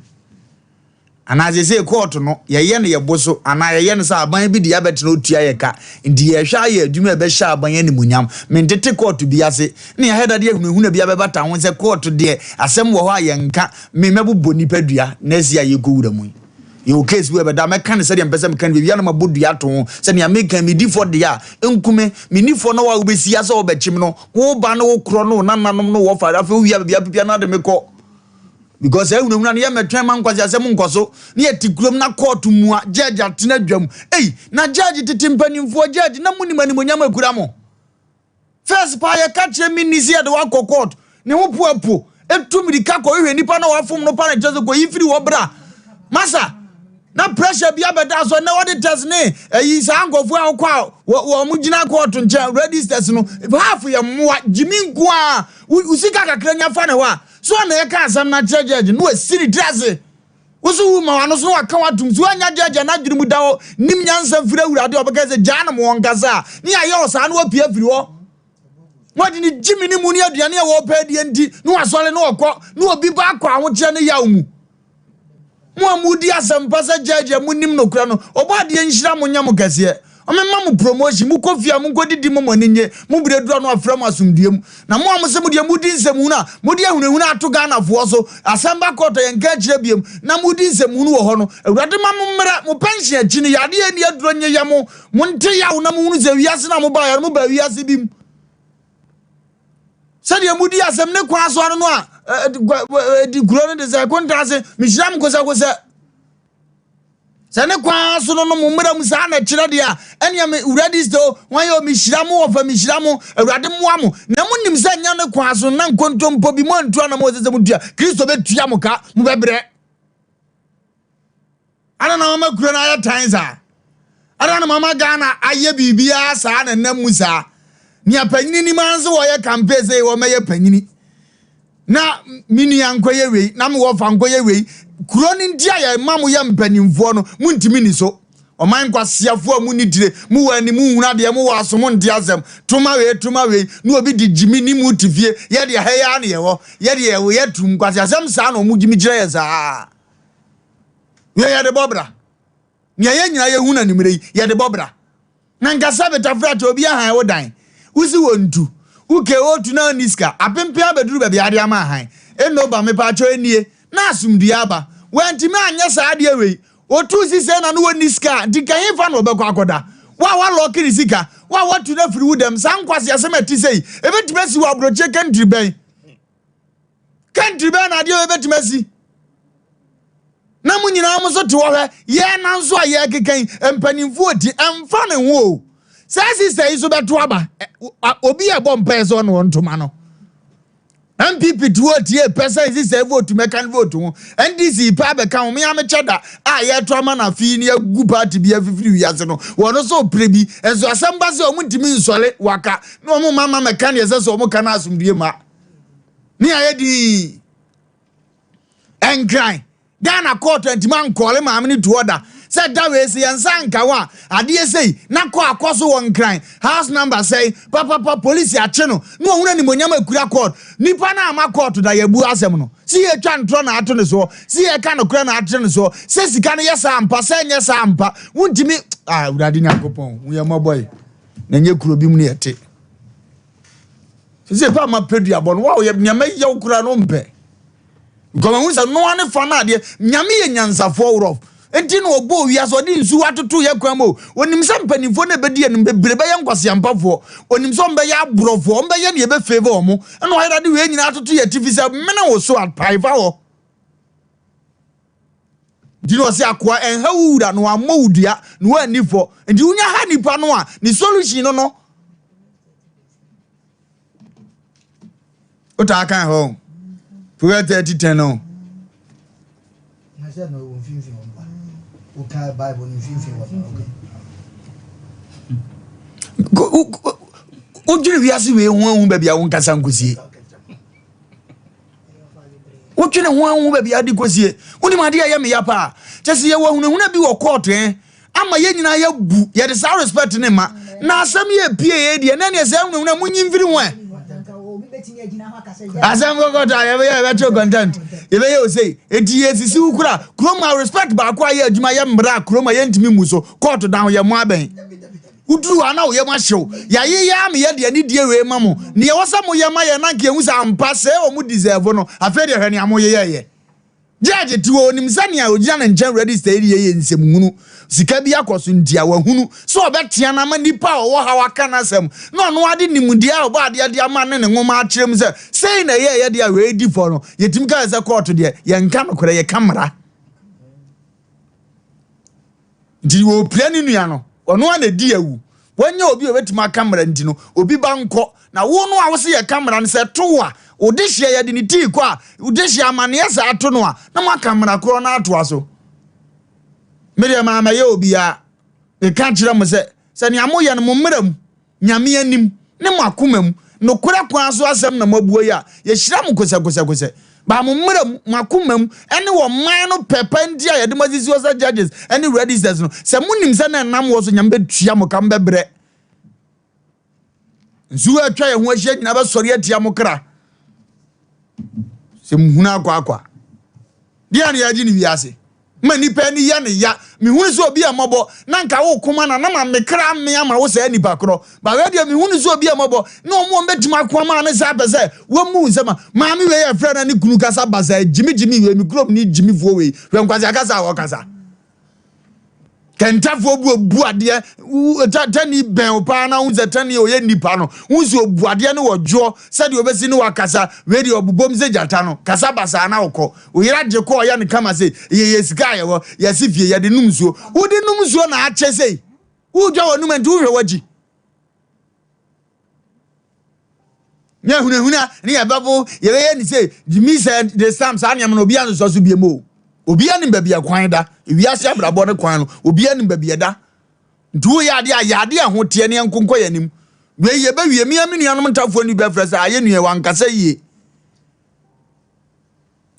Anaa seesei kɔɔto no, yɛyɛ no yɛbo so, anaa yɛyɛ no sɛ aban bi de yɛabɛtena otua yɛ ka, nti yɛhwɛ ayɛ adwuma a ɛbɛhyɛ aban animuonyam. Mentete kɔɔto bi ase, ne yɛahɛ da de ahunahuna bi abɛbata ho sɛ kɔɔto deɛ, asɛm wɔ hɔ a yɛnka, me mɛbobɔ nnipa dua next year a yɛkɔ wura mu yi. Yɛwɔ case bi wɔ ɛbɛda, mɛka no sɛdeɛ mpɛ sɛ meka no, baabi a na mabɔ dua ato ho, sɛ nea meka yi, medi fɔ deɛ a, nku me, menni fɔ na wo a wobɛsi ha sɛ wobɛkyem no, wo ba ne wo korɔ ne wo nananom ne wo wɔfa, afei wowie a baabi a apipia no ade me kɔ. Because saa hunahuna no yɛ mɛtwɛn ma nkwasi asɛm nkɔ so ne yɛte kurom na kɔɔto mua judge atena dwam. Ei, na judge tete mpanimfoɔ judge na munim animonyam akura mo. First paa yɛka kyerɛ me ni sɛ yɛde wakɔ court ne ho poapo etu mirika kɔhwehwɛ nipa na wafom no pa na kyerɛ sɛ kɔyi firi hɔ bra. Masa na pressure bi abɛda so na wɔde test ne ayi saa nkurɔfoɔ a wokɔ a wɔn gyina court nkyɛn registers no half yɛ mmoa gyimi nko a wo sika kakra nya fa ne hɔ a So ɔna ɛka asɛm no akyerɛ judge no wasi ne tiri ase. Wo so wu ma wano so na waka watom. So anya judge a n'adwene mu da hɔ nim nyansa mfiri awurade a ɔbɛka sɛ gyaa no ma ɔnkasa a ne yɛayɛ ɔsaa na wapue afiri hɔ. Na wɔde ne gyimi ne mu ne aduane a wɔpɛ adie nti na wasɔre na ɔkɔ na obi ba akɔ ahokyerɛ ne yaw mu. Mo a modi asɛmpa sɛ judge a monim nokorɛ no, Ɔbɔadeɛ nhyira mo nyɛ mo kɛseɛ. Ɔmema mo promotion, mokɔ fie a monkɔdidi mo mo ani nnye, mo berɛ duru a na wafrɛ mo asomdwoeɛ mu. Na mo a mose modeɛ modi nsɛmhunu a mode ahunahuna ato Ghanafoɔ so, asɛm ba court a yɛnka akyirɛ biom, na modi nsɛmhunu wɔ hɔ no, Awurade ma mo mmerɛ, mo pension akyi no, yadeɛ a ɛnni aduro nyeyɛ mo, monte yaw na monhunu sɛ wiase no a mobaeɛ no mobaa wiase bi mu. Sɛdeɛ modi asɛm ne kwan so ano no a ɛdi kuro no de sɛ kontaase mehyira mo kosɛkosɛ sɛ ne kwan so no no mo mmerɛ mu saa na ɛkyerɛ deɛ a ɛneɛ me wuradi sɛ o wɔn yɛ o mehyira mo wɔfa mehyira mo awurade mmoa mo na monim sɛ nyɛ ne kwan so na nkontompo bi mo antu anam wɔ sɛ sɛ motua kristo bɛtua mo ka mobɛbrɛ Adɛn na mama kuro no ayɛ tan saa? Adɛn na mama Ghana ayɛ biribiara saa na nam mu saa? Nea panyini nim ara nso wɔyɛ campaign sɛ wɔmɛyɛ panyini. Na me nua nkɔyɛ wei, na me wɔfa nkɔyɛ wei. Kuro no nti a yɛma mo yɛ mpanimfoɔ no, montumi ni so. Ɔman nkwaseafoɔ a monni tire, mowɔ ani monhunu adeɛ, mowɔ aso monte asɛm. Toma wei, toma wei, na obi de gyimi ne mu te fie. Yɛdeɛ ha yi ara na yɛwɔ. Yɛdeɛ yɛwɔ yɛtum nkwaseasɛm saa na wɔn gyimi kyerɛ yɛ saa. Yɛ yɛde bɔ bra. Nea yɛn nyinaa yɛhu no anwummerɛ yi, yɛde bɔ bra. Na nka sɛ betafra kyɛ obi ahan wo dan. Wosi wɔ ntu. Wo ke otu na onni sika. Apempen abɛduru baabi ade ama ahan. Eno ba mepaakyɛw enie. Na asomdue aba. Wantumi anyɛ saa adeɛ wei. Otuu si sei na ne wɔnni sika a, nti nka hefa na ɔbɛkɔ akɔda? Wo a woalɔɔke ne sika, wo a woatu no afiri wo dɛm, saa nkwaseasɛm a ɛte sei, ɛbɛtumi asi wɔ aburokyire kɛntiri bɛn? Kɛntiri bɛn na adeɛ wei bɛtumi asi? Na mo nyinaa mo nso te hɔ hwɛ, yɛn nan nso a yɛrekeka yi, mpanimfoɔ ti, ɛmfa ne ho o. Saa sista yi nso bɛto aba. Obi a ɛbɔ mpaeɛ sɛ ɔne ɔntoma no. NPP te hɔ tie pɛ sɛ sista yi vote mɛka ne vote ho. NDC pɛ abɛka ho, mea mekyɛ da a yɛto ama no afei ne agu party bi afifiri wiase no. Wɔn nso pere bi. Nso asɛm ba sɛ wɔn ntumi nsɔre waka na wɔn mma ma mɛka deɛ ɛsɛ sɛ wɔn ka no asomdue ma. Ne ayɛ dii. Nkran, Ghana kɔɔto antumi ankɔɔle maame no to order sɛ da wei sɛ yɛn nsa anka ho a adeɛ sei na kɔ akɔ so wɔ Nkran house number sɛn papapa polisi akye no na wɔhunu animonyam akura court nipa no ama kɔɔto da yɛbu asɛm no sɛ yɛtwa ntorɔ na ato ne soɔ sɛ yɛka nokorɛ na akyerɛ ne soɔ sɛ sika no yɛ saa ampa sɛ ɛnyɛ saa ampa wontumi ah Awurade Nyankopɔn hu yɛn mmɔbɔ yi na ɛnyɛ kuro bi mu ne yɛte Sɛ pa ma pɛ duabɔ no, wa yɛ nea mɛyɛ wo koraa no mpɛ. Because mahu sɛ noa ne fa no adeɛ, Nyame yɛ nyansafoɔ worɔf. Nti na ɔbɔɔ wiase, ɔde nsuo atoto yɛ kwan mu o. Onim sɛ mpanimfoɔ no ɛbɛdi anim bebree bɛyɛ nkwaseampafoɔ. Onim sɛ ɔmbɛyɛ aborɔfoɔ, ɔmbɛyɛ nea ɛbɛ favour ɔmo. Ɛna ɔyɛ de wei nyinaa atoto yɛ atifi sɛ mene wo so a, pae fa hɔ. Nti na ɔse akoa ɛnha wo wura na wammɔ wo dua na wanni fɔ. Nti wonya ha nipa no a, ne solution no no. Wotaa kan hɔ o. Proverbs 30 10 o. Wodwene wiase wei ho ahu baabi a wonkasa nkosie. Wotwene ho ahu baabi a wode kɔsie. Wonim adeɛ a ɛyɛ me ya paa. Kyɛ sɛ yɛwɔ ahunahuna bi wɔ kɔɔto ɛ ama yɛn nyinaa yɛbu yɛde saa respect ne ma. Na asɛm yɛ pie yɛ deɛ na ɛneɛ saa ahunahuna monyi mfiri ho ɛ. Asɛm kɔkɔtɔ a yɛbɛyɛ yɛbɛtwe content yɛbɛyɛ osei eti yɛsisi wo kura kurom a respect baako a yɛ adwuma yɛ mmara a kurom a yɛntumi mu so kɔɔto dan ho yɛ mo abɛn. Woduru hɔ a na wo yam ahye wo. Yɛayeyɛ ama yɛde anidie wei ma mo. Nea ɛwɔ sɛ moyɛ ma yɛn na anka yɛhu sɛ ampa sɛɛ wɔn deserve no, afei deɛ hwɛ nea moyeyɛeɛ. Judge te hɔ, ɔnim sɛ nea ɔgyina ne nkyɛn register yi reyɛ yɛ nsɛmhunu. Sika bi akɔ so nti a wahunu sɛ ɔbɛtea no ama nnipa a ɔwɔ haw aka n'asɛm na ɔno ara de nimdeɛ a Ɔbɔadeɛ de ama ne ne nwoma akyerɛ mu sɛ sei na ɛyɛeɛ deɛ a wei di fɔ no, yɛtumi ka sɛ kɔɔto deɛ yɛnka nokorɛ, yɛka mmara. Nti wɔpira ne nua no, ɔno ara na ɛdi awu. Wanya obi a ɔbɛtumi aka mmara nti no, obi ba nkɔ. Na wo no a wose yɛka mmara no, sɛ ɛto wo a, wo dehyeɛ yɛde ne tii kɔ a, wo dehyeɛ amanneɛ saa to no a, na moaka mmara korɔ no atoa so. Me deɛ maa mɛyɛ obiara. Meka kyerɛ mo sɛ, sɛ nea moyɛ no mo mmara mu, Nyame anim, ne mo akoma mu, nokorɛ kwan so asɛm na moabua yi a, yɛhyira mo kosɛkosɛkosɛ. But mo mmara mu, mo akoma mu, ne ɔman no pɛ pa nti a yɛde mo asisi hɔ sɛ judges ne registers no, sɛ monim sɛ na ɛnam wɔ so Nyame bɛtua mo ka, mobɛbrɛ. Nsuo a atwa yɛn ho ahyia nyinaa bɛsɔre atia mo kra. Sɛ muhunu akwaakwa. Deɛ na yɛagye ne wiase. Ma nipa ani yɛ ne ya. Mehunu sɛ obi a mmɔbɔ na nka wo koma na na ma me kra me ama wo saa nipa korɔ. Ba wei deɛ mehunu sɛ obi a mmɔbɔ na wɔn wɔn bɛtumi ako ama ne saa pɛ sɛ wɔmmu nsɛm a maame wei yɛ frɛ na ne kunu kasa basaa gyimi gyimi wei me kurom ne gyimifoɔ wei hwɛ nkwasi akasa a wɔkasa. Kɛntɛfoɔ bu obu adeɛ tani bɛn wo paa na wohu sɛ tani ɔyɛ nipa no wohu sɛ obu adeɛ no wɔ dwoɔ sɛdeɛ ɔbɛsi ne wakasa wei deɛ ɔbobom sɛ gyata no kasa basaa na wokɔ wo yere agye kɔ ɔyɛ no kama sɛ yɛyɛ sika a yɛwɔ yɛse fie yɛde nom nsuo wode nom nsuo na akyɛ sei wodwa w'anum nti wohwɛ w'akyi ne ahunahuna ne yɛbɛbo yɛbɛyɛ ne sɛ gyimi sɛ de sam saa nneɛma no obiara nsosɔ so biem o obiara nim baabi a kwan da ewiase abrabɔ ne kwan no obiara nim baabi ɛda nti woyɛ adeɛ a yɛ adeɛ a ɛho teɛ ne ɛnkonkɔ yɛn anim wei yɛbɛwie mmea me nuanom ntafoɔ no bi bɛfrɛ sɛ ayɛ nua wankasa yie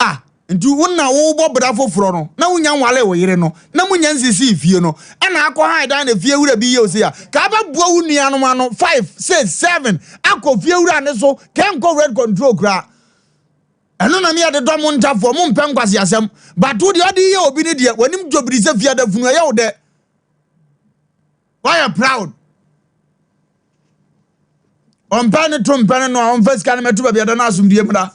Ah, nti wo na wobɔ bra foforɔ no, na wonya nwaree wo yere no, na monya nsisii fie no, ɛna akɔ han dan na fie wura bi yɛ ose a, ka abɛboa wo nuanom ano, 5, 6, 7, akɔ fie wura ne so, kɛnkɔ rent control koraa. Ɛno na meyɛ de dɔ mo ntafoɔ, mo mpɛ nkwaseasɛm, but wo deɛ ɔde yɛ obi ne deɛ, w'anim dwobiri sɛ fiada funu, ɛyɛ wo dɛ. Wayɛ proud. Ɔmpɛ ne to mpɛ ne no a ɔmfa sika no mɛto baabi ada no asomdue mmra.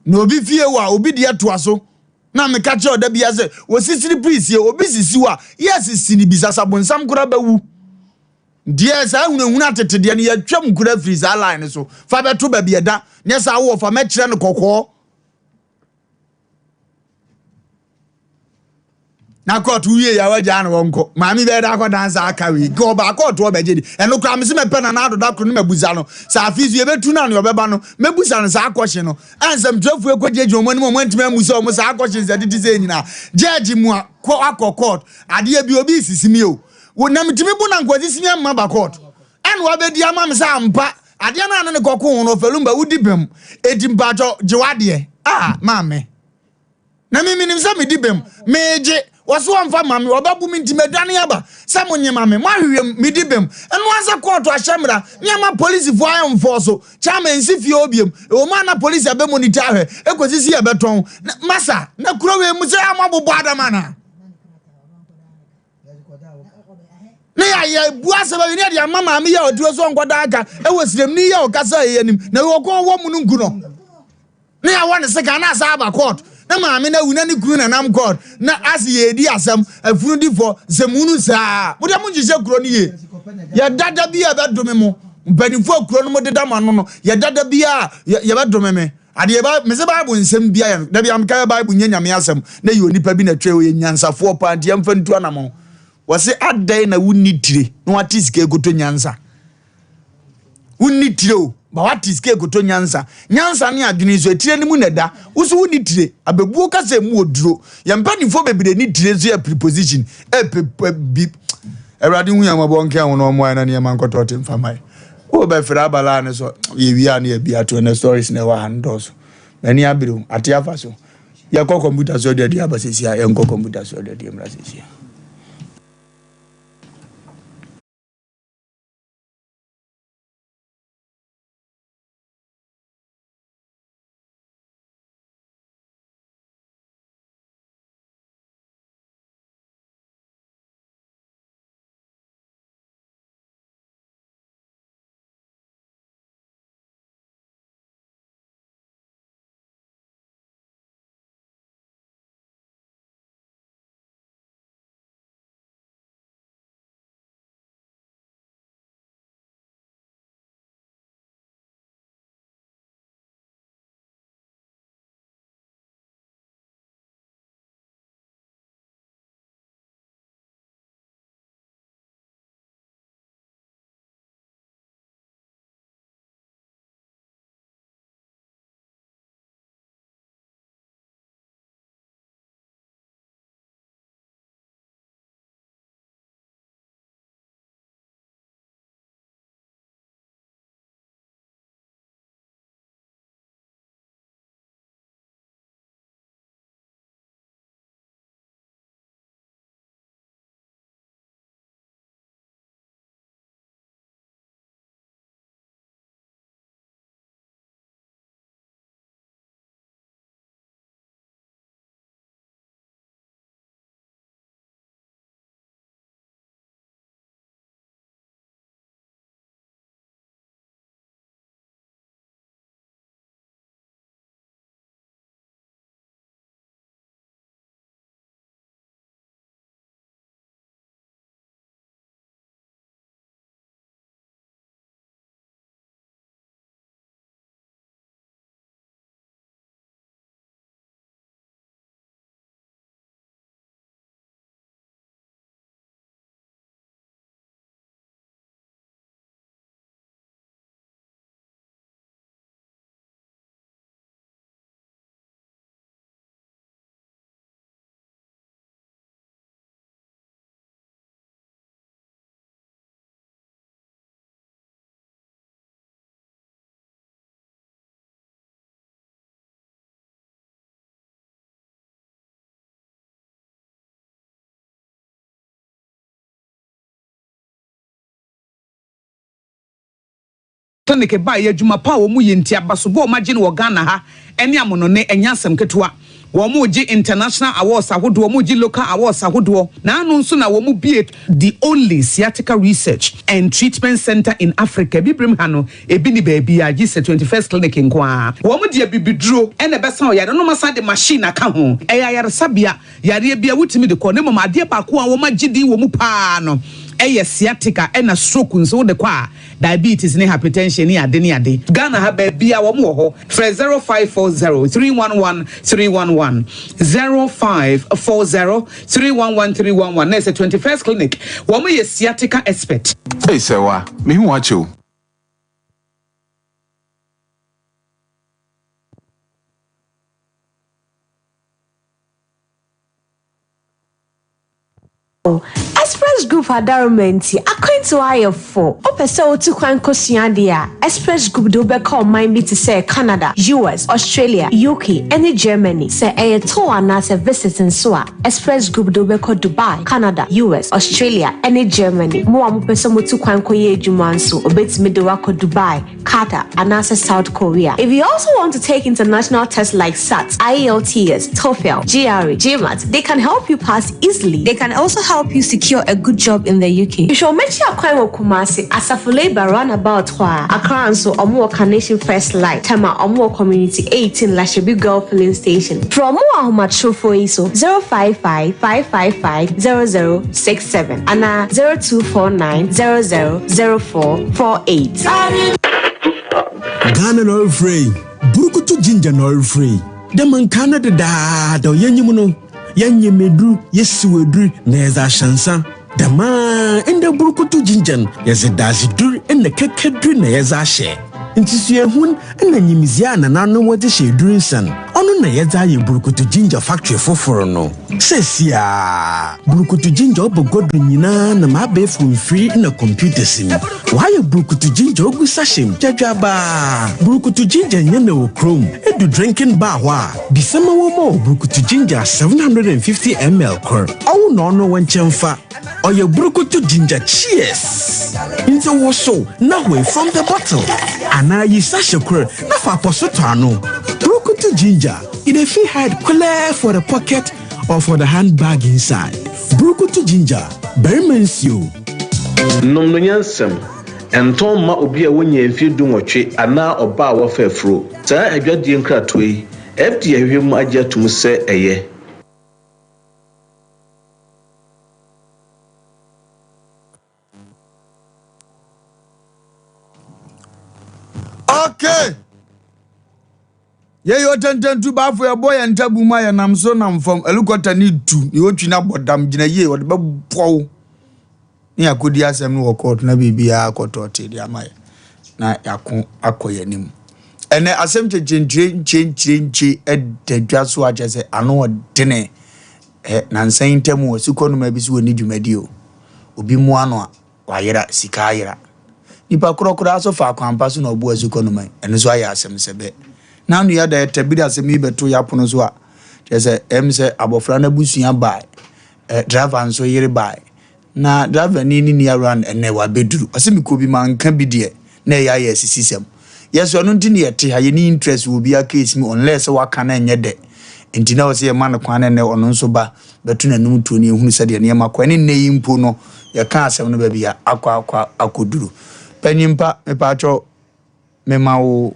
Na obi fie wɔ a obi deɛ toa so. Na meka kyerɛ ɔda bia sɛ wɔsisiri pirisie obi sisi wo a yɛ sisi ne bisa sa bonsam koraa bɛwu. Deɛ saa hunahuna tete deɛ no yɛtwam koraa firi saa line no so fa bɛto baabi ɛda nyɛ saa wowɔ fa mɛkyerɛ no kɔkɔɔ. na kɔɔto wie yɛ wagyaa no wɔnkɔ maame bɛyɛ dɛ akɔ dansa aka wei nka ɔbaa kɔɔto ɔbɛgye de ɛno koraa mese mɛpɛ na n'adoda koro no mabusa no sɛ afei so yɛbɛtu no ano ɔbɛba no mɛbusa no saa kɔhye no ɛnsɛmtwerɛfoɔ ɛkɔgyinagyina wɔn anim wɔn antumi amu sɛ wɔn saa kɔhye sɛ tete sɛ nyinaa gyɛɛgye mu a kɔ akɔ kɔɔt adeɛ bi obi sisi mi o wo na metumi bo na nkɔsisi mi amma ba kɔɔt ɛna wabɛdi ama me sɛ ampa adeɛ no a ne ne kɔko ho no ɔfɛlumba wodi bɛm eti mpakyɛ gye wadeɛ a maame Na me menim sɛ medi bem. Meegye. Wɔse wɔmfa mma me, wɔbɛbo me nti madwane aba sɛ monye ma me. Moahwehwɛ mu, medi bem. Ɛno ara sɛ kɔɔto ahyɛ mmara ne ama polisifoɔ ayɛ mfɔɔso. Kyama nsi fie hɔ biom. Ɛwɔ mu a na polisi abɛ monitor ahwɛ ɛkɔsi sɛ yɛbɛtɔn. Na, masa, na kuro wei mu sɛ a moabobɔ adam anaa? Ne yɛ yɛ bu asɛm awie ne yɛde ama maame yi a ɔte hɔ sɛ ɔnkɔda aka ɛwɔ siremni yi a ɔkasa yɛ anim na wɔkɔn wɔ mu no nku no ne yɛawɔ ne sika na asa aba court na maame no awu na ne kunu nanam court na ase yɛredi asɛm afunu di fɔ nsɛmunu no saa mo deɛ mo nhyehyɛ kuro no yie yɛdada bi a ɛbɛdome mo mpanimfoɔ kuro no mo deda mo ano no yɛdada bi a yɛbɛdome me Adeɛ ba mese bible nsɛm bia yɛ da bia meka yɛ bible nyɛ nyame asɛm na yɛ onipa bi na twerɛ ɔyɛ nyansafoɔ paa nti yɛmfa ntu anamɔn wɔse adɛn na wonni tire na wate sika ekoto nyansa wonni tire o. Ba wate sika ekoto nyansa. Nyansa ne adwene nso etire no mu na ɛda. Wo so wonni tire. Abebuo kasa emu wɔ duro. Yɛn mpanimfoɔ bebree ne tire nso yɛ preposition. Epe bi. Awurade hu yɛn mmɔbɔ nka ho na ɔmmoa yɛn na nneɛma nkɔtɔ ɔte mfa ma yɛn. Wo bɛfrɛ abalaa no so yɛwie a na yɛbi ato ɛnɛ stories na ɛwɔ ha no dɔɔso. M'ani abere o, ate afa so. Yɛkɔ kɔmputa so aduadua aba sɛsi a, yɛnkɔ kɔmputa so aduadua mmra sɛsi a. Clinic baeɛ, adwuma pa a wɔn yɛ nti, abasobɔ a wɔn agye no wɔ Ghana ha ne amonone, ɛnyɛ asɛm ketewa. Wɔn regye international awards ahodoɔ, wɔn regye local awards ahodoɔ, na ano nso na wɔn bue the only sciatica research and treatment centre in Africa, Abibirem ha no, ebi nni baabiara gye sɛ 21st Clinic nko ara. Wɔn de abibiduro na ɛbɛsa ɔyare no, na wɔasan de machine aka ho. Ɛyɛ ayaresabea Yareɛ biara wotumi de kɔ na mmom adeɛ baako a wɔagye din wɔ mu pa ara no yɛ sciatica ɛna stroke nso wode kɔ a diabetes ne hypertension ne ade ne ade. Ghana ha baabiara wɔn wɔ hɔ frɛ 0540 311 311 0540 311 311 na ɛsɛ 21st clinic wɔn yɛ sciatica expert. Ei Sɛwa, mehu wo akyɛ o. Express Group adaroma nti, akwantu ayɛ fo. Wopɛ sɛ wotu kwan kosua ade a, Express Group de wo bɛkɔ ɔman bi te sɛ Canada, US, Australia, UK, ne Germany. Sɛ ɛyɛ tour anaasɛ visit nso a, Express Group de wo bɛkɔ Dubai, Canada, US, Australia, ne Germany. Mo a mopɛ sɛ motu kwan kɔyɛ adwuma nso, obetumi de wo akɔ Dubai, Qatar, anaasɛ South Korea. If you also want to take international tests like SAT, IELTS, TOEFL, GRE, GMAT, they can help you pass easily. They can also help you secure a good job in the UK. Hwehwɛ wɔn akyi akwan wɔ Kumasi, Asafo Labour roundabout hɔ a. Accra nso, wɔn wɔ Carnation First Light, Tema, wɔn wɔ Community 18, Lashibi Girl Filling Station. Frɛ wɔn wɔ ahomatrofoɔ yi so, 055 555 0067 anaa 0249 00 0448. Ghana na ɔrefrɛ yi, burukutu ginger na ɔrefrɛ yi. Dɛ ma nkaa no dedaada yɛnyim no, yɛnyem edur, yesiw edur na yɛdze ahyɛ nsa. Dɛm ara ndɛ burukutu ginger no, yɛdze dadzedur na kɛkɛdur na yɛdze ahyɛ. Ntsusuahun na nyimdzee a nananom wɔdze hyɛ edur nsa no, ɔno na yɛdze ayɛ Burukutu Ginger Factory fofor no. Seseiara, Burukutu Ginger ɔba gua do nyina nam abaɛfor mfir na computers mu. Wɔayɛ Burukutu Ginger ogu sachet mu gyadwabaa. Burukutu Ginger nnyɛ na wɔ kurom. Edu drinking bar hɔ a, bisa ma wɔmma wo Burukutu Ginger 750 ml kor. Ɔwo na ɔno wo nkyɛmfa. Ɔyɛ Burukutu Ginger Cheers! Ntsi wosow na huei from the bottle anaa yi sachet kor na fa apɔso tɔ ano. Burukutu Ginger, e dey fit hide clear for the pocket or for the handbag inside. Burukutu Ginger, barima nsuo. Nom no nyansam. Ɛntɔn mma obi a wanya mfeɛ dunwɔtwe anaa ɔbaa a wafa afuro. Saa adwadie nkratoɔ yi, FDA ahwehwɛ mu agye atom sɛ ɛyɛ. Okay. Yɛyɛ ɔtɛntɛntu baafo yɛbɔ yɛn ntabu ma yɛnam so nam fam helicopter ne tu ne otwi no abɔ dam gyina yie ɔde bɛbɔw ne yɛakɔdi asɛm no wɔ court na biribiara akɔtɔ de ama yɛ na yɛako akɔ yɛn anim. Ɛnɛ asɛm kyenkyenkyire nkyenkyerenkye da dwa so akyɛ sɛ ano ɔdene. Ɛ nansa yi ntam wɔ sukɔ noma bi so wɔ ne dwumadi o. Obi mmoa no a wayera sika ayera. Nipa korɔ koraa so fa akwanpa so na ɔboa sukɔ noma yi ɛno nso ayɛ asɛm sɛ bɛ. N'ano yi ada yɛtabiri asɛm yi bɛto yɛapono so a kyerɛ sɛ ɛm sɛ abɔfra no abusua bae ɛ driver nso yere bae Na driver ni ne ni around ɛnɛ wabɛduru ɔse mekɔ bi manka bi deɛ na ɛyɛ ayɛ asisisɛm yɛ so ɛno nti ne yɛte ha yɛni interest wɔ obiara case mu unless sɛ waka na ɛnyɛ dɛ nti na ɔsɛ yɛma no kwan na ɛnɛ ɔno nso ba bɛto n'anum tuo ne yɛhunu sɛdeɛ nneɛma kɔ ɛne nnɛ yi mpo no yɛka asɛm no baabi a akɔ akɔ akɔduru panyimpa mepaakyɛw Mema wo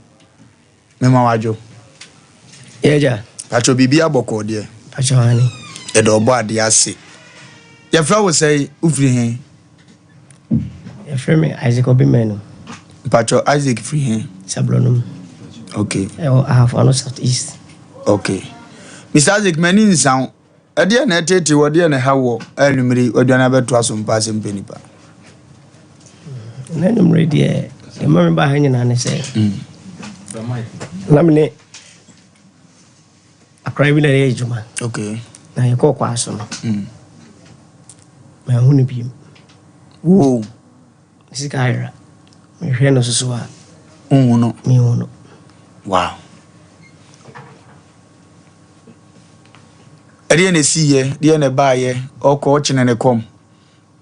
mema wo adwo. Yɛ agya. Pakyɛ biribi abɔkɔɔ deɛ. Pakyɛ wane. Yɛda ɔbɔ adeɛ ase. Yɛfrɛ wo sɛn wofiri he? Yɛfrɛ me Isaac Obimanu. Pakyɛ Isaac firi he? Sablɔnum. Okay. Ɛwɔ Ahafo Ano South East. Okay. Mr. Isaac m'ani nsa wo. Ɛdeɛn na ɛteetee wo, ɛdeɛn na ɛha woɔ a anwummere yi woadwane abɛto aso mpa ase mpɛ nipa? Na anwummere deɛ, deɛ ma meba ha nyinaa ne sɛ, mm. na me ne akora bi na ɛyɛ adwuma. Okay. Na yɛkɔɔ kwaa so no, mm. manhu no bio. Wo. Sika ayera. Mehwɛ no soso a. Nhu no. Mehu no. Wow. Ɛdeɛn na ɛsiiɛ? Deɛn na ɛbaeɛ? Ɔkɔ ɔkyene ne kɔm.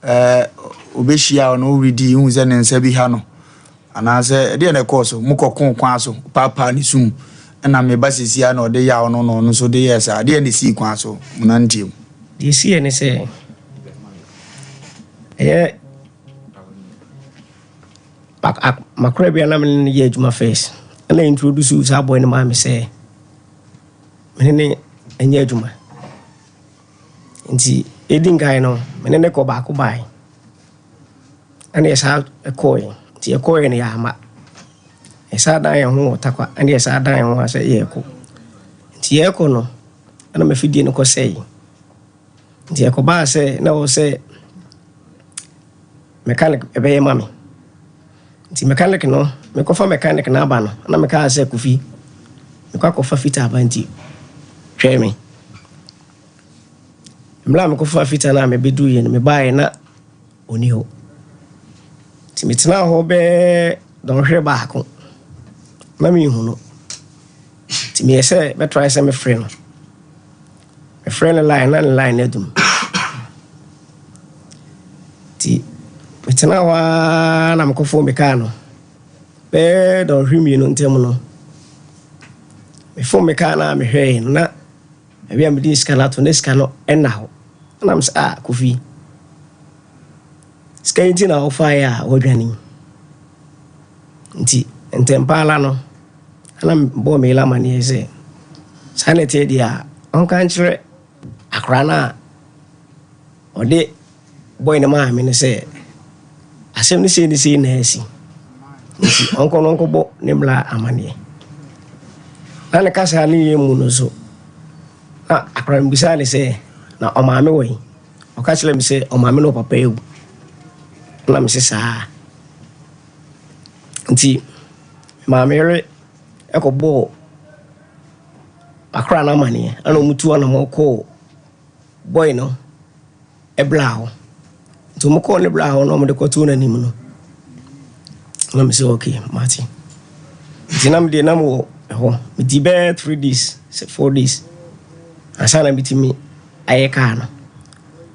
Ɛɛ ɔbɛhyia ɔno ɔredi wohu sɛ ne nsa bi ha no. Anaasɛ ɛdeɛn na ɛkɔɔ so? Mokɔkoo kwan so paapaa ne sum. Ɛna meba seesei ara na ɔde yaw no na ɔno nso de yɛɛ saa. Ɛdeɛn na ɛsii kwan so mo nanteɛ mu? Deɛ ɛsiiɛ ne sɛ, ɛyɛ M'akora bi a na me ne no yɛ adwuma first ɛna introduce saa boy no maa me sɛ me ne no nyɛ adwuma. Nti ɛdi nkan no me ne no kɔ baako bae ɛna yɛsan kɔɔe. Nti yɛkɔɔe no yɛamma. Yɛsan dan yɛn ho wɔ Tarkwa ɛna yɛsan dan yɛn ho a sɛ yɛrekɔ. Nti yɛrekɔ no ɛna m'afidie no kɔsɛe. Nti ɛkɔbaa sɛ na ɛwɔ sɛ mechanic bɛyɛ ma me. Nti mechanic no, mekɔfa mechanic no aba no, na mekaa sɛ Kofi, mekɔ akɔfa fita aba nti twɛn me. Mmerɛ a mekɔfa fita no a mebɛduruiɛ no, mebaeɛ na ɔni hɔ. Nti metenaa hɔ bɛɛ dɔnhwere baako na menhu no. Nti meyɛ sɛ mɛtrae sɛ mefrɛ no. Mefrɛ no line na ne line no adum. Nti metena hɔ ara na mekɔfoo me kaa no. Bɛyɛ dɔnhwere mmienu ntam no, mefoo me kaa no a mehwɛe no na baabi a mede sika no ato na sika no nna hɔ. Ɛna mesɛ ah Kofi, sika yi nti na wofaeɛ a woadwane yi. Nti ntɛmpa ara no, Ɛnna mebɔɔ me yere amanneɛ sɛ, saa na ɛteɛ deɛ a, ɔnka nkyerɛ akwadaa no a ɔde bɔe no maa me no sɛ, asɛm no sei ne sei na asi. Nti ɔnkɔ no ɔnkɔbɔ ne mmara amanneɛ. Na ne kasa ne yɛ mu no nso, na akwadaa no bisaa ne sɛ, na ɔmaame wɔ he? Ɔka kyerɛɛ me sɛ ɔmaame ne ɔpapa awu. Ɛnna mese saa. Nti. Memaa me yere kɔbɔɔ akora no amaneɛ ɛna wɔn tu anamɔ kɔɔ boy no bra hɔ. Nti wɔn kɔɔ ne bra hɔ na wɔn de kɔtoo n'anim no, na me sɛ okay mate. Nti na me deɛ na mewɔ hɔ, medi bɛyɛ 3 days sɛ 4 days ansa na metumi ayɛ kaa no.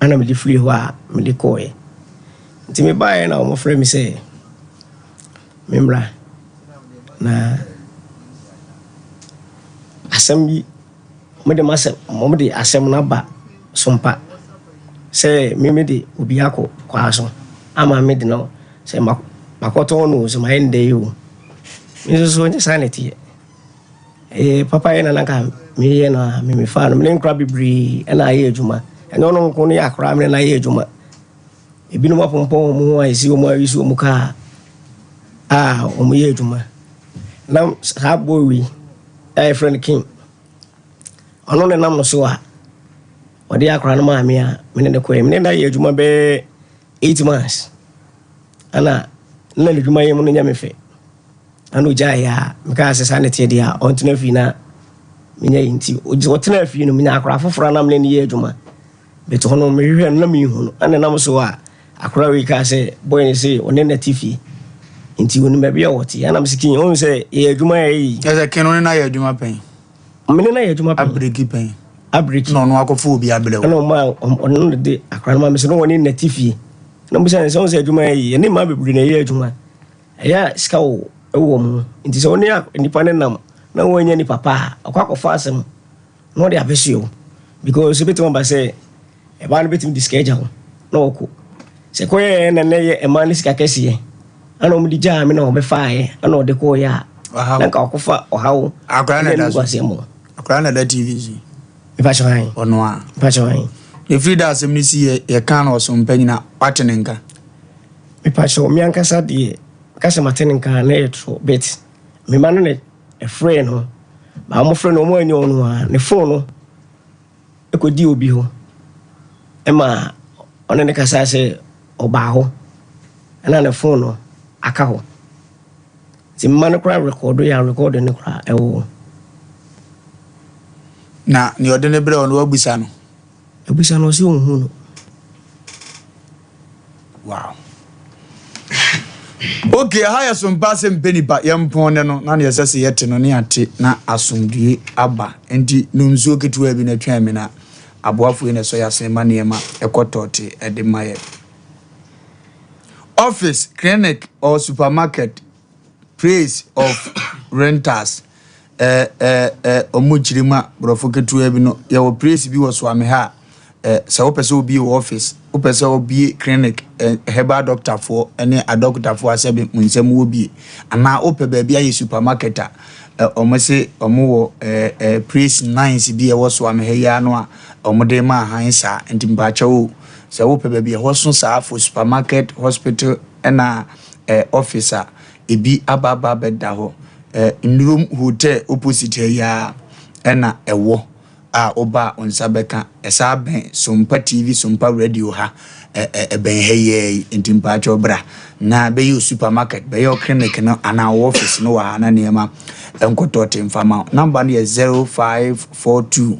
Ɛna mede firi hɔ a mede kɔɔeɛ. Nti mebaeɛ na wɔfrɛ me sɛ memmra na asɛm bi wɔde m'asɛm wɔde asɛm no aba Sompa sɛ me mede obi akɔ kwaa so ama me de no sɛ makɔtɔn no o sɛ mayɛ no dɛn o. Me nso so ɛnyɛ saa na ɛteɛ. Ɛyɛ papayɛ na na nka meyɛ no a me mefaa no. Me ne nkora bebree na ayɛ adwuma. Ɛnyɛ ɔno nko ne akora me ne no ayɛ adwuma. Ebinom apompɔn wɔn ho a ɛsi wɔn ayi so wɔn kaa a wɔyɛ adwuma. Na saa boy wei a yɛfrɛ no King, ɔno ne nam no so a ɔde akora no maa me a me ne no kɔɛ. Me ne no ayɛ adwuma bɛyɛ 8 months. Ɛna na n'adwuma yɛ mu no nyɛ me fɛ. Ɛna ogyaeɛ a mekaa sɛ saa ne teɛ deɛ a ɔntena fie na menyɛ yi nti ɔtena fie no menya akora foforɔ a na me ne no yɛ adwuma. But hɔ no mehwehwɛ no na menhu no. Ɛna nam so a akora wei kaa sɛ boy no sɛ ɔne no te fie nti onim baabi a ɔte. Ɛna mese King ɔhu sɛ yɛyɛ adwuma a ɛyɛ yi. Ɛsɛ King no ne no ayɛ adwuma pɛn? Me ne no ayɛ adwuma pɛn. Abiriki pɛn? Abiriki. Na ɔno akɔfa obi abrɛ wo? Ɛna ɔma ɔno no de akora no ma me sɛ na ɔne no te fie. Na mbisa no sɛ ɔhu sɛ adwuma yɛ yi yɛne mmaa bebree na ɛyɛ adwuma. Ɛyɛ a sika wɔ ɛwɔ mu nti sɛ ɔne nipa no nam na wɔnyɛ nipa pa a ɔkɔ akɔfa asɛm na ɔde abɛsoɛ wo because ebɛtumi aba sɛ ɛbaa no bɛtumi de sika agya wo na ɔkɔ sɛ kɔyɛ na nɛ yɛ ɛmaa no sika kɛseɛ ɛna ɔmo de gyaa me na ɔbɛfaeɛ ɛna ɔde kɔɔyɛ a na nka ɔkɔfa ɔhaw Akwaraa na ɛne ɛda so. animguaseɛ mmɔ. Akwaraa na ɛda TV so. Mepakyɛ hwan? Ɔno a. Mepakyɛ hwan? Ɛfiri da asɛm no si yɛ yɛka no ɔsom nyina wate ne nka. Mepakyɛ me ankasa deɛ ka sɛ mate ne nka na ɛyɛ torɔ but mema no na ɛfrɛɛ no ma wɔfrɛ no ɔmo anyɛ ɔno a ne phone no ɛkɔdi obi hɔ ɛma ɔne ne kasa sɛ ɔbaa hɔ ɛna ne phone no aka hɔ nti mma no koraa record yɛ a record no koraa ɛwɔ hɔ. Na nea ɔde ne brɛ wo no wabusa no? Abusa no ɔsɛ ɔnhu no. Wow. Okay, ha yɛ sompa sɛ mpɛ nipa yɛmpɔn ne no na neɛ ɛsɛ sɛ yɛte no ne ate na asomdue aba nti nom nsuo ketewa bi na twɛn me na aboafo yi na ɛsɔ yɛ asene ma nneɛma ɛkɔ tɔɔte ɛde ma yɛ. Office, clinic or supermarket, place of renters ɔmo kyerɛ mu a borɔfo ketewa bi no yɛwɔ place bi wɔ Suame ha a sɛ wopɛ sɛ obie wɔ office, wopɛ sɛ obie clinic, herbal doctor foɔ ne adɔkotafoɔ a sɛbi mo nsɛm wɔ bie anaa wopɛ baabi ayɛ supermarket a ɔmo se ɔmo wɔ place nines bi a ɛwɔ Suame ha yi ano a ɔmo de ma ahan saa nti mpaakyɛw o sɛ wopɛ baabi ɛhɔ so saa for supermarket, hospital ɛna office a ebi aba aba abɛda hɔ Nnurom Hotel opposite ha yi ara ɛna ɛwɔ a woba a wo nsa bɛka. Ɛsan bɛn Sompa TV, Sompa Radio ha ɛbɛn ha yi ara yi nti mpaakyɛw bra na bɛyɛ wo supermarket, bɛyɛ wo clinic no anaa wo office no wɔ ha na nneɛma nkɔtɔ te mfa ma wo. Number no yɛ 0542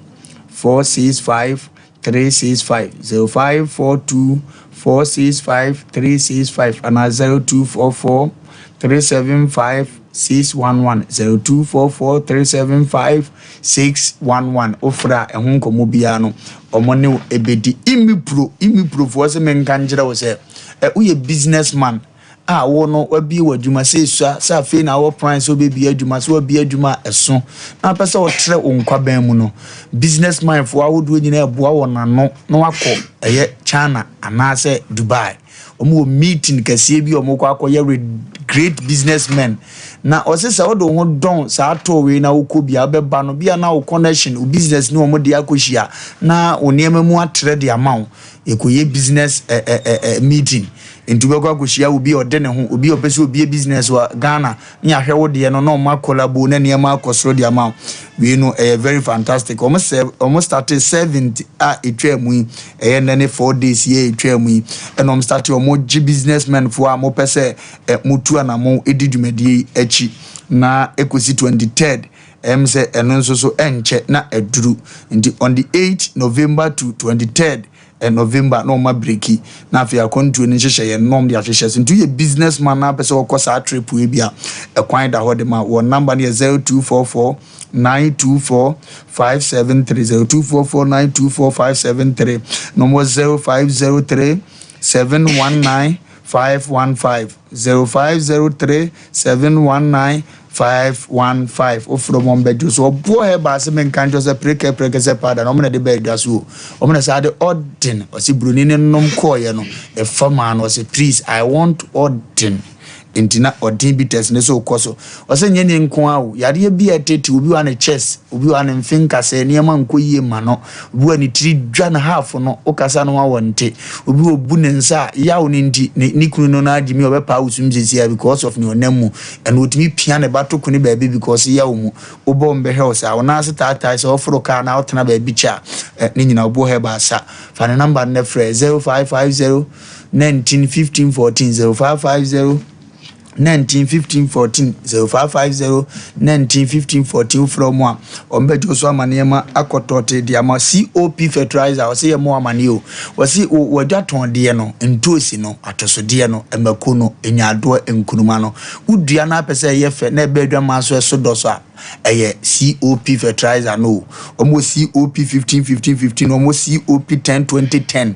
465 365, 0542 465 365 anaa 0244 375 611, 0244 375 611. Wofrɛ a ɛho nkɔmmɔ biara no ɔmo ne wo ɛbɛdi. Imipro, Imiprofoɔ sɛ menka nkyerɛ wo sɛ woyɛ business man a wo no wabie w'adwuma sɛ esua sɛ afei na wɔ plan sɛ wobɛbie adwuma sɛ wabie adwuma a ɛso na apɛ sɛ wɔtrɛ wo nkwaban mu no, business man foɔ ahodoɔ nyinaa ɛboa wɔn ano na wakɔ ɛyɛ China anaasɛ Dubai. Wɔn wɔ meeting kɛseɛ bi a wɔn kɔ akɔyɛ with great businessmen na ɔsɛ sɛ wode wo ho dɔn saa tɔɔ wei na wokɔ bia wobɛba no bia na wo connection, wo business ne wɔn de akɔhyia na wo nneɛma mu atrɛ de ama wo. Yɛkɔyɛ business ɛ ɛ ɛ meeting nti wobɛkɔ akɔhyia obi a ɔde ne ho, obi a ɔpɛ sɛ obie business wɔ Ghana ne ahwɛ wo deɛ no na ɔmo akɔlabo na nneɛma akɔ soro de ama wo. Wei no ɛyɛ very fantastic. Ɔmo sɛ ɔmo start 7th a etwa mu yi, ɛyɛ nnɛ ne 4 days yɛ etwa mu yi ɛna ɔmo start ɔmo gye businessmen foɔ a mo pɛ sɛ ɛ mo tu anamo edi dwumadie yi akyi. akyi na ɛkɔsi 23rd ɛm sɛ ɛno nso so ɛnkyɛ na aduru nti on the 8 November to 23rd November na ɔma breki na afei akwantuo no nhyehyɛeɛ no na wɔde ahyehyɛ so nti woyɛ business man na apɛ sɛ wɔkɔ saa trip wei bi a ɛkwan da hɔ de ma wɔn number no yɛ 0244 924 573 0244 924 573 na wɔn 0503 719 515 0503 719 515 Wofrɛ wɔn a wɔbɛgye wo so. Ɔboɔ herbal se menka nkyerɛ wo sɛ prekɛ prɛkɛ sɛ powder no wɔn na ɛde ba adwa so o. Wɔn na saa de ɔden ɔse broni no nom kɔɔeɛ no ɛfa maa no ɔse please I want ɔden nti na ɔden bitters no so kɔ so. Ɔse nyɛ ne nko ara o yareɛ bi a ɛtete obi wɔ ha ne chest obi wɔ ha ne mfe nkasɛɛ nneɛma nkɔ yie ma no Obi wɔ a ne tiri dwa no half no, wokasa no ho a wɔnte. Obi wɔ obu ne nsa a, yaw no nti, ne ne kunu no no agye mi a ɔbɛpaa wo sum seesei a because of nea ɔnam mu. Ɛno otumi pia ne ba to kone baabi because yaw mu. Wobɔ wɔn bɛhwɛ wo saa. Wo nan ase taatae sɛ woforo kaa anaa wotena baabi kyɛ a, ɛ, ne nyinaa obu hɔ ɛbaasa. Fa ne number no na frɛ 0550 19 15 14 0550 19 15 14 0550 19 15 14 wofrɛ wɔn a wɔn bɛgye wo so ama nneɛma akɔ tɔɔte de ama COP fertilizer wɔsɛ yɛ mo amaneɛ o wɔsi wɔadwa tɔn deɛ no ntoosi no atosodeɛ no mako no nyaadoɔ nkunuma no wodua no apɛ sɛ ɛyɛ fɛ na ɛbɛ adwa maa so ɛso dɔ so a Ɛyɛ COP fertilizer no o. Wɔn wɔ COP 15 15 15, wɔn wɔ COP 10 20 10.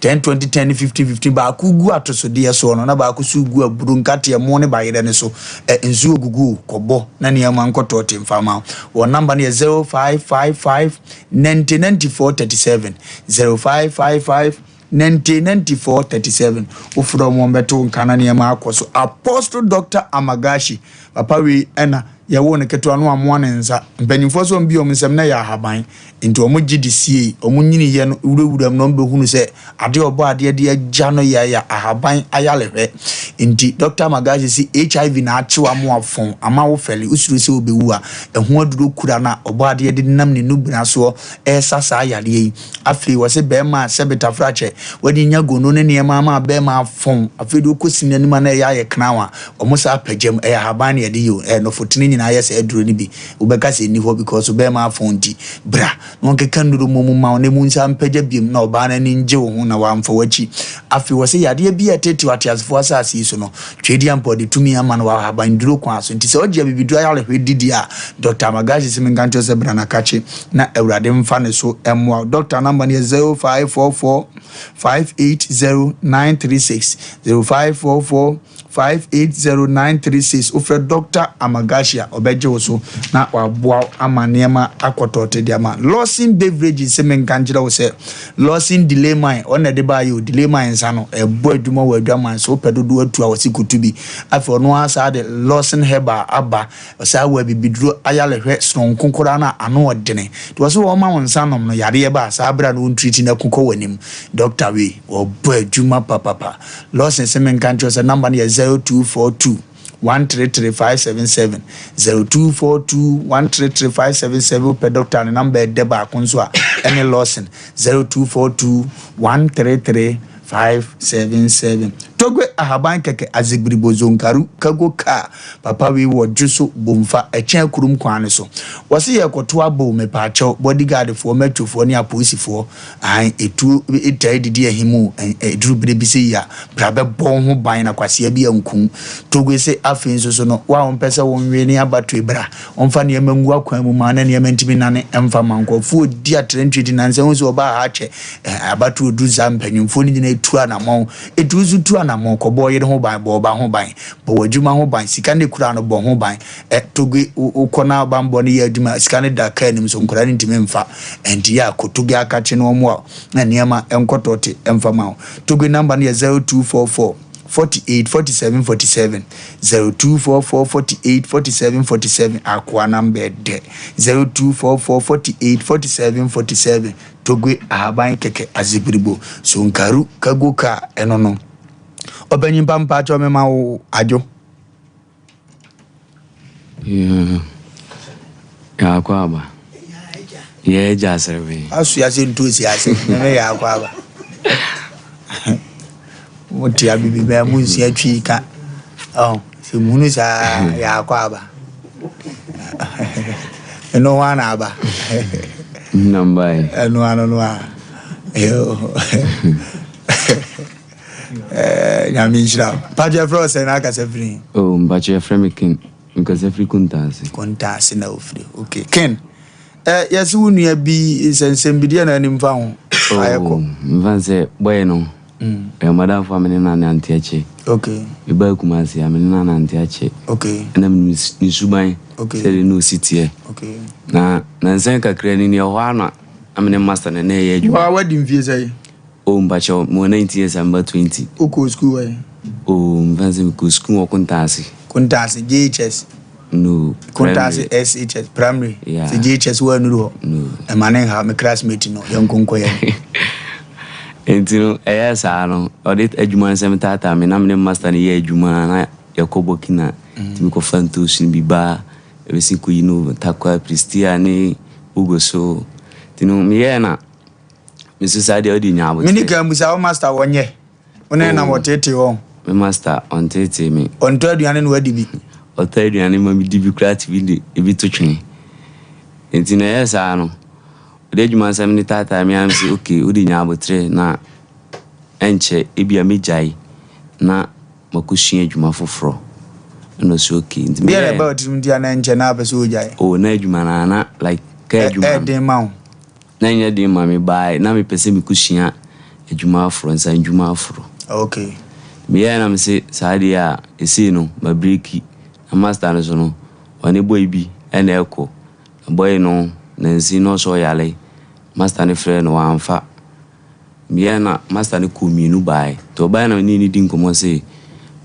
10 20 10 ne 15 15 baako gu atosodeɛ soɔ no na baako so gu aburo nkateɛ mo ne bayerɛ no so. Ɛ nsuo gugu o, kɔbɔ na nneɛma nkɔtɔ te mfa ma wo. Wɔn namba no yɛ 0555 90 94 37 0555 90 94 37 Wofrɛ wɔn wɔbɛto wo nka na nneɛma akɔ so. Apostle Doctor Amagashi Papa wei ɛna yɛwoo no ketewa no wamoa ne nsa. Mpanyinfoɔ sɛ wɔn bi wɔn nsam na ɛyɛ ahaban nti wɔn gye de siei. Wɔn nyiniiɛ no wurawura mu na wɔn bɛhunu sɛ adeɛ ɔbɔ adeɛ de agya no yɛ yɛ ahaban ayarehwɛ. Nti Doctor Magashi se HIV na akye wo ama wafɔn ama wo fɛle wosuro sɛ wobɛwu a ɛho aduro kura no a ɔbɔ adeɛ de nam ne nubena soɔ ɛresa saa yareɛ yi. Afei wɔse bɛɛma a sɛbe tafrakyɛ wadi nya gono ne nneɛma ama bɛɛma afɔn afei de wokɔ sini anim a na ɛyɛ ayɛ kranw a wɔn saa pagyam ɛyɛ ahaban na yɛde yɛ o ɛyɛ nɔfotene nyinaa yɛ saa aduro no bi wobɛka sɛ ɛnni hɔ because bɛɛma afɔn nti bra na wɔnkeka nnuro mmom mma wo na emu nsa mpagya biom na ɔbaa no ani ngye wo ho na wamfa w'akyi afei wɔse yadeɛ bi a ɛtetew ateasefoɔ asase yi so no Tweaduampɔ de tumi ama no wɔ ahabanduro kwan so nti sɛ ɔgye abibiduro ayarehwɛ didi a Doctor Amagashi se menka nkyerɛ wo sɛ bra na kakye na Awurade mfa ne so mmoa wo. Doctor number no yɛ 0544 580 936 0544 580 936 wofrɛ Doctor Amagashi a ɔbɛgye wo so na waboa wo ama nneɛma akɔtɔɔte de ama. Lawson Beverages se menka nkyerɛ wo sɛ Lawson Delay Mine ɔno na ɛde baayɛ o Delay Mine nsa no ɛbɔ adwuma wɔ adwaman so wopɛ dodoɔ atu a wɔse kɔtu bi afei ɔno ara saa de Lawson Herbal aba Ɔsaa wɔ abibiduro ayarehwɛ sononko koraa no a ano ɔdene nti wɔse wɔma wo nsa nom no yareɛ ba a saa berɛ a na wɔntriti no ako kɔ w'anim Doctor wei ɔbɔ adwuma papapa Lawson se menka nkyerɛ wo sɛ number no yɛ 0242 133 577 0242 133 577 wopɛ doctor ne number ɛdɛ baako nso a ɛne Lawson 0242 133 577 Togbe ahaban kɛkɛ Azegbiribo Zonkaru Kago kaa Papa wei wɔ dwoso bomfa ɛkyɛn kurom kwan no so wɔse yɛkɔto abow mepaakyɛw body guard foɔ metro foɔ ne apolisifoɔ ahan etuo taa didi ahim o ɛduru bere bi sei a bra bɛbɔ wo ho ban na kwasea bi anku Togbe se afei nso so no wo a wompɛ sɛ wo nwe ne abatoe bra wɔmfa nneɛma ngu akwan mu ma na nneɛma ntumi nnane mfa ma nkurɔfoɔ di atrantwie di nansa hu sɛ ɔbaa ha akyɛ abatoɔ duru saa mpanyinfoɔ no nyinaa tu anamɔn etu nso tu anamɔn kɔbɔ yere ho ban bɔ ɔba ho ban Bɔ w'adwuma ho ban. Sika no ekura no, bɔ ho ban. Ɛ, Toge, wo, wokɔ na bammɔ no yɛ adwuma a, sika no da kaa anim so, nkwadaa no ntumi mfa. Ɛnti yɛ a, kɔ Toge akakye na wɔmmoa wo na nneɛma nkɔ tɔɔte mfa ma wo. Toge number no yɛ 0244 48 47 47, 0244 48 47 47, Akoa number dɛ, 0244 48 47 47, Toge ahaban kɛkɛ, Azigbribo, Sonkaru, Kago kaa, ɛno no. Ɔpanyin pa mpakyɛw mema wo adwo. Yeah. Yaakɔ aba. Yɛ agya asɛrɛ. Asoa sɛ ntosi ase. Meme yaakɔ aba. Mo te abibi bɛn mo nsua twi ka. Oh, sɛ Afei muhunu saa yɛakɔ aba. Ɛno ho ana aba. Nambae. Ɛno ano no a. Eh, nyame nhyira wo. Mpakyɛ frɛ wo sɛ na akasa firi? Oh, mpakyɛ frɛ me Ken. Mekasa firi Kuntaase. Kuntaase na wofiri. Okay. Ken, eh, yɛse wo nua bi nsɛnsɛmbideɛ na anim fa ho. Oh, mfa sɛ bɔyɛ no. Ɛyɛ m'adamfo a me ne no anante akyɛ. Okay. Mebaa Kumasi a, me ne no anante akyɛ. Okay. Ɛna menim ne suban. Okay. Sɛdeɛ na ɔsi teɛ. Okay. Na nansa yi kakra ni, ɛhɔ ara na na me ne master no na ɛyɛ adwuma. Waa wadi mfie sɛn? Oh, mpakyɛw, mewɔ 19 years a meba 20. Wokɔɔ sukuu wɔ he? Oh, mfa sɛ mekɔɔ sukuu wɔ Kontaase. Kontaase, JHS? No, Kontaase primary. SHS, primary? Yeah. Sɛ JHS woannuru hɔ? No. Ɛma ne nha, me classmate no, yɛnkɔ nkɔyɛ no. Nti no, ɛyɛɛ saa no, ɔde adwuma nsɛm taataa me, na me ne master no yɛ adwuma na yɛkɔ Burkina, nti mekɔfa ntoosi no bi ba, ɛbɛsi kɔyi no Tarkwa, Prestea ne Ugo so. Nti no, meyɛɛ na me nso saa deɛ wode nya aboterɛ. Mene kan busa wo master wɔnyɛ? Wo ne nam Oh. ɔteetee wɔn? Me master, ɔnteetee me. Ɔntɔ aduane na wadi bi? Ɔtɔ aduane ma medi bi koraa tumi de ebi to twene. Nti na ɛyɛɛ saa no, ɔde adwuma nsɛm no taataa me ara mese okay, wode nya aboterɛ na ɛnkyɛ ebia mɛgyae na makɔsua adwuma foforɔ. Ɛna ɔse okay. Nti Deɛ na meyɛɛ. ɛba wo tirim nti a na ɛnkyɛ na apɛ sɛ wogyae? Oh, na adwuma no ara na like kaa adwuma no. Ɛyɛ den ma wo? Na ɛnyɛ den ma me but na mepɛ sɛ mekɔsua adwuma aforɔ, nsanodwuma aforɔ. Okay. Meyɛɛ na mese saa deɛ a ɛsei no mabreki. Na master no so no, ɔne boy bi na ɛkɔ. Na boy no nansi na ɔsɛ ɔyare. Master no frɛɛ no wamfa. Meyɛɛ na master no kɔɔ mmienu baeɛ. Nti ɔbaeɛ na me ne no di nkɔmmɔ se,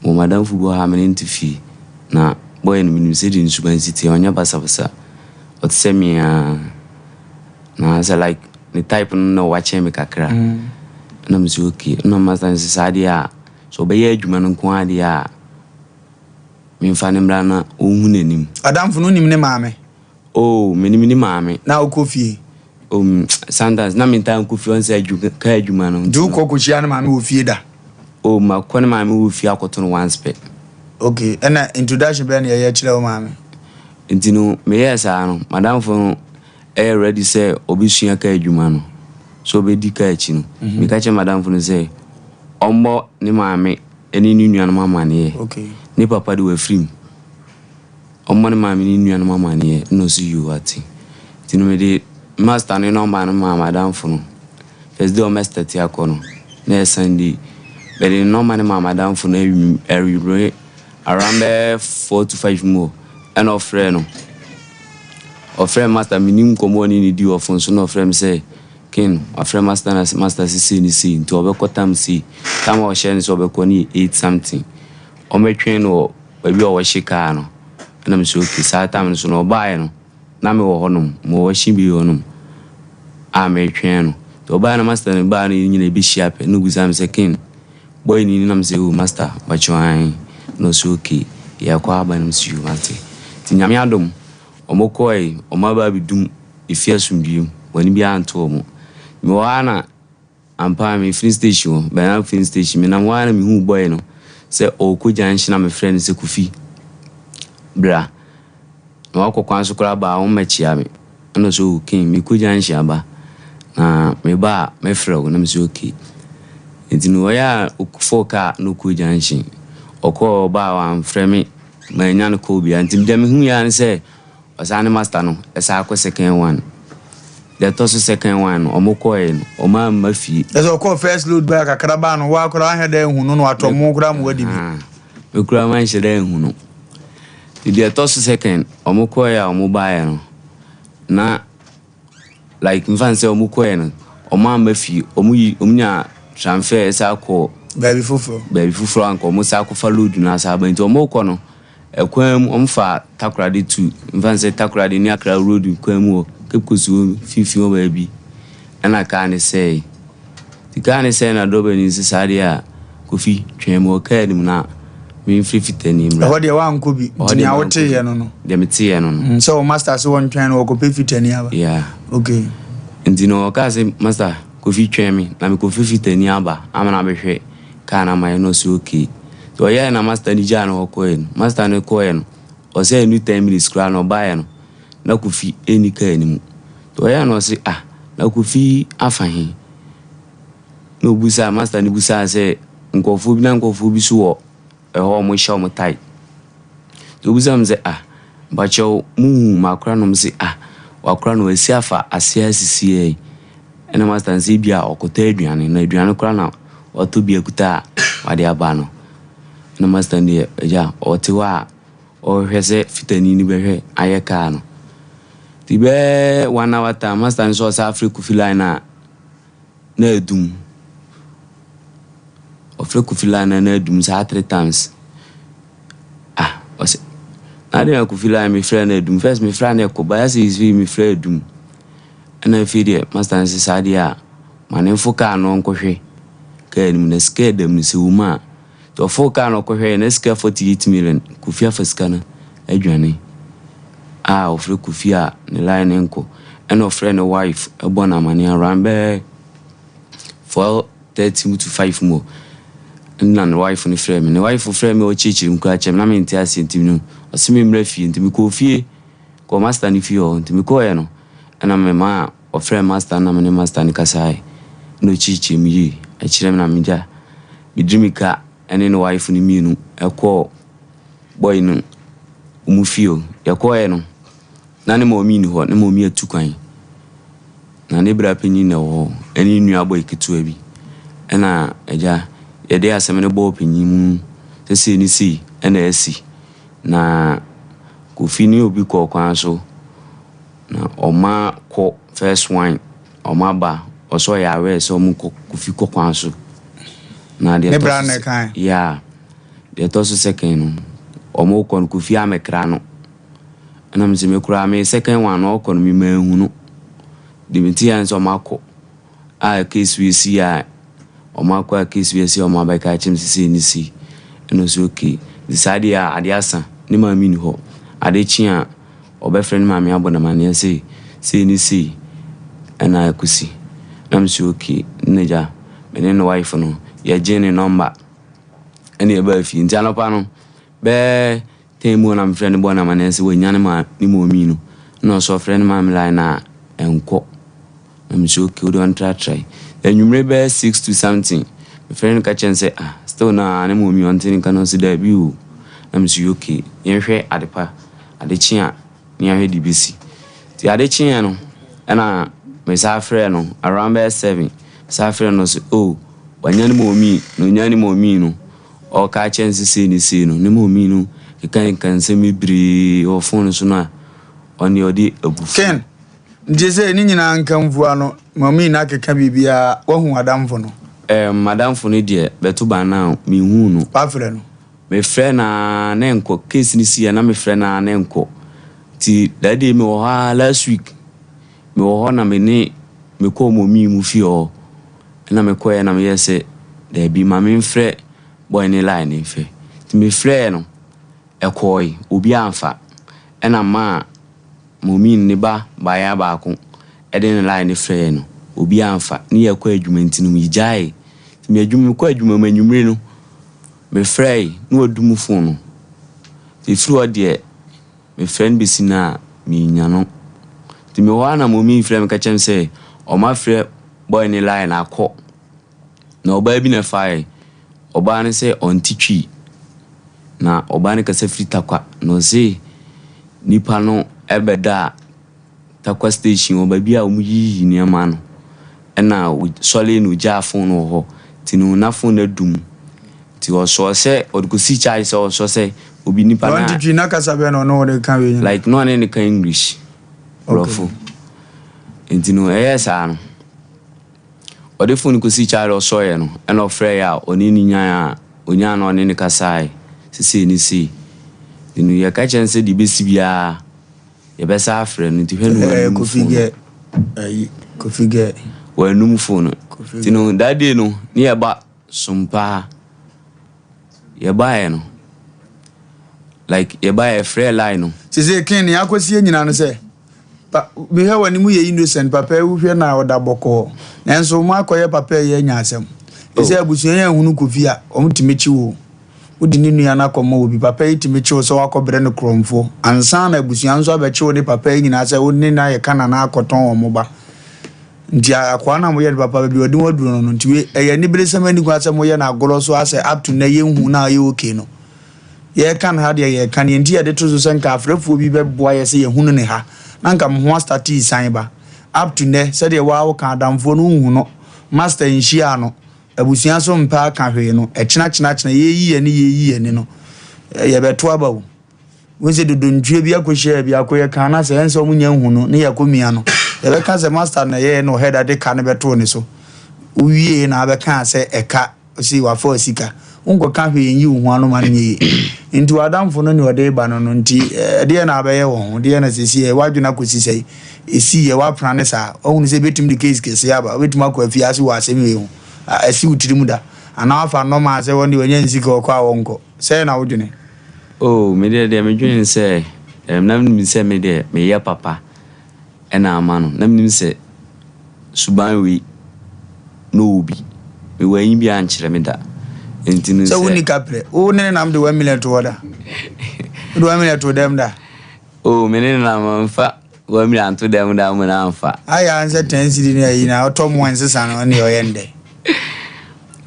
mewɔ m'adamfo bi wɔ ha a me ne no te fie. Na boy no menim sɛdeɛ ne suban si teɛ, ɔnyɛ basabasa. Ɔte sɛ me ara. Na sɛ like ne type no na wakyɛn me kakra. Ɛna me sɛ okay. Ɛna master no sɛ saa deɛ a, sɛ ɔbɛyɛ adwuma no nko ara deɛ a, memfa no mmra na ɔnhu n'anim. Adamfo no wonim ne maame? Oh, menim ne maame. Na wokɔ fie? Oh, sometimes na mentaa nkɔ fie, ɔn sɛ adwuma, kaa adwuma no. Nti wokɔ kɔhyia ne maame wɔ fie da? Oh, makɔ ne maame wɔ fie akɔto no once pɛ. Okay, ɛna introduction bɛn na yɛyɛ kyerɛ wo maame? Nti no, meyɛɛ saa no, m'adamfo no yɛ ready sɛ ɔbɛsua kaa adwuma no, sɛ ɔbɛdi kaa akyi no, meka kyerɛɛ m'adamfo no sɛ ɔmmɔ ne maame ne ne nuanom amaneɛ. Ne papa de wafiri mu. Ɔmmɔ ne maame ne ne nuanom amaneɛ. Ɛna ɔse yoo ate. Nti no mede master no nɔmba no maa m'adamfo no. First day a ɔmmɛstarte akɔ no, na ɛyɛ Sunday. Mede ne nɔmba no maa m'adamfo no anwummere around bɛyɛ 4 to 5 mu hɔ ɛna ɔfrɛɛ no. Ɔfrɛɛ master, mennim nkɔmmɔ a ɔne no dii wɔ phone so na ɔfrɛɛ me sɛ Ken, wafrɛ master na master se sei ne sei nti ɔbɛkɔ tam sei. Tam a ɔhyɛɛ no sɛ ɔbɛkɔ no yɛ 8 something. Ɔmmɛtwɛn no wɔ baabi a wɔhye kaa no. Ɛna mese okay, saa tam no so no ɔbaeɛ no na mewɔ hɔnom, mewɔ washing bay hɔnom a meretwɛn no. Nti ɔbaeɛ na master no baa no yɛn nyinaa yɛbɛhyia pɛ na ɔbisaa me sɛ Ken, boy ni na mese oh master, mpakyɛw ae. Na ɔse okay, yɛrekɔ aba na mese yoo mate. Nti Nyame adom, ɔmo kɔe, ɔmo aba abɛdum efie asomdwie mu, bɔne biara anto ɔmo. Mewɔ hɔ ara na ampa ara me filling station hɔ, Bernard filling station, menam hɔ ara na mehuu boy no sɛ ɔrekɔ junction na mefrɛ no sɛ Kofi, bra. Na wakɔ kwan so koraa baa ɔmmɛkyea me. Ɛna ɔse oh King, mekɔ junction aba, na meba a mɛfrɛ wo. Na mese okay. Nti no ɔyɛ a ɔfɔɔ kaa na ɔkɔɔ junction. Ɔkɔɔ ɔbaa wamfrɛ me, mannya no call biara. Nti deɛ mehuiɛ ara ne sɛ ɔsan ne master no san akɔ second one. Deɛ ɛtɔ so second one no, ɔmo kɔɔɛ no, ɔmo amma fie. Ɛsɛ ɔkɔɔ first load baa kakra baa no, woa koraa wanhwɛ dɛ anhu no na watɔ mo koraa ma wadi bi. Me koraa manhyɛ da anhu no. Nti deɛ ɛtɔ so second, ɔmo kɔɔɛ a ɔmo baeɛ no, na like mfa no sɛ ɔmo kɔɔɛ no, ɔmo amma fie. Ɔmo yi, ɔmo nyaa transfer san kɔɔ. Baabi foforɔ. Baabi foforɔ anka ɔmo san akɔfa load no asan aba. Nti ɔmo rekɔ no, Ɛkwan mu, wɔfaa Takoradi to, mfa no sɛ Takoradi ne Accra road kwan mu hɔ, Cape Coast hɔ mfimfini hɔ baabi, ɛna kaa no sɛee. Nti kaa no sɛee na dɔbani no sɛ saa deɛ a, Kofi, twɛn me wɔ kaa no mu na memfiri Fitani mmra. Ɛhɔ deɛ woankɔ bi, Ɛhɔ nti deɛ nea mankɔ bi. woteeɛ no no. Deɛ meteeɛ no no. Mm, sɛ wo master se wɔntwɛn no wɔkɔpɛ Fitani aba. Yeah. Okay. Nti no ɔkaa sɛ, Master, Kofi twɛn me na mekɔfiri Fitani aba ama no abɛhwɛ kaa no ama yɛn na ɔse okay. Nti ɔyɛɛ na master no gyaa no hɔ kɔeɛ no, master no kɔeɛ no, ɔsɛ ɛnnu ten minutes koraa na ɔbaeɛ no, na Kofi nni kaa no mu. Nti ɔyɛɛ na ɔse ah, na Kofi afa he? Na obusaa, master no busaa sɛ nkurɔfoɔ bi, na nkurɔfoɔ bi so wɔ ɛhɔ a wɔhyɛ wɔn tae. Nti obisaa me sɛ ah, mpakyɛw muhuu m'akora no? Mese ah, w'akora no wasi afa aseɛ ha sisiaa yi. Ɛna master no sɛ ebia ɔkɔtɔ aduane, na aduane koraa na watɔ bi akuta a wade aba no. Ɛna master no deɛ agya ɔte hɔ a ɔrehwɛ sɛ fitani no bɛhwɛ ayɛ kaa no. Nti bɛyɛ one hour time master no sɛ ɔsan afrɛ Kofi line a na adum. Ɔfrɛ Kofi line na na adum saa three times. Ah, ɔsɛ na adɛn na Kofi line mefrɛ na adum. First mefrɛ a na ɛkɔ, but asɛ yi mefrɛ adum. Ɛna afei deɛ master no sɛ saa deɛ a ma ne mfo kaa no ɔnkɔhwɛ kaa no mu na sika ɛda mu no sɛ wɔ mu a. Nti ɔfoo kaa no ɔkɔhwɛeɛ na sika 48 million. Kofi afa sika no adwane. A ɔfrɛ Kofi a ne line no nkɔ. Ɛna ɔfrɛ ne wife bɔ no amaneɛ around bɛyɛ 4:30 mu to 5 mu hɔ. Ɛna ne wife no frɛɛ me. Ne wife frɛɛ me a ɔkyerɛkyerɛ mu koraa kyerɛ me na mente aseɛ nti no ɔse me mmra fie nti mekɔɔ fie kɔɔ master no fie hɔ nti mekɔɔɛ no ɛna memaa ɔfrɛɛ master no na me ne master no kasaeɛ na ɔkyerɛkyerɛ mu yie ɛkyerɛ me na megya mediri mika ɛne ne wife no mmienu ɛkɔɔ boy no wɔn fie o. Yɛkɔeɛ no, na ne maame nni hɔ, ne maame atu kwan. Na ne bra panyin na ɛwɔ hɔ, ɛne ne nua boy ketewa bi. Ɛna agya, yɛde asɛm no bɔɔ panyin mu sɛ sei ne sei ɛna asi. Na Kofi ne obi kɔɔ kwan so, na ɔma kɔ first one, ɔma ba, ɔsɛ ɔyɛ aware sɛ ɔmo kɔ Kofi kɔ kwan so. Na deɛ Ne ɛtɔ bra so na sɛ, ɛkae. yeah. Deɛ ɛtɔ so second no, wɔrekɔ no, Kofi ammɛkra no. Ɛna mese me koraa me second one no ɔrekɔ no me manhu no. Deɛ mete ara ne sɛ wɔakɔ a case wei si a wɔakɔ a case wei asi a wɔabɛka akyerɛ me sɛ sei ne sei. Ɛna ɔse okay. Nti saa deɛ a adeɛ asa, ne maame nni hɔ. Ade kye a ɔbɛfrɛ ne maame abɔ no amaneɛ sɛ sei ne sei ɛna akɔsi. Na mese okay. Ɛna agya me ne ne wife no yɛgyee ne number. Ɛna yɛbaa fie. Nti anɔpa no, bɛyɛ ten mu hɔ na mefrɛ no bɔɔ no amanneɛ sɛ wanya ne maa ne mɔmii no. Ɛna ɔsɛ ɔfrɛ ne maame line no a, ɛnkɔ. Na mese okay, wode ɔntratrae. Anwummere bɛyɛ six to something, mefrɛ no ka kyerɛ no sɛ ah, still na ne mɔmii ɔnte ne nka na ɔse daabi o. Na mese okay, yɛnhwɛ adepa, ade kye a ne yɛahwɛ deɛ ɛbɛsi. Nti ade kyeeɛ no, ɛna mesan frɛɛ no around bɛyɛ seven, mesan frɛɛ no ɔse oh, Wanya ne mɔmii, na ɔnyaa ne mɔmii no, ɔreka akyerɛ no sɛ sei ne sei no, ne mɔmii no kekakeka nsɛm bebree wɔ fon no so no a, ɔno deɛ ɔde abufuo. Ken, Nti sɛ ne nyinaa nka mfua no, mɔmii no akeka biribiara, woahu w'adamfo no? Ɛɛm, m'adamfo no deɛ, bɛto ba no a, menhuu no. Woafrɛ no? Mefrɛ no ara na ɛnkɔ, case no siiɛ na mefrɛ no ara na ɛnkɔ. Nti that day mewɔ hɔ ara last week, mewɔ hɔ na me ne, mekɔɔ mɔmii mu fie hɔ. Ɛna me kɔeɛ na meyɛɛ sɛ daabi ma menfrɛ boy no line no mfrɛ. Nti mefrɛɛ no ɛkɔɔe obiara amfa. Ɛna maa Momin ne ba baayaa baako de ne line no frɛɛ no obiara amfa. Ne yɛkɔ adwuma nti no megyaee. Nti me adwuma mekɔ adwuma mu anwummere no mefrɛɛe na wadum phone no. Nti ɛfiri hɔ deɛ mefrɛ no bɛsi nnɛ a mennya no. Nti mewɔ hɔ ara na Momin frɛɛ me ka kyerɛɛ me sɛ wɔafrɛ boy ne line akɔ. Na ɔbaa bi na ɛfaeɛ. Ɔbaa no sɛ ɔnte Twi. Na ɔbaa no kasa firi Tarkwa. Na ɔse nipa no bɛdaa Tarkwa station hɔ, baabi a wɔyiyi nneɛma no. Ɛna ɔsɔre na ɔgyaa phone no wɔ hɔ. Nti no na phone no adum. Nti ɔsɔɔ sɛ ɔde kɔsii charge sɛ ɔsɔ sɛ obi nipa no a. Na ɔnte Twi na kasa bɛn na ɔne wo de ka wei nyinaa? Like na ɔne no ka English. Borɔfo. Nti no ɛyɛɛ saa no, ɔde fon no kɔsii Charlie ɔsɔeɛ no, ɛna ɔfrɛeɛ a ɔne no nyaeɛ a ɔnyaa no ɔne no kasaeɛ sɛ sei ne sei. Nti no yɛka kyerɛ no sɛ deɛ ɛbɛsi biara yɛbɛsan afrɛ no nti hwɛ no Eh, wannum Kofi fon no. Gɛ, ayi, Kofi Gɛ. Wannum fon no. Nti no that day no ne yɛba som paa. Yɛbaeɛ no like yɛbaeɛ yɛfrɛɛ line no. Sese Ken nea akɔsie nyinaa no sɛ pa mehwɛ w'anim yɛ innocent papa yi wohwɛ na ɔda bɔkɔɔ nanso mo akɔyɛ papa yi anya asɛm ɛsɛ oh. abusua yi ahunu Kofi a wɔn tumi kyi wo. Wode ne nua no akɔma obi. Papa yi tumi kye wo sɛ woakɔbrɛ no korɔmfoɔ. Ansa na abusua nso abɛkye wo ne papa yi nyinaa sɛ wo ne no ayɛ ka na akɔtɔn wɔn ba. Nti akoa no a moyɛ no papa baabi a ɔde wo aduru no no nti wei ɛyɛ aniberesɛm ani kwan sɛ moyɛ no agorɔ so asɛ up to nnɛ yɛnhu na ayɛ okay no. Yɛreka no ha deɛ yɛreka no nti yɛde to so sɛ nka afrɛfoɔ bi bɛboa yɛ sɛ yɛhunu ne ha na nka mo ho astate san ba. Up to nnɛ sɛdeɛ waa woka adamfoɔ no wonhu no, master nhyiaa no, abusua so mpɛ aka hwee no, ɛkyena kyena kyena yɛreyi yɛn ani yɛreyi yɛn ani no yɛbɛto aba o. Wohu sɛ dodontwie bi akɔhyia bi akɔyɛ kan na sɛ ɛnsɛ wɔn nya nhu no ne yɛkɔ mia no yɛbɛka sɛ master na ɛyɛɛ na ɔhɛda de ka no bɛtoo ne so. Wowie na abɛka sɛ ɛka si wafa sika. Wonkɔka hwee nyi wo ho ano ma no nyɛ yie. Nti w'adamfo no ne ɔde ba no no nti ɛdeɛ na abɛyɛ wɔ ho deɛ na sɛsi ɛ w'adwene akɔsi sɛ ɛsi yɛ w'apena ne saa ɔhunu sɛ ɛbɛtumi de case kɛseɛ aba wobɛtumi akɔ afiase wɔ asɛm wei ho ɛsi wo tirim da anaa wafa nɔma sɛ wɔn deɛ wɔnya nsika ɔkɔ a wɔnkɔ sɛɛ na wodwene. Oh, me deɛ deɛ medwene ne sɛ, ɛm, na menim sɛ me deɛ meyɛ papa ɛna ama no. Na menim sɛ suban wei na ɔwɔ bi. Me wanyi bi ankyerɛ me da. Nti no Sɛ sɛ. wonni kaprɛ, wo ne ne nam de 1 million to hɔ da? Wode 1 million to dɛm da? Oh, me ne ne nam mfa 1 million anto dɛm da mu na amfa. Ayɛ a nsɛ 10 cedi ne ayi na ɔtɔ mo nsesa no ɛne ɔyɛ ndɛ.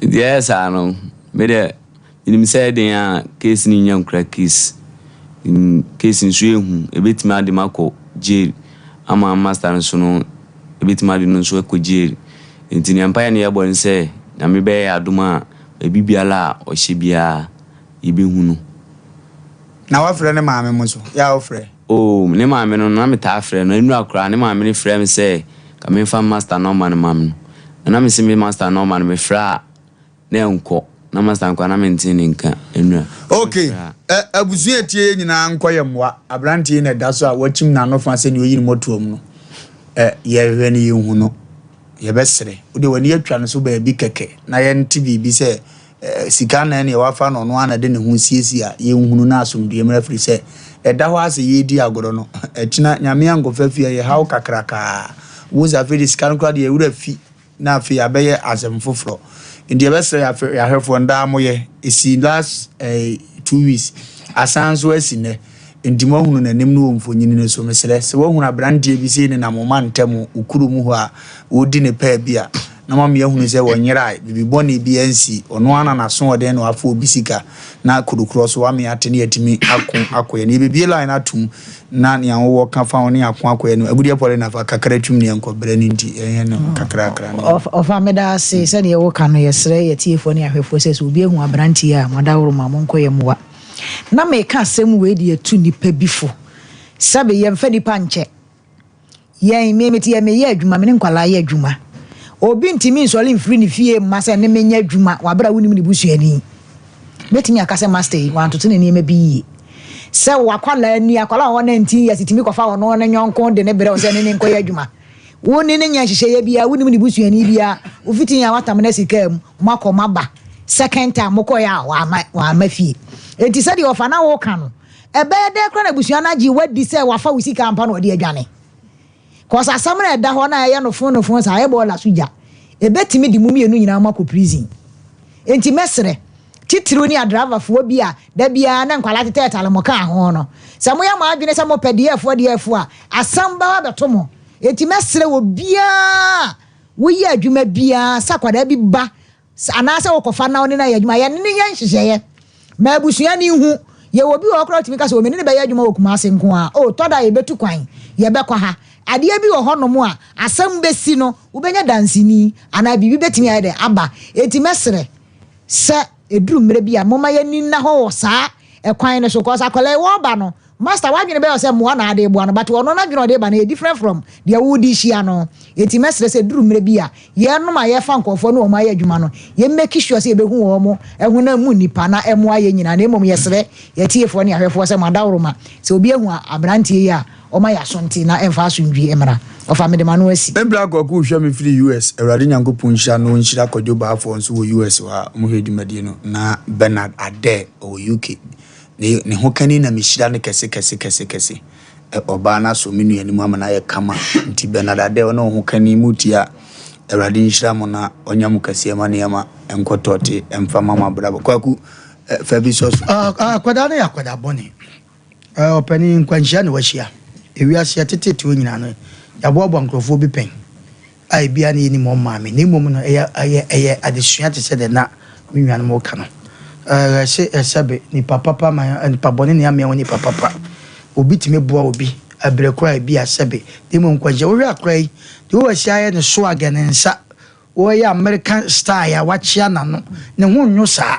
Nti ɛyɛ saa no, me deɛ menim sɛ ɛden a case no nnya nkura case. Case nso ehu, ebetumi ade me akɔ jail ama master no so no, ebetumi ade no nso akɔ jail. Nti nea mpaeɛ no yɛbɔ ne sɛ, Nyame bɛyɛ yɛn adom a, baabi biara a ɔhyɛ biara, yɛbɛhu no. Na wafrɛ ne maame mo so? Yɛ a wofrɛ? Oh, ne maame no, na metaa frɛ no. Nnura koraa, ne maame no frɛ me sɛ ka memfa master number no ma me no. Na na mese me master number no, mefrɛ a na ɛnkɔ. Na master no koraa na mente ne nka nnura. Ok, ɛ abusua etie yɛ nyinaa nkɔ yɛ mmoa. Aberanteɛ yi na ɛda so a wakyim n'ano fa sɛnea oyi ne mmɔtoam no. Ɛ yɛhwɛ no yɛnhu no. Yɛbɛsrɛ. Wo deɛ w'ani atwa no so baabi kɛkɛ na yɛnte biribi sɛ ɛ sika na ɛneɛ wafa no ɔno ara na ɛde ne ho siesie a yɛnhunu na asomdwoeɛ mmra firi sɛ ɛda hɔ ara sɛ yɛredi agorɔ no ɛkyena Nyame ankɔfa fie a ɛyɛ haw kakrakaa. Wohu sɛ afei de sika no koraa deɛ yɛn werɛ afi na afei abɛyɛ asɛm foforɔ. Nti yɛbɛsrɛ yɛn ahwɛfoɔ no daa moyɛ. Ɛsii last eh, 2 weeks asan nso asi nnɛ. Nti moahunu n'anim no wɔ mfonyini no so. Mesrɛ sɛ woahunu aberanteɛ bi sei nenam wo mantam wo kuro mu hɔ a ɔredi ne pɛɛ bi a na mama yɛahunu sɛ wɔnyerae, biribi bɔne bi ansi, ɔno ara na n'asoɔden na wafa obi sika na kurokurɔ so wame ate ne yɛatumi ako akɔ yɛn. Yɛbɛbie line atom na nea wowɔ ka fa ho ne ako akɔ yɛn. Agudeɛ pɔle na fa kakra twim ne yɛnkɔ berɛ no nti yɛnyɛ no kakrakra ne. Ɔfa meda ase sɛdeɛ woka no yɛsrɛ yɛtiefoɔ ne ahwɛfoɔ sɛ sɛ obi ahu aberanteɛ a mo adaworo ma monkɔ yɛ mmoa. Na meka asɛm wei de atu nnipa bi fo sɛbe yɛmfa nnipa nkyɛ. Yɛn, me mete yɛ meyɛ adwuma, me ne nkwadaa yɛ adwuma. Obi ntumi nsɔre mfiri ne fie mma sɛ ne menyɛ adwuma wɔ abere a wonim ne busuani. Mɛtumi aka sɛ master yi wantoto ne nneɛma bi yie. Sɛ wakwadaa ni, akwadaa a ɔwɔ 19 years tumi kɔfa ɔno ne nyɔnko de ne brɛ wo sɛ ne ne nkɔyɛ adwuma. Wo ne ne nyɛ nhyehyɛeɛ biara, wonim ne busuani biara, wofiti a watam no asi kaa mu, moakɔ moaba. Second time mokɔeɛ a wamma wamma fie. Enti sɛdeɛ ɔfa na woka no, ɛbɛyɛ dɛn koraa na abusua no agye wo adi sɛ wafa wo sika ampa na ɔde adwane? Cause asɛm no a ɛda hɔ no a ɛyɛ nofo nofo saa, ɛyɛ bɔɔla so gya. Ɛbɛtumi de mo mmienu nyinaa moakɔ prison. Enti mɛsrɛ, titiriw ne adraivafoɔ bi a da biara na nkwadaa tetɛɛtale mo kaa ho no, sɛ moyɛ mo adwene sɛ mopɛ deɛɛfoɔ deɛɛfoɔ a, asɛm bɛba abɛto mo. Enti mɛsrɛ obiara a woyɛ adwuma biara sɛ akwadaa bi ba anaasɛ wokɔfa na wo ne no ayɛ adwuma, yɛne no nyɛ nhyehyɛeɛ ma abusua no nhu. Yɛwɔ bi wɔ hɔ koraa wotumi ka sɛ, o me ne no bɛyɛ adwuma wɔ Kumase nko ara, o tɔ da a yɛbɛtu kwan, yɛbɛkɔ ha. Adeɛ bi wɔ hɔnom a asɛm bɛsi no, wobɛnya danseni anaa biribi bɛtumi ayɛ dɛn aba. Enti mɛsrɛ sɛ ɛduru mmerɛ bi a momma yɛn ani nna hɔ wɔ saa ɛkwan no so cause akwadaa yi wɔreba no, Master w'adwene bɛyɛ wo sɛ mmoa na ade reboa no but ɔno n'adwene a ɔde reba no ɛyɛ different from deɛ wode rehyia no. Enti mɛsrɛ sɛ ɛduru mmerɛ bi a yɛnom a yɛfa nkurɔfoɔ ne wɔn ayɛ adwuma no yɛ make sure sɛ yɛbɛhu wɔn honam mu nnipa na ɛmmoa yɛn nyinaa na mmom yɛsrɛ yɛatiefoɔ ne ahwɛfoɔ sɛ mo adaworoma sɛ obi ahu aberanteɛ yi a ɔma yɛ aso nte na ɛmfa asomdwie mmra. Ɔfa mede m'ano asi. Me bra Kwaku hwɛ me firi US Awurade Nyankopɔn nhyira no ɔnhyira Kwadwo Baafoɔ nso wɔ US hɔ a ɔmo hwɛ dwumadie no na Bernard Adair ɔwɔ UK Ne ne ho kani na mehyira no kɛse kɛse kɛse kɛse. Ɛ ɔbaa no asɔ me nua no mu ama no ayɛ kama. Nti Bernard Adeh ɔne wo ho kani mo tie a, Awurade nhyira mo na ɔnyɛ mo kɛseɛ ma nneɛma nkɔ tɔɔte mfa ma mo abrabɔ. Kwaku, Fa bi sɔ so. Akwadaa no yɛ akwadaa bɔne. Ɔpanin, nkwanhyia na wahyia. Ewiase yɛteteete hɔ nyinaa no, yɛaboaboa nkurɔfoɔ bi pɛn a ebia na yɛnim wɔn maame. Na mmom no, ɛyɛ ɛyɛ ɛyɛ adesua te sɛ deɛ na me nuanom reka no. Ɛse sɛbe nipa papa ma nipa bɔne na amea wo nipa papa. Obi tumi boa obi ɛberɛ korɔ a ebia sɛbe. Na mmom nkwanhyia, wohwɛ akwadaa yi, deɛ wasi ayɛ ne swag, ne nsa, Ɔyɛ American style a wakyea n'ano. Ne ho nnwo saa.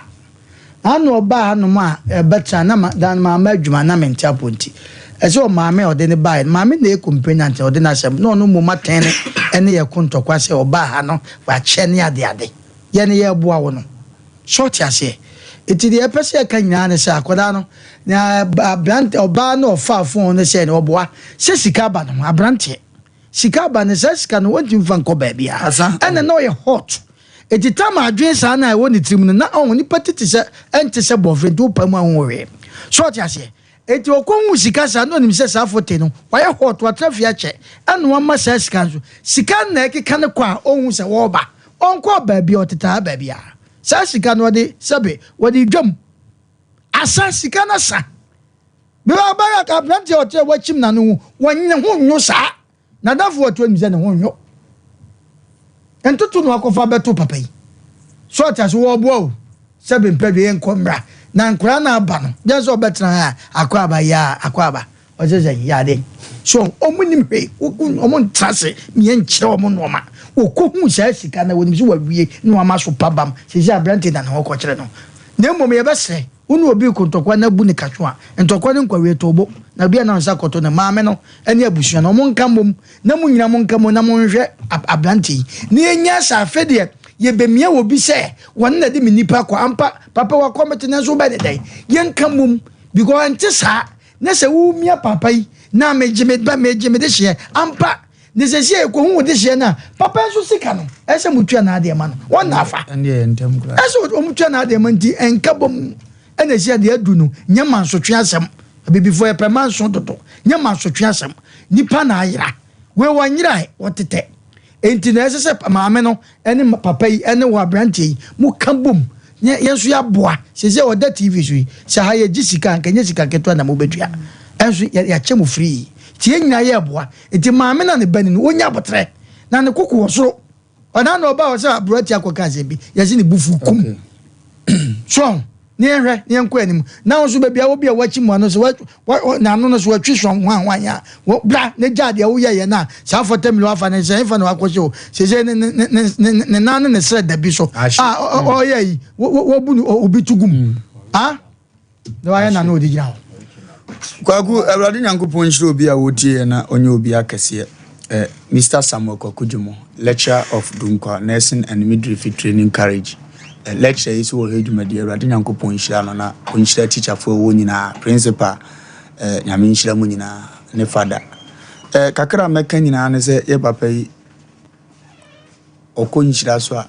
Ano ɔbaa hanom a ɛbɛtena na ma dan mamma adwuma na mente apɔ nti. Ɛsɛ ɔmaame a ɔde no baeɛ no, maame na ɛyɛ complainant na ɔde n'asɛm na ɔno mmom atɛn ne ɛne yɛ ko ntɔkwa sɛ ɔbaa ha no wakyɛ ne adeade. Yɛn yɛreboa wo no. So wote aseɛ? Nti deɛ yɛpɛ sɛ yɛka nyinaa ne sɛ akwadaa no, na aberante, ɔbaa no a ɔfaa phone no sɛ no ɔboa sɛ sika aba ne ho, aberanteɛ. Sika aba no saa sika no ɔntumi nfa nkɔ baabiara ɛna na ɔyɛ hot eti tam adwene saa na ɛwɔ ne tirim no na ɔho nipa ti te sɛ ɛnte sɛ bɔfre nti wopa mu ahu hwee so ɔte aseɛ eti ɔkɔ hu sika saa na ɔnim sɛ saa fote no wayɛ hot watena fie akyɛ ɛna wama saa sika nso sika na ɛkeka ne kɔ a ɔhu sɛ wɔreba ɔnkɔ baabi a ɔtetaa baabi a saa sika no ɔde sɛbe wɔde dwam asa sika no asa. Bere a Barak aberante a ɔte a wakyim n'ano ho, wɔn ne ho nnwo saa. N'adamfo a ɔte hɔ nim sɛ ne ho nnwo. Ntoto na wakɔfa abɛto papa yi. So ɔte ase wɔreboa o, sɛ bempɛ dwe yɛnkɔ mmra. Na nkwadaa no aba no, gyɛ sɛ ɔbɛtena ha a, akɔ aba yɛ a, akɔ aba. Ɔsɛ sɛ yɛ adeɛ. So wɔn nim hwee, wɔn ntra ase meɛ nkyerɛ wɔn nneɛma. Wɔkɔhu saa sika na wɔnim sɛ wawie na wama so pa bam. Sisi aberante na ne ho kɔkyerɛ no. Na mmom yɛbɛsrɛ. Wo ne obi reko ntɔkwa na bu no katwe a, ntɔkwa no nkɔwie too bo, na obi a na nsa kɔto no, maame no ne abusua no, wɔnka mmom, na mo nyinaa monka mmom na monhwɛ aberante yi, na yɛnya sɛ afe deɛ yɛbɛmia wɔ bi sɛ wɔne na de me nipa kɔ, ampa, papa wakɔmete nanso wobɛyɛ ne dɛn? Yɛnka mmom, because ɛnte saa, na sɛ womia papa yi na megye me ba, megye me dehyeɛ, ampa, Ne sɛsi a yɛkɔhu wo dehyeɛ no a, papa nso sika no, ɛsɛ sɛ motua n'adeɛ ma no. Wɔn na afa. Ɛsɛ wɔtua n'adeɛ ma nti ɛnka bɔ mu. Ɛna ɛsi a deɛ adu no, nyɛ mansotwe asɛm. Abibifoɔ yɛpɛ manso dodo. Nyɛ mansotwe asɛm. Nipa na ayera. Wei wɔnyerae, wɔtetɛ. Enti na ɛsɛ sɛ maame no ne papa yi ne wo aberanteɛ yi, moka bom na yɛn nso yɛaboa. Seesei a ɔda TV so yi, sɛ ha yɛgye sika a, anka ɛnyɛ sika ketewa na mobɛtua. Ɛnso yɛakyɛ mo free. Nti yɛn nyinaa yɛreboa. Nti maame na ne ba ni no, ɔnya aboterɛ. Na ne koko wɔ soro. Ɔna na ɔbaa hɔ sɛ aberante akɔka asɛm bi, yɛse ne bo fuw kum. So ɔho? Ne yɛnhwɛ, ne yɛnkɔ anim. Na wo nso baabi a wɔ bi a wakyi mu ano sɛ wa, n'ano no so watwi sɔn hwan hwan a, wɔ, bra ne gyaa deɛ woyɛeɛ no a, saa fɔtɛ mili wafa ne sɛ ɛmfa na wakɔhyɛ o. Seesei ne, ne, ne, ne, ne, ne nan ne ne serɛ da bi so a ɔyɛ yi, wɔbu no obi to gum. Ah? Na wayɛ na na ɔde gyina hɔ. Kwaku, Awurade Nyankopɔn nhyira obi a ɔtie yɛn na ɔnyɛ obi akɛseɛ. Eh, Mister Samuel Kwaku Dwomo, lecturer of Dunkwa Nursing and Midwifery Training College. Eh, lecturer yi so wɔ hɛ dwumadie, Awurade Nyankopɔn nhyira no na ɔnhyira teacherfoɔ ɛwɔ nyinaa, principal, eh, Nyame nhyira mu nyinaa, ne father. Eh, kakra a mɛka nyinaa ne sɛ yɛ papa yi, ɔkɔ nhyira so a,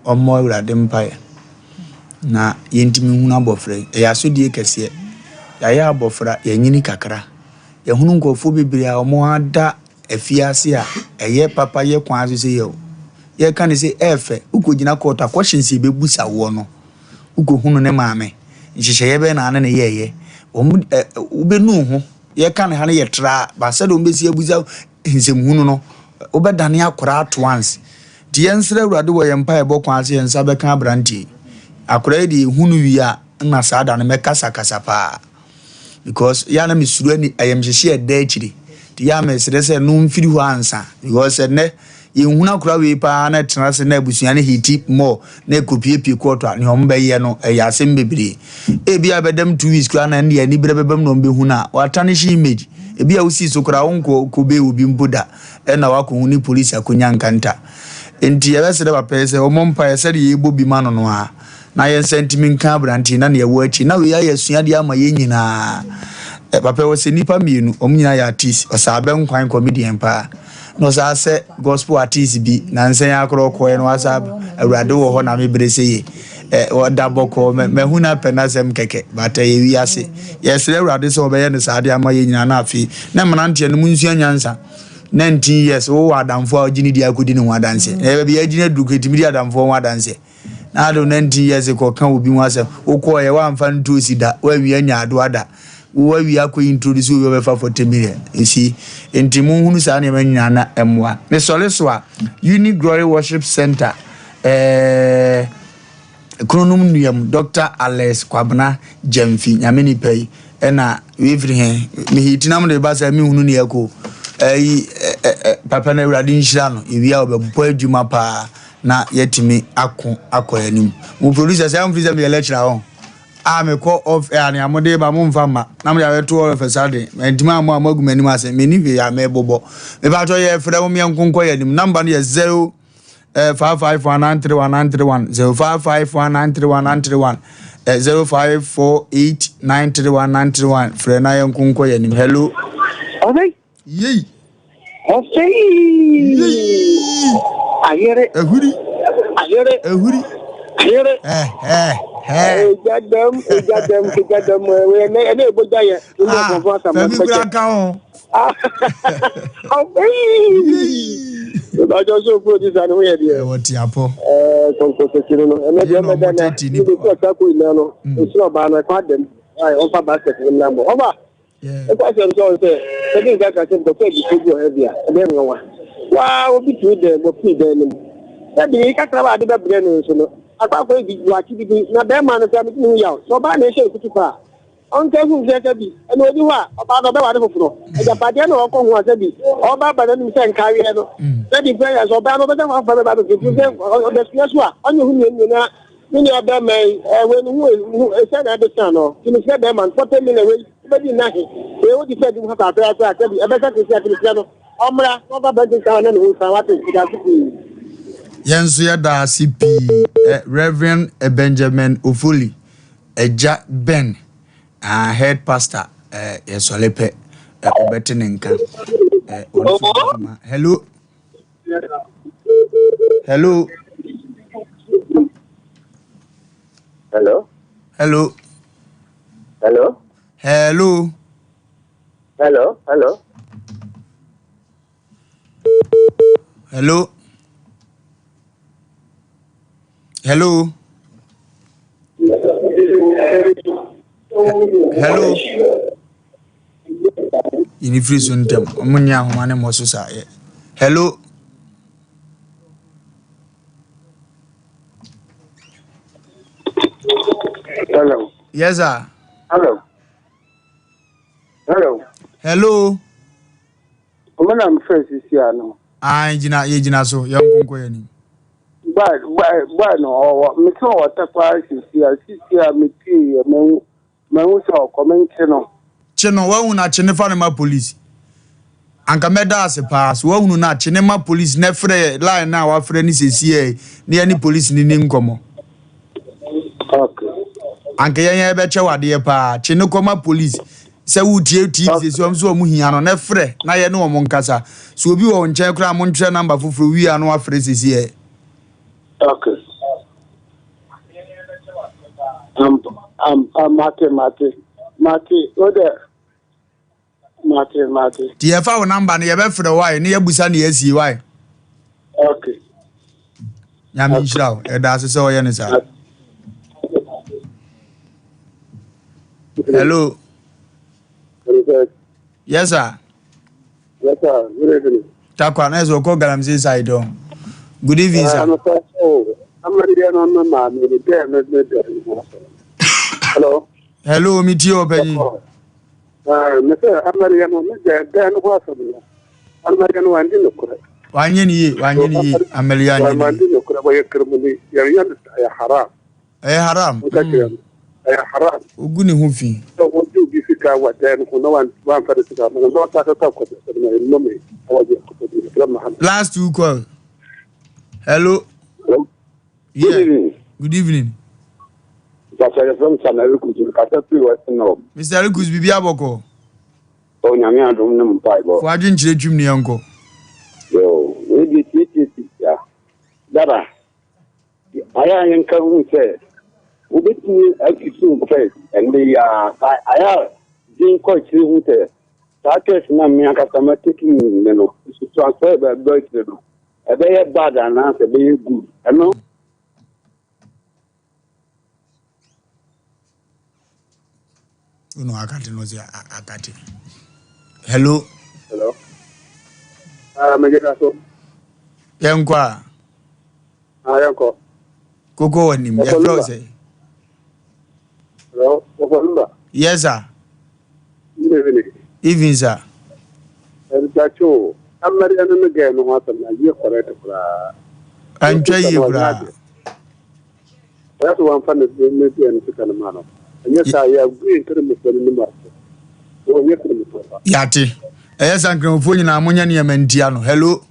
ɔmmɔ Awurade mpaeɛ na yɛntumi nhunu abɔfra yi. Ɛyɛ asodie kɛseɛ. Yɛayɛ abɔfra, yɛanyini kakra. Yɛahunu nkurɔfoɔ bebree a wɔada afiase a ɛyɛ papayɛ kwan so sɛ yɛ o. Yɛka no sɛ ɛɛfɛ, wokɔgyina kɔɔto a, questions a yɛbɛbusa woɔ no, wokɔhunu ne maame, nhyehyɛeɛ bɛn na ane no yɛeɛ. Wɔn ɛ wobɛnu wo ho. Yɛka no ha no yɛ traa, but sɛdeɛ wɔbɛsi abusa nsɛmhunu no, wobɛdane akwadaa at once. Nti yɛnsrɛ Awurade wɔ yɛn mpaebɔ kwan sɛ yɛn nsa bɛka aberanteɛ yi. Akwadaa yi deɛ yɛhu no wie a, nna saa da no mɛkasakasa paa. Because yɛ a na mesuro ani ayamhyehye a ɛda akyire. Nti yɛ a mesrɛ sɛ no mfiri hɔ ansa. Because ɛnnɛ yɛnhunu akwadaa wei paa na ɛtena ase na abusua no hiti more na ɛkɔpiepie kɔɔto a, nea wɔbɛyɛ no ɛyɛ asɛm bebree. Ebia ɛbɛdam 2 weeks koraa na ɛndeɛ aniberɛ bɛbam na wɔbɛhu no a, wɔatarnish image. Ebia wosii so koraa wonkɔ kɔbee obi mpo da ɛna woakɔhu ne polisi akɔnya nkanta. Enti yɛbɛsrɛ papa yi sɛ ɔmmɔ mpaeɛ sɛdeɛ yɛbɔ bi ma no no ara na yɛn nsa ntumi nka aberanteɛ yi na nea ɛwɔ akyi na wei ayɛ asuadeɛ ama yɛn nyinaa. Papa yi ɔsɛ nnipa mmienu, wɔn nyinaa yɛ artist, ɔsɛ abɛnkwan comedian paa na ɔsan sɛ gospel artist bi nansa yi ara koraa ɔkɔeɛ no wasa aba. Awurade wɔ hɔ na me bere sɛ ye. Ɔda bɔkɔɔ, mahu no apɛ n'asɛm kɛkɛ, but ɛyɛ wiase. Yɛsrɛ Awurade sɛ ɔbɛyɛ no saa de ama yɛn nyinaa na afei na mmeranteɛ no monsua nyansa. 19 years wowɔ adamfoɔ a wogye ne di akɔdi ne ho adanseɛ. Na baabi a agyina aduru kɔ ɛtumi di adamfoɔ ho adanseɛ. Na ade 19 years kɔka obi ho asɛm. Wokɔɔyɛ woamfa ntoosi da, woanwia nyaadoa da. Woawie akɔ introduce obi ɔbɛfa 40 million. You see? Nti monhunu saa nneɛma nyinaa na ɛmmoa. Mesɔre so a, Uni Glory Worship Center, eh, Kununom nnua mu, Dɔkta Alex Kwabena Gyamfi, Nyame nipa yi, ɛna wei firi he? Me heat na mode ba sɛ menhunu nea ɛkɔ o. Ɛyi, ɛ, ɛ, papa no Awurade nhyira no, yɛwie a ɔbɛbɔ adwuma paa na yɛatumi ako akɔ yɛn anim. Mo producer sɛ amfiri sɛ meyɛ lecturer hɔ a mekɔ off air nea mode ba momfa mma na mode abɛto all of a sudden mantumi ammɔ a moagu m'anim ase menni hwee a mebobɔ. Mepaatwɔ yɛfrɛ mo meɛnko nkɔ yɛn anim number no yɛ 0 eh, 551 931 931 0551 931 931 eh, 0548 931 931 frɛ na yɛnko nkɔ yɛn anim hello Ɔsɛe. Yei. Ɔsɛe. Yei. Ayere. Ahuri. Ayere. Ahuri. Ayere. Eh, eh, eh. Egya dɛm, egya dɛm, egya dɛm. Ɛnɛ ɛnɛ ebo gya yɛ. Ah, fɛmi kura ka ho. Ìbájọ́ sọ producer ni wọ́n yẹ deɛ. Ɛwɔ tiapɔ. Ɛɛ kɔnkɔn no ɛnɛ deɛ ɛmɛ dɛ na ɛbi kɔ ɔsako nyinaa no esi ɔbaa no ɛkɔ adɛm ayi ɔnfa basket no nam bɔ ɔba ɛkɔ asɛm sɛ ɔn sɛ ɛbi nka ka sɛ nkɔfɛ bi kogu ɔhɛ bi a ɛbɛyɛ nwanwa waa obi tu dɛn bɔ pii dɛn no mu sɛbi kakra ba ade bɛbrɛ no nso no akɔ akɔ ebi wakye bibi na bɛrima no sɛ ɛmi ti ne ho yaw sɛ ɔbaa na ɛhyɛ nkutu paa. Ɔnka hu sɛ sɛ bi ɛna ɔni hɔ a, ɔbaa no ɔbɛware foforɔ. Agyapadeɛ na ɔkɔ ho a sɛ bi ɔba aba n'anim sɛ nkaeɛ no. Sɛ bi pɛ yɛ sɛ ɔbaa no ɔbɛsɛ wafa bɛba abɛfɛ sɛ ɔdasua so a ɔnyɛ ho mmienu na ne nua bɛrima yi wei no ho ɛsɛ na ɛbɛsa no. Nti mesrɛ bɛrima no 40 million wei wobɛdi nna he wei wode sɛ adwuma kakra koraa sɛ bi ɛbɛsɛ kɛsi a nti mesrɛ no ɔmmra na ɔmfa bɛnti nka na ne ho nsa wate meda ase pii. Yɛn nso yɛda ase pii, Rev. Benjamin Ofoli. Agya Ben, ah, head pastor, eh, yɛsɔre pɛ, eh, wobɛte ne nka. Eh, ɔno nso bɔ dwuma. Hello. Hello. Hello. Hello. Hello. Hello. Hello. Hello. Hello. Hello. Hello. Yɛni firi so ntɛm. Ɔmo nyɛ ahoma ne mmɔ so saa. Hello. Hello. Yes, sir. Hello. Hello. Hello. Ɔmo na mefrɛ sisi ano. Ayi gyina yɛ gyina so yɛn nko nkɔ yɛn anim. Boy boy boy no ɔwɔ mete ɔwɔ takwa sisi a sisi a metie yɛ mahu mahu sɛ ɔkɔ menkye no. Kye no wahu na kye ne fa no ma police. Anka mɛda ase paa so wahunu no a kye ne ma police na frɛ line no a wafrɛ no sesiɛ na yɛne police no ni nkɔmmɔ. Okay. Anka yɛn yɛn bɛkyɛ wadeɛ paa kye ne kɔma police sɛ wotie tv sɛ sɛ wɔn so wɔn hia no na frɛ na yɛne wɔn nkasa so obi wɔ wo nkyɛn koraa mo ntwerɛ namba foforɔ wie a na wafrɛ sesiɛ. Okay. Um, um, um, mate, mate, mate, o de, Mate, mate. Nti yɛfa wo namba no yɛbɛfrɛ wo ae na yɛabusa nea asie wae. Okay. Nyame nhyira wo. Yɛda ase sɛ ɔyɛ no saa. Hello. Yes sir. Yes sir. Good evening. Takwa na ɛsɛ ɔkɔ galamsey side hɔ. Good evening sir. Hello. Hello, mi tie ɔpanyin. Mese amareɛ no ne deɛ dɛn no ho asɛm no amareɛ no wandi nokorɛ. Wanyɛ ne yie wanyɛ ne yie amareɛ anyɛ ne yie. Wandi nokorɛ wɔyɛ kremoni yɛyɛ no ɛyɛ haram. Ɛyɛ haram. Nka kyerɛ no ɛyɛ haram. Ogu ne ho fi. Sɛ wɔgye obi sika wɔ dɛn no ho na wamfa ne sika ma no na ɔsa keka kɔsɛsɛm no nnome na wɔgye akɔtɔdi ɛfrɛ Muhammad. Last two call. Hello. Hello. Yeah. Good evening. Good evening. Pastor yɛfrɛ me Sam Erikus, mekasa firi Western North. Mr. Erikus, biribi abɔkɔ? O Nyame adom ne mpaebɔ. Fo adwenkyerɛ twim ne yɛnkɔ. Yo, wei deɛ tietie ya. Dada, ayɛ a yɛnka hu sɛ wobɛtumi asusu first ɛnde yi a, ayɛ a dwen kɔ akyire hu sɛ saa test na me ankasa mateki ne no, nsusuansoɔ ɛbɛbɔ akyire no, ɛbɛyɛ bad anaasɛ ɛbɛyɛ good. Ɛno. Wo na wakate no sɛ akate. Hello. Hello. Ah, megyina so. Yɛnkɔ a. Ah, yɛnkɔ. Koko wɔ nim. Yɛfrɛ wo sɛ. Hello, Wɔfɔ Lumba. Yes, sir. Good evening. Evening, sir. Mpacho, amari ɛno no gɛɛ no ho asɛm na yie correct koraa. Antwa yie koraa. Ɛyɛ sɛ wɔamfa ne ne deɛ no sika no ma no. Ɛnyɛ saa yɛ agui nkramofoɔ no nim ase. Wɔnyɛ nkramofoɔ pa. Yate. Ɛyɛ sɛ nkramofoɔ nyinaa monyɛ nneɛma ntia no. Hello.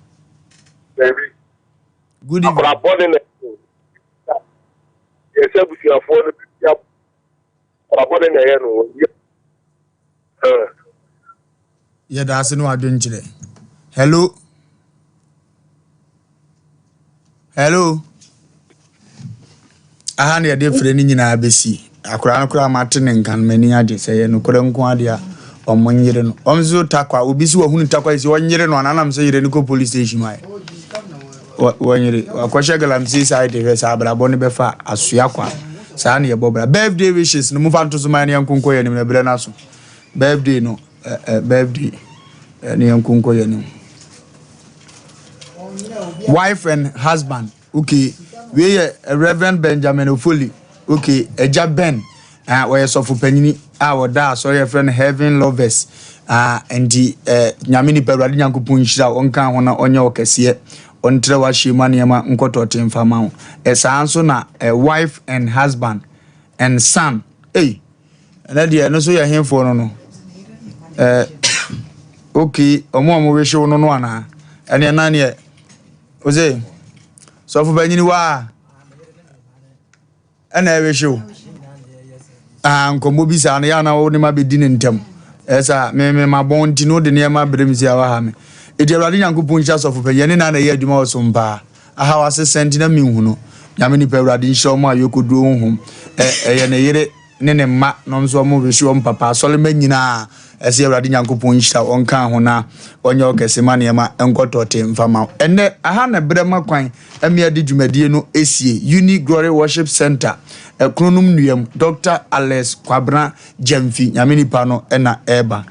Dabi. Good evening. Akora bɔne na yɛ sɛ abusuafoɔ no bi akora bɔne na ɛyɛ no wɔnyɛ. Yɛda ase ne w'adwenkyerɛ. Hello. Hello. Aha na yɛde frɛ no nyinaa bɛsi. Akwaraa no koraa mate ne nka no m'ani agye sɛ yɛ nokorɛ nko adeɛ a ɔmo nyere no. Ɔmo nso takwa obi si wahunu takwa si ɔnyere no anaa nam sɛ yere no kɔ police station ma yɛ. Wɔnyere wakɔhyɛ galamsey side hwɛ sɛ abrabɔ no bɛfa asoa kwa. Saa na yɛbɔ bra. Birthday wishes no momfa nto so ma yɛn nkonkɔ yɛn anim na berɛ no aso. Birthday no birthday ne yɛn nkonkɔ yɛn anim. Wife and husband. Okay. Wei yɛ Reverend Benjamin Ofoli. Okay, Agya Ben. Ah, wɔyɛ sɔfo panyini a wɔda asɔre yɛfrɛ no Heaven Lovers. Ah, nti eh, Nyame nipa Awurade Nyankopɔn nhyira wo, ɔnka ho na ɔnyɛ ɔkɛseɛ, ɔntrɛ w'ahyɛ mu nneɛma nkɔtɔte mfa ma wo. Eh, saa nso na eh, wife and husband and son. Ei, ɛnɛ deɛ ɛno nso yɛ hefoɔ no no. Eh, okay, ɔmo a ɔmo wehyew no no anaa? Ɛneɛ na neɛ, ose, sɔfo panyini waa. Ɛna ɛrehye wo. Ah, nkɔmmɔ bi saa no, yɛ ana wo ne ma bɛdi ne ntam. Ɛsa, me me ma bɔn nti no wode nneɛma brɛ me si a waha me. Eti Awurade Nyankopɔn nhyira sɔfo panyin, yɛne na na ɛyɛ adwuma wɔ som paa. Ahaw ase sɛn nti na menhu no. Nyame nipa Awurade nhyira wɔn a yɛkɔduro honhom. Ɛ, ɛyɛ ne yere ne ne mma na wɔn nso wɔn rehye wɔn papa. Asɔremma nyinaa, ɛsɛ Awurade Nyankopɔn nhyira wɔn ka ho na ɔnyɛ ɔkɛse ma nneɛma nkɔtɔte mfa ma wo. Ɛnnɛ, aha na berɛ ma kwan Mmea de dwumadie no esie Uni Glory Worship Centre, Ɛkronom Nnuam, Dɔkta Alex Kwabena Gyamfi, Nyame nipa no na ɛreba.